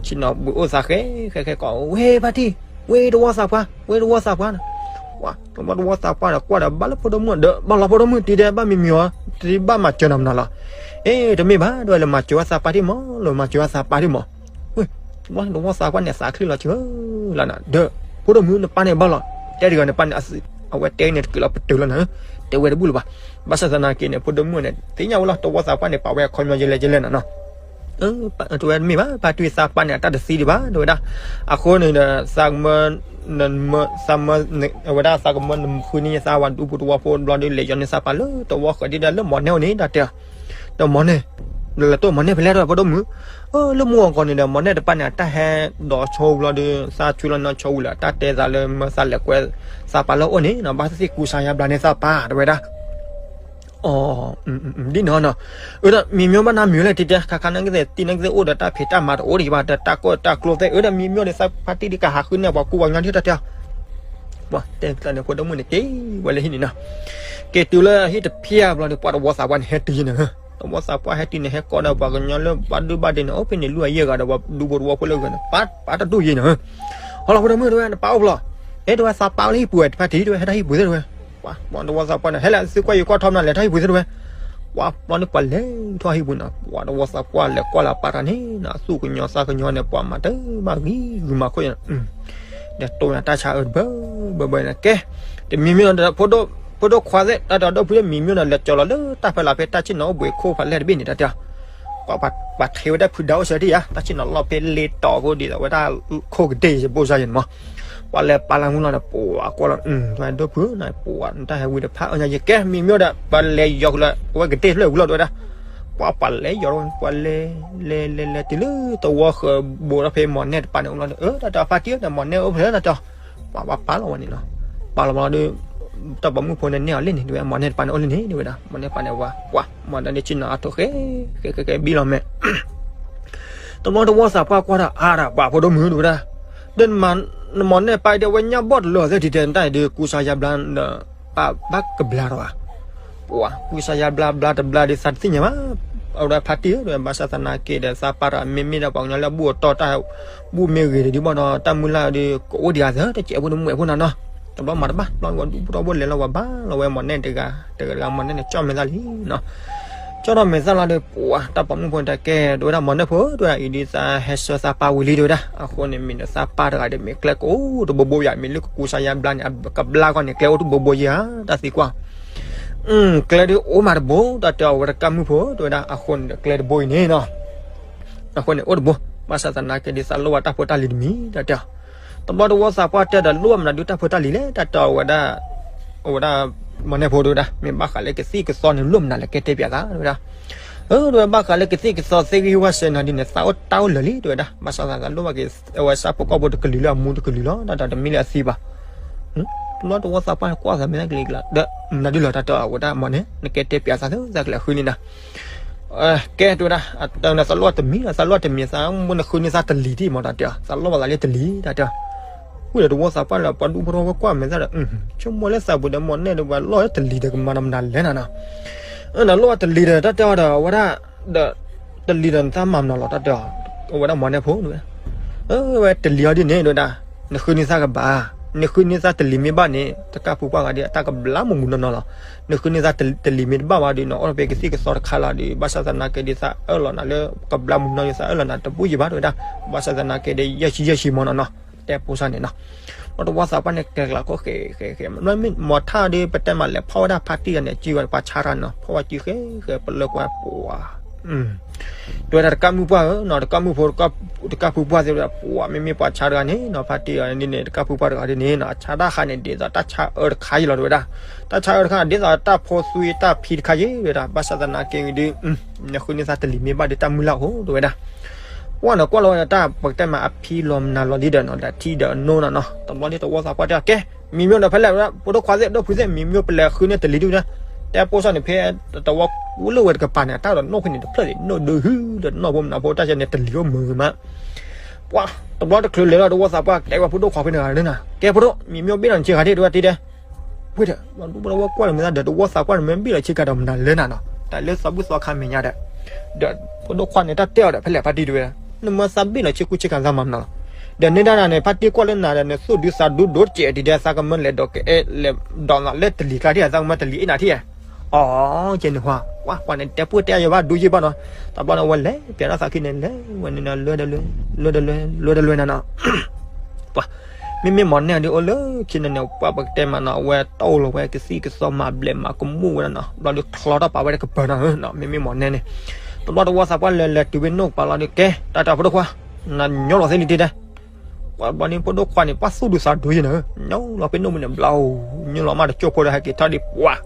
ဆ့ၣ်နီၤဘှံးအိၣ်သးဃဲ ဃဲဃဲကိး ဝဲဖါတံၢ် ဝဲတဝီသးပှၢ် ဝဲတဝီသးပှၢ်နီၤ ပှၤ တဝီတဝီသးပှၢ်ဒီး ကွၢ်ဒီးဘၣ်လၢဖိဒိၣ်မုၣ်ဒီး ဘၣ်လီၤဖိဒိၣ်မုၣ်တံၤဒီး ဘၣ်မံမံၤအီၤ တံၤဘၣ်မၤစၢၤနၤမနုၤလီၤ အ့ တမ့ၢ်ဘၣ် တဲဝဲ လဲၤမၤစၢၤဝဲသးပၢ်တံၢ်မး လဲၤမၤစၢၤဝဲသးပၢ်တံၢ်မး ဝဲ တဝီသးပှၢ်န့ၣ် သးချ့လီၤစၢၤလီၤနၤ ဒီး ဖိဒိၣ်မုၣ်နပၢ်န့ၣ်ဘၣ်လီၤ တဲတဂၤန့ၣ်ပၢ်န့ၣ် အဝဲတဲန့ၣ်တကုာ်လီၤပတုာ်လီၤနၤ တဲဝဲတဘူၣ်လၢၤဘၣ် ဘၣ်ဆၣ်သနာ်က့န့ၣ် ဖိဒိၣ်မုၣ်န့ၣ် သ့ၣ်ညါဝဲလီၤ တဝီသးပှၢ်န့ၣ် ပာ်ဝဲအခီပညီယဲလဲၣ်ယဲလဲၣ်နၤနီၤ တဲဝဲတမ့ၢ်ဘၣ် ပၢ်တံၢ်သးပၢ်န့ၣ် အတၢ်တသံဒံးဘၣ် တဲဝဲဒၣ် အဃိန့ၣ်ဒီး သးကမၢ သးမၢ အဝဲဒၣ်သးကမၢနဃုန့ၢ်သးဝဲဒူပူၤတဝီဖိဘျီဒီး လဲၤယီၤန့ၢ်သးပၢ်လၢတဝီဃၢၤဒ်ဒီးလၢမီၤနဲၣ်အိၣ်န့ၣ် တၢ်တဲ ဒီးမီၤန့ၣ် လဲၤလၢတိၢ်မီၤန့ၣ်ဖဲလဲၣ် တဲဝဲ ဖိဒိၣ်မုၣ် လၢမုၢ်အဂီၤန့ၣ်ဒီး မီၤနဲၣ်တပၢ်န့ၣ် အတၢ်ဟဲဒိးဆိဝံၤလီၤဒီး သးဆူလီၤနီၢ်ဆိဝံၤလီၤ တၢ်တဲသးလၢမၢသးလဲၤကွဲသးပၢ်လၢအအိၣ်န့ၣ်နီၤ ဘၣ်သ့ၣ်သ့ၣ်ကူစါယါဘျါန့ၢ်သးပၢ် တဲဝဲဒၣ် အ ဒ်နီၤနီၤ အၢ ဒီးမံၤမျိၣ်ဘၣ်နၤမံၤလၢတံၢ်တဲ ခါခါနကသ့ၣ်တံၢ်နကသ့ၣ်အိၣ်ဒီးတၢ်ဖံးတၢ်မၤတအိၣ်ဒံးဘၣ် ဒီးတၢ်ကီတၢ်ကျိသ့ၣ် အၢ ဒီးမံၤမျိၣ်ဒီးသးဖါတံၢ်ဒံးကဟးဃုန့ၢ်ပှၤကူပှၤကညီဒံးတၢ်တဲ ပှၤတဲကျါန့ၣ် ဖိဒိၣ်မုၣ်န့ၣ် က့ၤဝဲလၢဟံၣ်န့ၣ်နီၤ. က့ၤတုၤလၢဟံၣ်တဖျၢၣ်ဘျီဒီး ပှၤတဝီသးပှၢ်န့ၣ် ဟဲတုၤယဲန့ၣ်, တဝီသးပှၢ်ဟဲတုၤန့ၣ် ဟဲကိးဒီးပှၤကညီလၢပှၤဒုၣ်ဘၣ်ဒ့န့ၣ် အိၣ်ဖဲန့ၣ် လွံၢ်အယဲၢ်ဂၤဒီး ပှၤဒူဖိတဝီဖိလၢဂၤန့ၣ် ပာ်တဒူၣ်ယဲန့ၣ်, ဟီလီၤ ဖိဒိၣ်မုၣ်တဲဝဲ နပာ်အိၣ်ဖျီၣ်, အဲ တဲဝဲ သးပာ်အိၣ်လၢဟံၣ်ပူၤဝဲ တဖၣ်တံၢ် တဲဝဲ ဟဲထီၣ်ဟံၣ်ပူၤသ့ၣ် တဲဝဲ. ပှၤတဝီသးပှၢ်န့ၣ် ဟဲလၢသုကွၢ်ယကွၢ်ထီမနုၤလဲၣ် ထီၣ်ဟံၣ်ပူၤသ့ၣ် တဲဝဲ. ပှၤဘျီန့ၣ် ပှၤလဲၤထီၣ်ဟံၣ်ပူၤန့ၣ် ပှၤတဝီသးပှၢ်လဲၤကွၢ်လၢပာ်တၢ်န့ၣ်နီၤ သူၣ်ကညီၤသးကညီၤန့ၣ် ပှၤမၤတၢ်မၤဂံၤဂုာ်မၤခိၣ်န့ၣ် ဒီးတိၢ်ညါတၢ်ဆါအၢတဘၢဘၢဘၢန့ၣ်ကဲ, တမံၤမံၤဒီး ဖိဒိၣ်ခွါသ့ၣ် တၢ်တဒိၣ်ဖုသ့ၣ် မံၤမံၤဒီး လဲၤကၠီၤလီၤလၢတၢ်ဖဲလၢဖဲတၢ်ဆ့ၣ်နီၤအိၣ်ဘှံးခိၣ်ဖးလဲၢ်တဘ့ၣ်န့ၣ် တၢ်တဲအီၤ, ပှၤပှၤထံးဝဲဒၣ်ဖုဒါအိၣ်ဆၢထံၣ်ဧါ တၢ်ဆ့ၣ်နီၤလီၢ်ဖဲလ့တီၤဖိဒ်သိးဝဲဒၣ်ခိၣ်ကဒ့ၣ်ယဘိၣ်စါယဲန့ၣ်မး, ပှၤလဲၤပာ်လၢမူလီၤဒီး ပှၤကွၢ်လီၤ ဒိၣ်ဖုန့ၣ် ပှၤနတၢ်ဟဲဝံၤတဖၣ်အၢညါယကဲ မံၤမံၤဒီး ပှၤလဲၤယီၤဃုာ်လၢ အဝဲကဒ့ၣ်ဖျၢၣ်ဝံၤလီၤ တဲဝဲဒၣ်, ပှၤပှၤလဲၤယီၤ ပှၤလဲၤ လဲၤလဲၤလဲၤတုၤလၢတဝီဃၢၤဘိးဒီးဖဲမီၤနဲၣ်တပၤန့ၣ်အိၣ်လီၤဒီး အၢ တၢ်တဲအီၤ ဖါတံၢ်ဧၢ မီၤနဲၣ်အိၣ်ဖဲလဲၣ် တၢ်တဲအီၤ, ပှၤပာ်လီၤဝဲန့ၣ်နီၤ, ပာ်လီၤမးဒီး တၢ်ပိာ်မုၣ်ဖိန့ၣ်န့ၢ်အီၤလံန့ၣ် တဲဝဲ မီၤနဲၣ်တပၤန့ၣ်အိၣ်လံန့ၣ် တဲဝဲဒၣ် မီၤနဲၣ်တပၤန့ၣ်ဝဲ ပှၤ မီၤနဲၣ်န့ၣ်ဆ့ၣ်နီၤအါထီၣ်ဃဲ ဃဲဃဲဃဲဘံလီၤမဲာ် တဘျီတဝီသးပှၢ်ကွၢ်တၢ်အါဒီး ပှၤဖိဒိၣ်မုၣ်တဲဝဲဒၣ်, ဒီးနမီၤနဲၣ်ပာ်အံၤဒီး အဝဲညၣ်ဘီၣ်တလၢအီၤသ့ၣ်တံၢ်တဲ နတၢ်အံၤဒီး ကူစါယါဘျါဒီး ပဘၣ်ကဘျါထီၣ်ဧါ, ပှၤ ကူစါယါဘျါဘျါတဘျါဒီး သးတသ့ၣ်ညါဘၣ်, အဝဲဒၣ်ဖါတံၢ်ဧၢ တဲဝဲ ဘၣ်ဆၣ်သနာ်က့ဒီး သးပာ်ဒီး မ့မ့ၢ်ဒီးပှၤကညီလၢအဘူၣ်အတီၢ်တၢ် ဘူၣ်မ့ၢ်ဂ့ၤဒီး ဒုးဘၣ်ဒီး တၢ်မုၢ်လၢ်ဒီး ကအိၣ်ဒံးဧါသၢ တစဲးဖိတမှဲာ်ဖိနၤနီၤ, တဘျီမၤတဘၣ် ဘျီဝဲဒူၣ်ဖိထီဘိလဲၤလီၤ ပှၤဘၣ်လီၤဝဲမီၤနဲၣ်တဂၤ တဂၤတဂၤ မီၤနဲၣ်န့ၣ် ကၠီၣ်မဲာ်သၣ်လံနီၤ ကၠီၣ်ထီၣ်မဲာ်သၣ်လီၤဒီး ပှၤတၢ်ပိာ်မုၣ်ဖိန့ၣ်တဲကဲ တဲဝဲဒၣ် မီၤနဲၣ်ဖိ တဲဝဲဒၣ် အံၤဒ်သးဟဲဆှၢသးပာ်ဝံၤလံ တဲဝဲဒၣ်, အဃိန့ၣ် မ့ၢ်ဒီးသးပာ်တဂၤဒီး မ့ၢ်ကျဲကအိၣ်တဘိဘိယၤ မ့ၢ်လၢကကူစါယါဘျါန့ၣ် ကဘျါကီၢ်န့ၣ် ကျဲအိၣ်တဘိဘိယၤဧါ တၢ်သံကွၢ်, ကျဲဒုးအိၣ်မးတဘိ တၢ်တဲအီၤဝဲတၢ်ကၢ်မုၣ်ဖိ တဲဝဲဒၣ်, အဃိန့ၣ်ဒီးကျဲတဘိအံၤန့ၣ်နီၤ အဃိန့ၣ်အိၣ်တဘိ, ဘၣ်ဆၣ်သနာ်က့ဒီး သးလိၣ်ဘၣ်တၢ်ဖိတၢ်လံၤတမံၤ တၢ်တဲအီၤ, တဘျီတဝီသးပှၢ်တဲဒီး လိၣ်ဘၣ်မနုၤဒုးတၢ်ဖိတၢ်လံၤလဲၣ် တၢ်တဲအီၤဝဲဒၣ်, အဝဲဒၣ် မီၤနဲၣ်ဖိ တဲဝဲဒၣ်, မ့ၢ်ဘၣ်ဃးလၢကသံၣ်ကသီန့ၣ် လိၣ်မနုၤလဲၣ် ကဲတဲပၠးသး တဲဝဲဒၣ်, အၢ တဲဝဲ ဘၣ်ဃးလၢကသံၣ်ကသီသ့ၣ်ဂံၢ်ဝၣ်စဲနၤဒ်န့ၣ် သးအိၣ်တၢ်အိၣ်လၢာ်လံ တဲဝဲဒၣ်, ဘၣ်ဆၣ်သးလိၣ်ဘၣ်က့ၤ အဝဲဆၣ်ဖိကီၢ်ဖိတကလုာ်လၢအမူတကလုာ်လီၤ တၢ်တမံၤလၢအသံဘၣ် တဘျီတဝီသးပှၢ်ကွၢ်သးမဲာ်ညါကလံၤကလး ဒီးမနုၤဒုးလီၤ တၢ်တဲအီၤဝဲဒၣ် မီၤနဲၣ် နကဲတဲပၠးသးသၢ သးကလဲၤဃုန့ၢ်နၤ ကဲ တဲဝဲဒၣ်, သးလိၣ်တမံၤလီၤ သးလိၣ်တမံၤ သးမ့ၢ်နဃုန့ၢ်သးတလံၤဒံးမး တၢ်တဲအီၤ သးလိၣ်ဘၣ်သးလၢတလံၤ တၢ်တဲအီၤ, ဝံၤဒီးတဝီသးပှၢ်လၢ ပှၤဒူဖိထီဘိကွၢ်မဲာ်သၣ်ဒီး ဆိကမိၣ်လၢသးပူၤဒီး မီၤနဲၣ်ဒီး ပှၤလိၣ်လၢတလံၤဒီး ကမၤဒီးမနုၤလဲၣ်နၤနီၤ, နလိၣ်ဘၣ်တလံၤဒီး တၢ်တဲအီၤဒီး အဝဲဒၣ် ဒီး တလံၤဒီးနသးမၤမနုၤလီၤ တၢ်တဲအီၤ, အဝဲဒၣ်မီၤနဲၣ်ဖိ တဲဝဲ, ဝဲတလံၤအီၤဒ်န့ၣ် တဲဝဲဒၣ်, နဃုန့ၢ်သးကဘၣ်, နဃုန့ၢ်သးတလံၤမ့ၢ်ဘၣ်န့ၣ် တကၢ်ဖုပှၢ်ဂၤဒ် အတၢ်ကဘျါမုၢ်မုၢ်နီၢ်နီၢ်လီၤ, နဃုန့ၢ်သးတလံၤမ့ၢ်တဘၣ်ဘၣ်ဒီး နအိၣ်ဖဲကသံၣ်ကသီတခါလီၤဒီး ဘၣ်ဆၣ်သနာ်က့ဒီး သးအၢၣ်လီၤနၤလၢ ကဘျါမုၢ်နီၢ်ဒီး သးအၢၣ်လီၤနၤတဘူၣ်ယံၤဘၣ် တဲဝဲဒၣ်, ဘၣ်ဆၣ်သနာ်က့ဒီး ယဲၢ်ဆံယဲၢ်ဆံမးနီၢ်နီၢ်, တဲပိစါန့ၣ်နီၤ ပှၤတဝီသးပှၢ်န့ၣ်ကျဲကျးခိၣ်ဃဲဃဲဃဲ မ့ၢ်မီၤထၣ်ဒီး ပတဲမးလဲၤဖီၣ်ဝဲဒၣ်ဖါတံၢ်ဂၤန့ၣ် စုဝဲပှၤဆါတဂၤနီၤ ဖီၣ်ဝဲစုဃဲဃဲ ပလၢကွၢ်ပှၤ တဲဝဲဒၣ်တကၢ်မုၣ်ပှၢ်ဧၢနီၤ တကၢ်မုၣ်ဖိ တကၢ်ဖုပှၢ်သ့ၣ်ဝဲဒၣ် ပှၤမ့မ့ၢ်ပှၤဆါတဂၤန့ၣ်နီၤ ဖါတံၢ်ဂၤန့ၣ်န့ၣ် တကၢ်ဖုပှၢ်တဂၤဒ်န့ၣ်နီၤ အဆါတၢ်ခါန့ၣ် ဒ်သိးတၢ်ဆါအၢတခါယံၤလီၤ တဲဝဲဒၣ်, တၢ်ဆါအၢတခါ ဒ်သိးတၢ်ဖိသွံတၢ်ဖံးတခါယံၤ တဲဝဲဒၣ် ဘၣ်ဆၣ်သနာ်က့ဒီး နဃုန့ၢ်သးတလံၤမ့ၢ်ဘၣ်ဒီးတၢ်မုၢ်လၢ်အိၣ် တဲဝဲဒၣ် ပှၢ်နီၤ ကွၢ်လီၤဝဲဒီးတၢ်ပကတဲမးအဖံလီၤမနုၤလီၤလံဒီးနီၤ ဒီးထံဒီးအနိနီၤနီၤ တဘျီန့ၣ်တဝီသးပှၢ်တဲအီၤ ကဲ မံၤမ့ၢ်ဒီးဖဲလဲၣ် ဖိဒိၣ်ခွါသ့ၣ် ဒိၣ်ဖုသ့ၣ် မံၤမ့ၢ်ပလဲၤဃုန့ၢ်တလံၤဒုၣ်ဒါ တဲပိစၢ်န့ၣ် ဖဲတဝီကူလၢဝဲတကပၤန့ၣ် အတၢ်ဒီးနီၣ်ဖဲန့ၣ်တဖျၢၣ်န့ၣ် နီၣ်ဒုးဟု ဒီးနီၣ်ဖိမနုၤဖိတၢ်ဆဲန့ၣ် တလံၤအိၣ်မုာ်ဂ့ၤမး ပှၢ် တဘျီတချုးလဲၤလီၤ တဝီသးပှၢ်တဲဝဲဖိဒိၣ်ခွါဖဲန့ၣ်ဂၤလၢနၤ ကဲဖိဒိၣ် မံၤမ့ၢ်ဘ့ၣ်လီၤနဆ့ကၤဒ့ၣ် တဲဝဲတံၢ်ဒဲး ဝ့ၢ်ဒီး ပှၢ်ဒူပှၢ်ဝဲကွၢ်လီၤမ့ၢ်သးဒီး တဝီသးပှၢ်န့ၣ် မ့ၢ်ဘ့ၣ်လီၤဆ့ကၤဒီးမနုၤလဲၣ်နၤနီၤ တၢ်လၢသးဘူၣ်သီခါမဲာ်ညါဒီး ဒီးဖိဒိၣ်ခွါန့ၣ် တၢ်တဲအီၤဒီး ဖဲလဲၣ်ဖါတံၢ်တဲဝဲ နမ့ၢ်သးဘ့ၣ်လီၤဆ့ကူဆ့ကၤသးမၤမနုၤလီၤ ဒီးန့ၢ်ဒၣ်နၤန့ၣ် ဖါတံၢ်ကွၢ်လၢနၤဒီး နသူၣ်ဒုသးဒူဒိၣ်တစဲးဒံးဒဲး သးကမၢလဲၤဒီးကအဲၣ်လဲၤဒီးနၤလၢတလံၤကျါထံၣ် သးကမၢတလံၤအ့ၣ်နၤထံၣ် အီ ကဲန့ၣ်ဟါ ပှၢ်ပှၢ်န့ၣ် တဲပှၢ်တဲအါယၤဘၣ်ဒိယံၢ်ဘၣ်နီၤ တဘျီန့ၣ် အဝဲလဲၤပျဲထီၣ်သးခံန့ၣ် လဲၤဝဲန့ၣ်နီၤ လၢတလွဲ လၢတလွဲ လၢတလွဲနၤနီၤ ပှၢ် မ့မ့ၢ်မီၤနဲၣ်ဒုးအိၣ်လၢခံန့ၣ်န့ၣ် ပှၢ်ပကတဲမးနီၤ အဝဲတၢ်အိၣ်လီၤဝဲကသံၣ်ကသီမၤဘျဲးမၤကမူၣ်ဝဲဒၣ်နီၤ ဘျီဒုးချီထီၣ်ပာ်ဝဲဒၣ်ကပၤနီၤ မ့မ့ၢ်မီၤနဲၣ်န့ၣ် တဘျီတဝီသးပှၢ်လဲၤလဲၤတုၤဖဲနိၣ်ကပၤလီၤဒုး ကဲ တၢ်တၢ်ဖိဒိၣ်ခွါ နညီလီၤသ့လံတံၢ်ဒဲး ပှၢ်ဘျီန့ၣ် ဖိဒိၣ်ခွါန့ၣ် ပှၢ်သူၣ်ဒုးသးဒူယဲၢ်န့ၣ် ညီလီၤဖဲနိၣ်မုၢ်န့ၣ်ဘျီ ညီလီၤမးတကၠိၢ်ဖိဒီးဟဲက့ၤထီၣ်ဒံးပှၢ်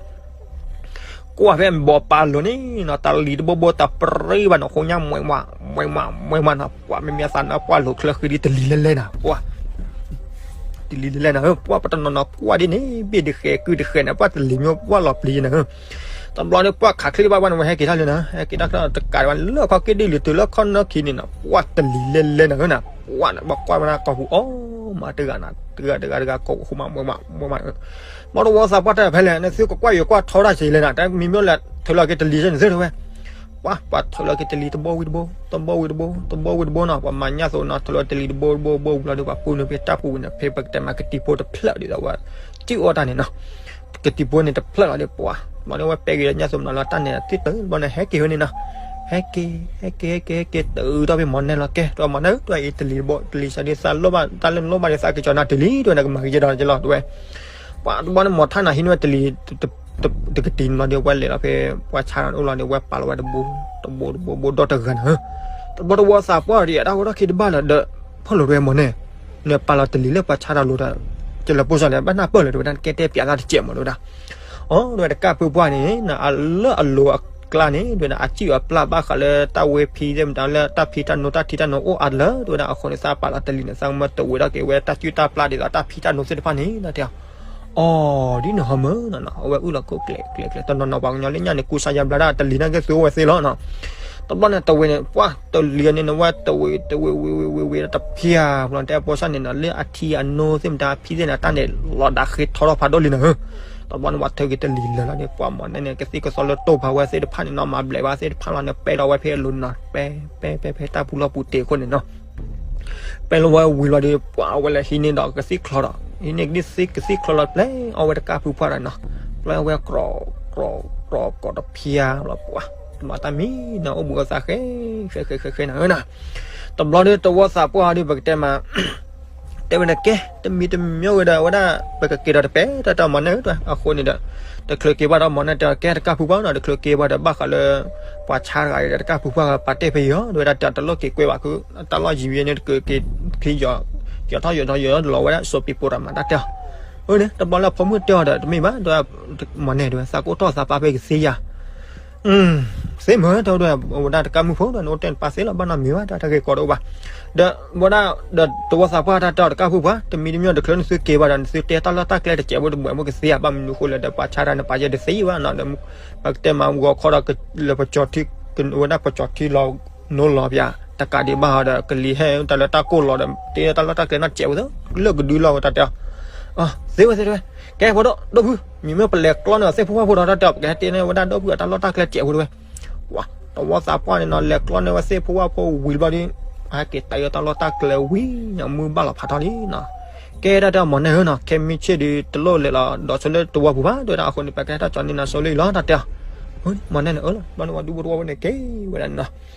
ကွၢ်ဖဲဘီပာ်လိၤန့ၣ်နီၤ တၢ်လံၤတဘိဘိတၢ်ပြံဘၣ်နီၤ ဃိညါမွဲမး မွဲမး မွဲမးနီၤ ပှၢ်မ့မ့ၢ်အသးနါပှၢ်လိၤချၢဃံဒ်တလံၤလဲၤလဲၤနၤ ပှၢ် တလံၤလဲၤလဲၤနၤ ပှၢ်ပတနီၤနီၤကွၢ်ဒ်န့ၣ် ဘ့ၣ်တဃဲၤကုၢ်တဃဲၤန့ၣ် ပှၢ်တလံၤမ့ၢ်ပှၢ်လီၤပျံၤယဲၢ်န့ၣ် တဘျီန့ၣ် ပှၢ်ခးချ့ဘၣ်ဘၣ်န့ၣ် ဝဲဟဲက့ၤထီၣ်လၢနၤ ဟဲက့ၤတၢ်ချၢတကးဒံးဘၣ် လၢခီၣ်က့ၣ်ဒ်လံၤတုၤလၢခီၣ်နၢၣ်ခံန့ၣ်နီၤ ပှၢ်တလံၤလဲၤလဲၤနၤဧၢနၤ ပှၢ်န့ၣ် ဘၣ်ကွၢ်ဝဲဒၣ်ကီၢ်ပူၤအီၤမးတဂၤနၤ တဂၤတဂၤတဂၤကိးဃူမးမးမးမး, ဘၣ်တဝီသးပှၢ်တဲဖဲလဲၣ် နသုကကွၢ်ယိၤကွၢ်ထီတၢ်စ့လဲၣ်နၤ, တၢ်မံၤမ့ၢ်လဲၣ် ထုးလီၤက့ၤတလံၤစ့န့ၣ်သ့တဲဝဲ, ပှၤ ပှၤထုးလီၤက့ၤတလံၤတဘိဝံၤတဘိ တဘိဝံၤတဘိနီၤ, ပှၤမၤညၣ်သိးနီၤ ထုးလီၤတလံၤတဘိတဘိတဘိဝံၤလီၤဒီး ပှၤပူၤန့ၣ်ဖဲတၢ်ပူၤဝံၤန့ၣ် ဖဲပကတဲမးကတံၤဖိတဖျၢၣ်ဒ်သိးဝဲ တံၢ်အီၣ်တၢ်န့ၣ်နီၤ, ကတံၤဖိန့ၣ်တဖျၢၣ်လီၤဒီး ပှၤ မၤန့ၢ်ဝဲပဲဂ့ၤလၢညၣ်သိးမနုၤလီၤ တၢ်န့ၣ်သ့ၣ်တဘျီန့ၣ် ဟဲက့ၤဝဲန့ၣ်နီၤ, ဟဲက့ၤ ဟဲက့ၤ ဟဲက့ၤ ဟဲက့ၤ တုၤထီၣ်ဖဲမၤနဲၣ်လီၤ ကဲ တဝီမၤနဲၣ် တဝီအံၤတလံၤတဘိ တလံၤစ့ဒီး သးလိၣ်ဘၣ် တၢ်လၢနလိၣ်ဘၣ်ဒီးသးက့ၤကၠီၤနၤတလံၤ တဝီန့ၣ်ကမၤကယဲၢ်ဒီးကလီၤ တဝဲ ပှၤတဘျီန့ၣ် မၤထါနၤဟံးန့ၢ်ဝဲတလံၤ တကတံၤန့ၣ်လီၤဒီး ဝဲလဲၤလီၤဖဲ ပှၤဆါတၢ်အိၣ်လီၤဒီး ဝဲပာ်လီၤဝဲတဘိ တဘိတဘိဘိဒီတဂၤန့ၣ်, တဘျီတဝီသးပှၢ်ဒီး အတၢ်ဂီၤထီၣ်ခံတဘၣ်လၢၤဒီး ဖီၣ်လိာ်တဝဲမၤနဲၣ်, နပာ်လီၤတလံၤလၢပှၤဆါတၢ်လိၤဒီး ကလၢပှိၢ်စီလၢ ဘၣ်နၢ်ပၢၢ်လၢၤတဝဲဒၣ် နကဲတဲပၠးသးတစဲးမးတဝဲဒၣ်, အိၣ်တဝဲတကၢ်ဖုပှၢ်န့ၣ် နအလၢအလိၤအကျါန့ၣ် တဝဲဒၣ် အစံၣ်အပျၢ်ဘၣ်ဃးလၢတၢ်ဝဲဖံးသ့ၣ်မတၤလၢတၢ်ဖံးတၢ်နိတၢ်ထံတၢ်နိအိၣ်အါတလၢၤ တဝဲဒၣ် အဃိန့ၣ် သးပာ်လီၤတလံၤန့ၣ် သးမၢတဝဲဒၣ်က့ၤဝဲတၢ်စုၣ်တၢ်ပျၢ်ဒ်သိးတၢ်ဖံးတၢ်နိသ့ၣ်တဖၣ်န့ၣ် နတဲ အီၤ ဒ်န့ၣ်ဟီမၢ်နီၤနီၤ အဝဲအုၣ်လီၤခိၣ်ကျဲးကျဲးကျဲး တနီၤနီၤပှၤကညီလၢညၣ်န့ၣ် ကူစါယါဘျါဒၣ်တလံၤနာ်က့သုအိၣ်ဝဲသ့လီၤနီၤ, တဘျီန့ၣ်တဝဲန့ၣ် ပှၤတလံၤန့ၣ် နဝဲတဝဲတဝဲဝဲဝဲဝဲဝဲတဖၠၣ် ပှၤတဲအဖိစၣ်န့ၣ်နီၤ လၢအထံအနိသ့ၣ်မတၤအဖံးသ့ၣ်န့ၣ် တၢ်န့ၣ်လီၤဒၣ်ဃ့ထီထီၣ်ဖးဒိၣ်လံနီၤ, တဘျီန့ၣ်ပှၤထုးက့ၤတလံၤလၢာ်လီၤန့ၣ် ပှၤမၤနဲၣ်န့ၣ် ကသံၣ်ကသီလၢတိၢ်ဖးဝဲသ့ၣ်တဖၣ်န့ၣ်နီၤ မၤဘျဲးဘၣ်သ့ၣ်တဖၣ်လီၤန့ၣ် ပဲထီၣ်ဝဲဖဲအလိၤနီၤ ပဲပဲပဲဖဲတၢ်ပူၤလီၢ်ပူၤတ့ၢ်အဃိန့ၣ်နီၤ ပဲလီၤဝဲဝံၤလီၤဒီး ပှၤအဝဲလဲၤဟံးန့ၢ်ဒီးကသံၣ်ချီဒီး ဟံးန့ၢ်ကသံၣ်ချီလီၤ ပျဲအီၣ်ဝဲတကၢ်ဖုပှၢ်ဒီးနီၤ, ပျဲအီၣ်ဝဲကြီၤကြီၤကြီၤကိးတဖၠၣ်လီၤ ပှၤ တမၤတၢ်မံနီၤ အိၣ်ဘှံးအိၣ်သါဃဲ ဃဲဃဲဃဲဃဲနၤဧၢနီၤ, တဘျီဒီးတဝီသးပှၢ်ဒီး ပကတဲမး တဲဝဲန့ၣ်ကဲ တမံၤတမံၤဝဲဒီး အဝဲဒၣ် ပကက့ၤဒီးတပဲ တၢ်တဲမၤနဲၣ်ဧၢ အဃိန့ၣ်ဒီး တချုးက့ၤဘၣ်ဒီးမၤနဲၣ်တဲကဲတကၢ်ဖုပှၢ်နီၤ တချုးက့ၤဘၣ်ဒီး ဘၣ်ဃးလၢ ပှၤဆါတဂၤအံၤဒီး တကၢ်ဖုပှၢ်ပာ်တ့ၢ်ဖဲအံၤအီၤ တဝဲဒၣ်တဲတလိၣ်က့ၤကွဲဘၣ်ခု တၢ်လီၢ်ယံၤဝံၤန့ၣ် တက့ၤက့ၤ ယီၤထီၣ်ယီၤထီၣ်ယီၤထီၣ်လီၤဝဲဒၣ် စီၤပံၤပိၤတၢ်မၤတၢ်တဲအီၤ, အန့ၣ် တဘျီလၢဖိမုၣ်တဲအီၤဒီး တမ့ၢ်ဘၣ် မၤနဲၣ်တဲဝဲ သးကအိၣ်ထီၣ်သးပာ်ဖဲကသ့ဧါ သ့မၢ်တဲဝဲ ဝဲဒၣ်တကၢ်မုၣ်ဖိဒီး နအိၣ်တဲနပာ်သ့လီၤ ဘၣ်နီတမံၤဘၣ် တၢ်တဂ့ၤကိးတအိၣ်ဘၣ်, ဒီးဝဲဒၣ်ဒီးတဝီသးပှၢ်တၢ်တဲအီၤတကၢ်ဖုပှၢ် တမံၤတမံၤတချုးနသုက့ၤဘၣ်ဒီး နသုတဲတၢ်လီၢ်တၢ်ကျဲတစဲးဖိတဘှဲးဖိကသ့ဧါ ဘၣ်မနုၤဃိလဲၣ်ဒီး ပှၤဆါတၢ်န့ၣ်ပာ်ယဲၢ်တသ့ဘၣ်နီၤဒီး ပကတဲမၤဂီၤခီဒီး လၢပကၠီၤထံ ဝဲဒၣ်ပကၠီၤထံလီၤ နိလီၤပၠး တကးဒံးဘၣ်ဟီဒီး ကလံၤဟဲတၢ်လၢတၢ်ကိၢ်လီၤဒီး တဲတၢ်လီၢ်တၢ်ကျဲနီတစဲးဖိသ့ လၢကဒုလီၤဝဲတၢ်တဲအီၤ သ့ဝဲသ့တဲဝဲ ကဲဖိဒိၣ်ဒိၣ်ဖု မ့မ့ၢ်ပလဲၤကျီန့ၢ်သ့ၣ်ဖိဝၣ်ဖိဒီးတၢ်တဲအီၤ ပကဟဲတဲန့ၢ်ဝဲဒၣ်ဒိၣ်ဖုအတၢ်လီၢ်တၢ်ကျဲတစဲးဖိတဲဝဲ ပှၤ တဝီသးပှၢ်န့ၣ်နီၤ လဲၤကျီန့ၢ်ဝဲသ့ၣ်ဖိဝၣ်ဖိဝံၤဘျီဒီး ဟဲက့ၤတဲအီၤတၢ်လီၢ်တၢ်ကျဲဝံၤ မုၢ်ဘၣ်လီၤဖးထီလံနီၤ ကဲတၢ်တဲအီၤမၤနဲၣ်ဧၢနီၤ ခဲမုၢ်ဆ့ၣ်ဒီး တလိၣ်လဲၤလီၤဒီးဆိလၢတဝီပူၤဘၣ် တဲဝဲဒၣ် အဃိန့ၣ် ပကဟဲထီၣ်ကၠီၤန့ၢ်နၤဆိလၢအံၤလီၤ တၢ်တဲအီၤ မၤနဲၣ်န့ၣ် အၢၣ်လီၤ ဘျီန့ၣ် ပှၤဒူဖိတဝီဖိန့ၣ် က့ၤဝဲဒၣ်န့ၣ်နီၤ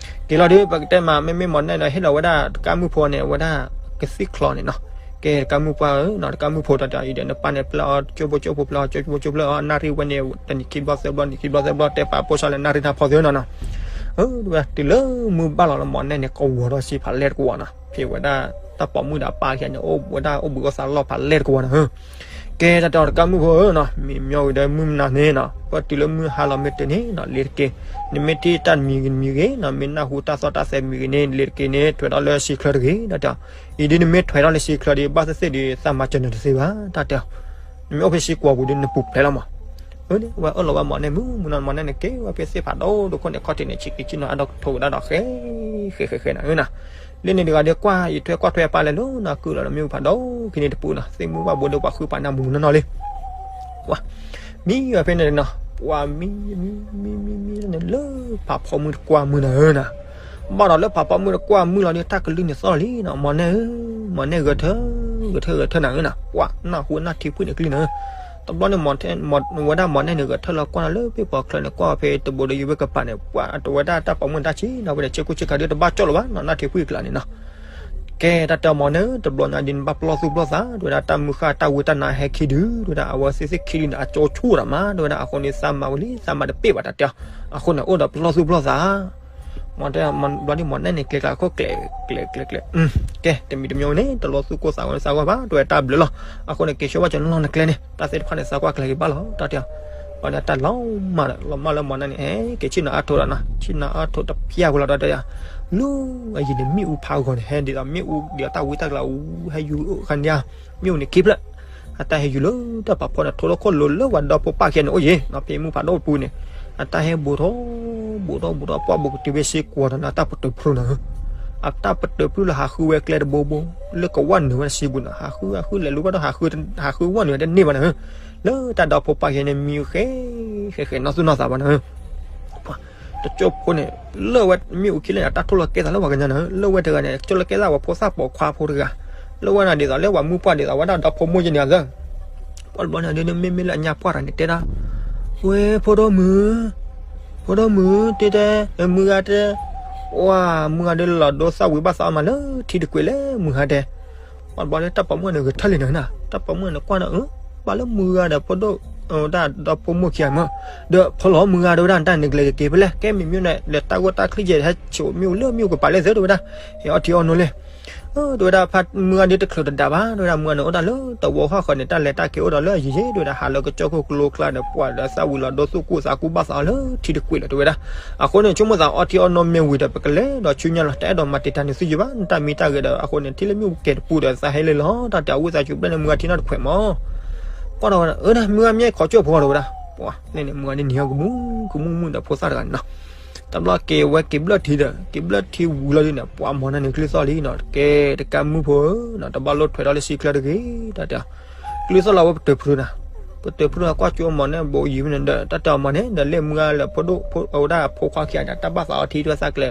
က့ၤလီၤဒီး ပကတဲမး မ့မ့ၢ်မၤနဲၣ်န့ၣ် ဟ့ၣ်လီၤဝဲဒၣ်တကၢ်မုၣ်ဖိန့ၣ် အဝဲဒၣ်ကသံၣ်ချီန့ၣ်နီၤ ကဲတကၢ်မုၣ်ပှၢ်ဧၢနီၤ တကၢ်မုၣ်ဖိတၢ်တဲအီၤအံၤဒီး နပၢ်န့ၣ်ပျဲအီၤကၠိဖိကၠိဖိ ပျဲအီၤကၠိဖိကၠိဖိ ပျဲအီၤ နၣ်ရံၣ်ဝဲန့ၣ် တနံၤခံဘျီသၢဘျီ နံၤခံဘျီသၢဘျီ တဲပာ်ဖိစၢ်လၢနၣ်ရံၣ်တၢ်ဖီသ့နီၤနီၤ တုၤလၢမုၢ်ဘၣ်လီၤလၢမၤနဲၣ်န့ၣ် ကဝီၤထီၣ်ဆံဖးလဲၢ်တကဝီၤနီၤ ဖဲဝဲဒၣ်တၢ်ပိာ်မုၣ်ဒီးအပၢ်ခံဂၤန့ၣ် အိၣ်ဝဲဒၣ်အိၣ်ဘှံးအိၣ်သါလီၢ်ဖးလဲၢ်တကဝီၤနီၤဧၢ ကဲတၢ်တဲအီၤတကၢ်မုၣ်ဖိဧၢနီၤ မ့ၢ်မညီဝံၤဒီးမုၢ်မနုၤန့ၣ်နီၤ ပတုၤလၢမုၢ်ဟါလီၤမ့ၢ်တန့ၣ်နီၤ လ့ၤတက့ၢ် နမ့ၢ်ထံၣ်တၢ်မံၤဂ့ၤမံၤဂ့ၤနီၤ မ့ၢ်နၢ်ဟူတၢ်သီၣ်တၢ်သဲမံၤဂ့ၤန့ၣ် လ့ၤတက့ၢ်န့ၣ် ထွဲထီၣ်လၢဆံချၢတဂ့ၤ တၢ်တဲအီၤ အံၤဒ်နမ့ၢ်ထွဲထီၣ်လၢဆံချၢဒီး ဘၣ်သ့ၣ်သ့ၣ်ဒီး သးမၤစၢၤနၤတသ့ဘၣ် တၢ်တဲအီၤ နမ့ၢ်အိၣ်ဖဲဆံကွီၤပူၤဒီး နပူၤဖျဲးလီၤမး အဝဲအၢၣ်လီၤဝဲမၤနဲၣ်မုၢ်မုၢ်နီၤ မၤနဲၣ်န့ၣ် ကဲဝဲဖဲသ့ၣ်ဖးဒိၣ်ဒိၣ်ခိၣ်န့ၣ် ခီၣ်ထံးန့ၣ် ဆံးက့ၤဆံးနီၤ အါဒီးထိးဝဲဒၣ်ဒီးဃဲ ဃဲဃဲဃဲနီၤ အၢနီၤ လၢန့ၣ်တဂၤဒီး ကွၢ်ယထွဲကွၢ်ထွဲအပၢ်လဲၤလီၤနီၤ ကုၢ်လီၤဒီးမ့ၣ်အူဖးဒိၣ်ခံန့ၣ်တပူၤနီၤ သ့ၣ်မုၢ်ဘၣ်ဘိဒီးပှၤဃုပာ်နၢ်မူးမူးနီၢ်နီၢ်လံ ပှၤ မံဝဲဖဲန့ၣ်နီၤ ပှၤမံ မံ မံ မံ မံန့ၣ်လၢဖးဖီမုၢ်တကွၢ်မုၢ်နီၤဧၢနီၤ ဘၣ်ဒီးလၢဖးဖီမုၢ်တကွၢ်မုၢ်လီၤဒီး တၢ်ကလုၢ်န့ၣ်သီၣ်လံနီၤ မၤနဲၣ်ဧၢ မၤနဲၣ်ဂဲၤထၢ ဂဲၤထၢ ဂဲၤထၢနၤဧၢနီၤ ပှၤနၢ်ဟူနၢ်ထံဖှံၣ်န့ၣ်ကလုၢ်နီၤ တဘျီန့ၣ် ဝဲဒၣ်မၤနဲၣ်န့ၣ် ဂဲၤထၢလီၤကွၢ်လီၤလၢပ့ၢ်ပီၤချၢန့ၣ် ကွၢ်ဖဲတဘိဒီးယဝဲကပၤန့ၣ် ပှၤအတဝဲဒၣ်တၢ်ပိာ်မုၣ်တၢ်ဆံးနီၤ ဝဲန့ၣ် ဆ့ကူဆ့ကၤဒုတဘၣ်ကၠီၣ်လၢၤဘၣ်နီၤ နၢ်ထံဖှံၣ်ကျါန့ၣ်နီၤ ကဲတၢ်တဲအီၤမၤနဲၣ် တဘျီညါဒ်န့ၣ် ဘၣ်ပလီၢ်သူၣ်ပလီၢ်သး တဝဲဒၣ်တၢ်မုၢ်ဃၢ်တၢ်ဝံတၢ်နါဟဲခံဒု တဝဲဒၣ်အဝဲသ့ၣ်သ့ၣ်ခံဒုန့ၣ် အကၠိဆူၣ်တၢ်မး တဝဲဒၣ်အဃိန့ၣ် သးမၤဝံၤလံ သးမၤတပ့ၢ်ဘၣ်တၢ်တဲအီၤ အဃိန့ၣ် အိၣ်ဒီးပလီၢ်သူၣ်ပလီၢ်သး မၤတဲ ဘျီဒ်မၤနဲၣ်န့ၣ် ကျဲကျါခိၣ်ကျဲ ကျဲကျဲကျဲ ကဲ တမံၤတမံၤန့ၣ် တလီၤသူၣ်ကိၢ်သးဂီၤန့ၣ် သးဂီၢ်ဘၣ် တဝဲတၢ်ဘျုးလီၤ အဃိန့ၣ် က့ၤဆှၢဘၣ်ကၠီၤလီၢ်နကျဲန့ၣ် တၢ်သ့ၣ်တဖၣ်န့ၣ် သးကွၢ်ကျဲက့ၤဘၣ်လီၤ တၢ်တဲအီၤ ဘျီဒ်တၢ်လီၤမၢ်ဒီး လီၤမၢ်လၢမၤနဲၣ်န့ၣ် ဟဲက့ၤဆ့ၣ်နီၤအါထိးဒီးနီၤ ဆ့ၣ်နီၤအါထိးတဖျၢၣ်ဖိလီၤ တၢ်တဲယၤ လူၤအယံၤန့ၣ် မ့ၣ်အူဖးဂီၤန့ၣ် ဟဲဒ်သိးမ့ၣ်အူဒ်သိးတၢ်ဝံတၢ်ကျါအူ ဟဲယူၤအိၣ်ခါန့ၣ် မ့ၣ်အူန့ၣ်ခံဖျၢၣ် အတၢ်ဟဲယူၤလၢတၢ်ပာ်ဖီန့ၣ် ထိးလီၤခိၣ်လိၤလၢပှၤဒီဖိပၢ်ခံဂၤန့ၣ်အိၣ်ယံၤနီၤ ဖဲမုၢ်ဖးဒိၣ်ပူၤန့ၣ် အတၢ်ဟဲဘူးထီၣ် ဘူးထီၣ်ဘူးထီၣ် ပှၢ်ဘူးကတုၤဖဲစ့ကွီၤတၢ်န့ၣ် တၢ်ပတုာ်ဖျိနီၤ အတၢ်ပတုာ်ဖုၣ်လီၤဟးဃုဝဲကျဲတဘိဘိ လၢကဝၢ်နုာ်ဝဲတဆံပူၤနီၤ, ဟးဃုဟးဃုလဲၤလူၤဘၣ်ဒီးဟးဃုဝဲနုာ်ဝဲတန့ၢ်ဘၣ်နီၤ, လၢတၢ်ဒီဖိပၢ်ခံဂၤန့ၣ် မံဃဲ ဃဲဃဲနီၢ်သူၣ်နီၢ်သးဘၣ်နီၤ တကၠိဖိန့ၣ် လၢဝဲမ့ၣ်အူခံလၢန့ၣ် တၢ်ထိၣ်လီၤကဲသးလၢပှၤကညီနီၤ, လၢဝဲတဂၤန့ၣ် ကၠိလီၤကဲသးပှၤဖိသၣ်ပိာ်ခွါဖိတဂၤ, လၢဝဲန့ၣ်ဒ်သိးလၢပှၤမုၣ်ပှၢ်ဒ်သိး ဝဲဒၣ်ဒီဖိမိၢ်ယဲန့ၣ်သၢ ပှၤတဘျီန့ၣ်ဒ်န့ၣ် မ့မ့ၢ်လၢအညါပှၢ်တဂၤန့ၣ် တဲဒၣ်, ဝဲဖိဒိၣ်မုၣ်, ဖိဒိၣ်မုၣ် တဲတဲ, မုၢ်ဂၤတဲ, ဝဲ မုၢ်ဂၤဒ်လီၤဒိသၣ်ဝံၤဘၣ်သးအီၤမးလၢထံတကွံာ်လဲၣ် မုၢ်ဂၤတဲ ပှၤတဘျီန့ၣ် တၢ်ပိာ်မုၣ်န့ၣ်ဂဲၤထၢၣ်လံနီၤ, တၢ်ပိာ်မုၣ်န့ၣ်ကွၢ်ဒီး ဘၣ်လၢမုၢ်ဂၤဒီးဖိဒိၣ် တၢ်ဒီဖိမိၢ်ခံဂၤမး, ဒီးဖီလီၤမုၢ်ဂၤတဲဝဲဒၣ် တၢ်န့ၣ်ကလဲၤကက့ၤဖဲလဲၣ်, ကဲမ့ၢ်မ့ၢ်န့ၣ် လဲၤတၢ်ဂိၢ်တၢ်ချံယဲၢ် ဟဲဆိးမ့ၣ်အူလၢမ့ၣ်အူကပၤလဲၣ်သၢတဲဝဲဒၣ်, ဟဲအီထံအီနိလဲၣ် တဲဝဲဒၣ် ဖါမုၢ်ဂၤဒ်တချုးတဒးဘၣ် တဲဝဲဒၣ် မုၢ်ဂၤန့ၣ်အိၣ်တၢ်လၢတဝီဃီဃီန့ၣ် တၢ်လဲၤတၢ်က့ၤအိၣ်ဒီးလၢအယံၤယံၤ တဲဝဲဒၣ် ဟးလၢကစၢၢ်ခိၣ်ကျိကျါဒီး ပှၤဒီးသၣ်ဝံၤလီၤဒိသူၣ်ကူၣ်သးကူၣ်ဘၣ်သးအီၤလၢထံတကွံာ်လီၤ တဲဝဲဒၣ်. အဃိန့ၣ် ဆိကမိၣ်သးအီထံအီနိမ့ၢ်ဝံၤဒီး ပကလဲၤဒီးဆူညါလီၤ တအဲၣ်ဒိးမၤတံာ်တာ်န့ၢ်သုယံၤဘၣ် နတၢ်မံတၢ်ဂဲၤဒီး အဃိန့ၣ် ထံၣ်လၢမ့ၣ်အူကဲၤတပူၤဒီး သးဟဲလၢလီၤ တၢ်တဲအဝံသးစူၤဘျဲၣ်န့ၣ် မုၢ်ဂၤထံနီတခွဲးမး ကွၢ်ဒီးဝဲဒၣ် အၢ မုၢ်ဂၤမ့ၢ်ခိးကၠိဖိတဲဝဲဒၣ်, ပှၤန့ၣ်န့ၣ် မုၢ်ဂၤဒ်န့ၣ်ဟဲကမူၣ်ကမူၣ်မုၣ်ဒီးဖိသၣ်တဂၤန့ၣ်နီၤ, တဘျီက့ၤဝဲက့ၤဘျၢၣ်ထံဒီး က့ၤဘျၢၣ်ထံဝံၤလီၤဒ်န့ၣ် ပှၤမၤန့ၢ်န့ၣ် ကလုၢ်သီၣ်လံနီၤ ကဲတကးမုၣ်ဖိဧၢနီၤ တဘၣ်လိၣ်ထွဲဒီးလၢဆံချၢတဂ့ၤ တၢ်တဲအီၤ, ကလုၢ်သီၣ်လီၤဝဲပတုာ်ဖုၣ်နၤ, ပတုာ်ဖုၣ်နၤကွၢ်ကၠိအမၤန့ၣ် ဘိးယံၤမ့ၢ်န့ၣ်ဒီး တၢ်တဲအီၤမၤန့ၣ်ဒီး လၢမုၢ်ဂၤလၢဖိဒိၣ် ဝဲဒၣ်ဖိခွါခံဂၤန့ၣ် တၢ်ဘၣ်သးအီထံတၢ်သၣ်ကျဲ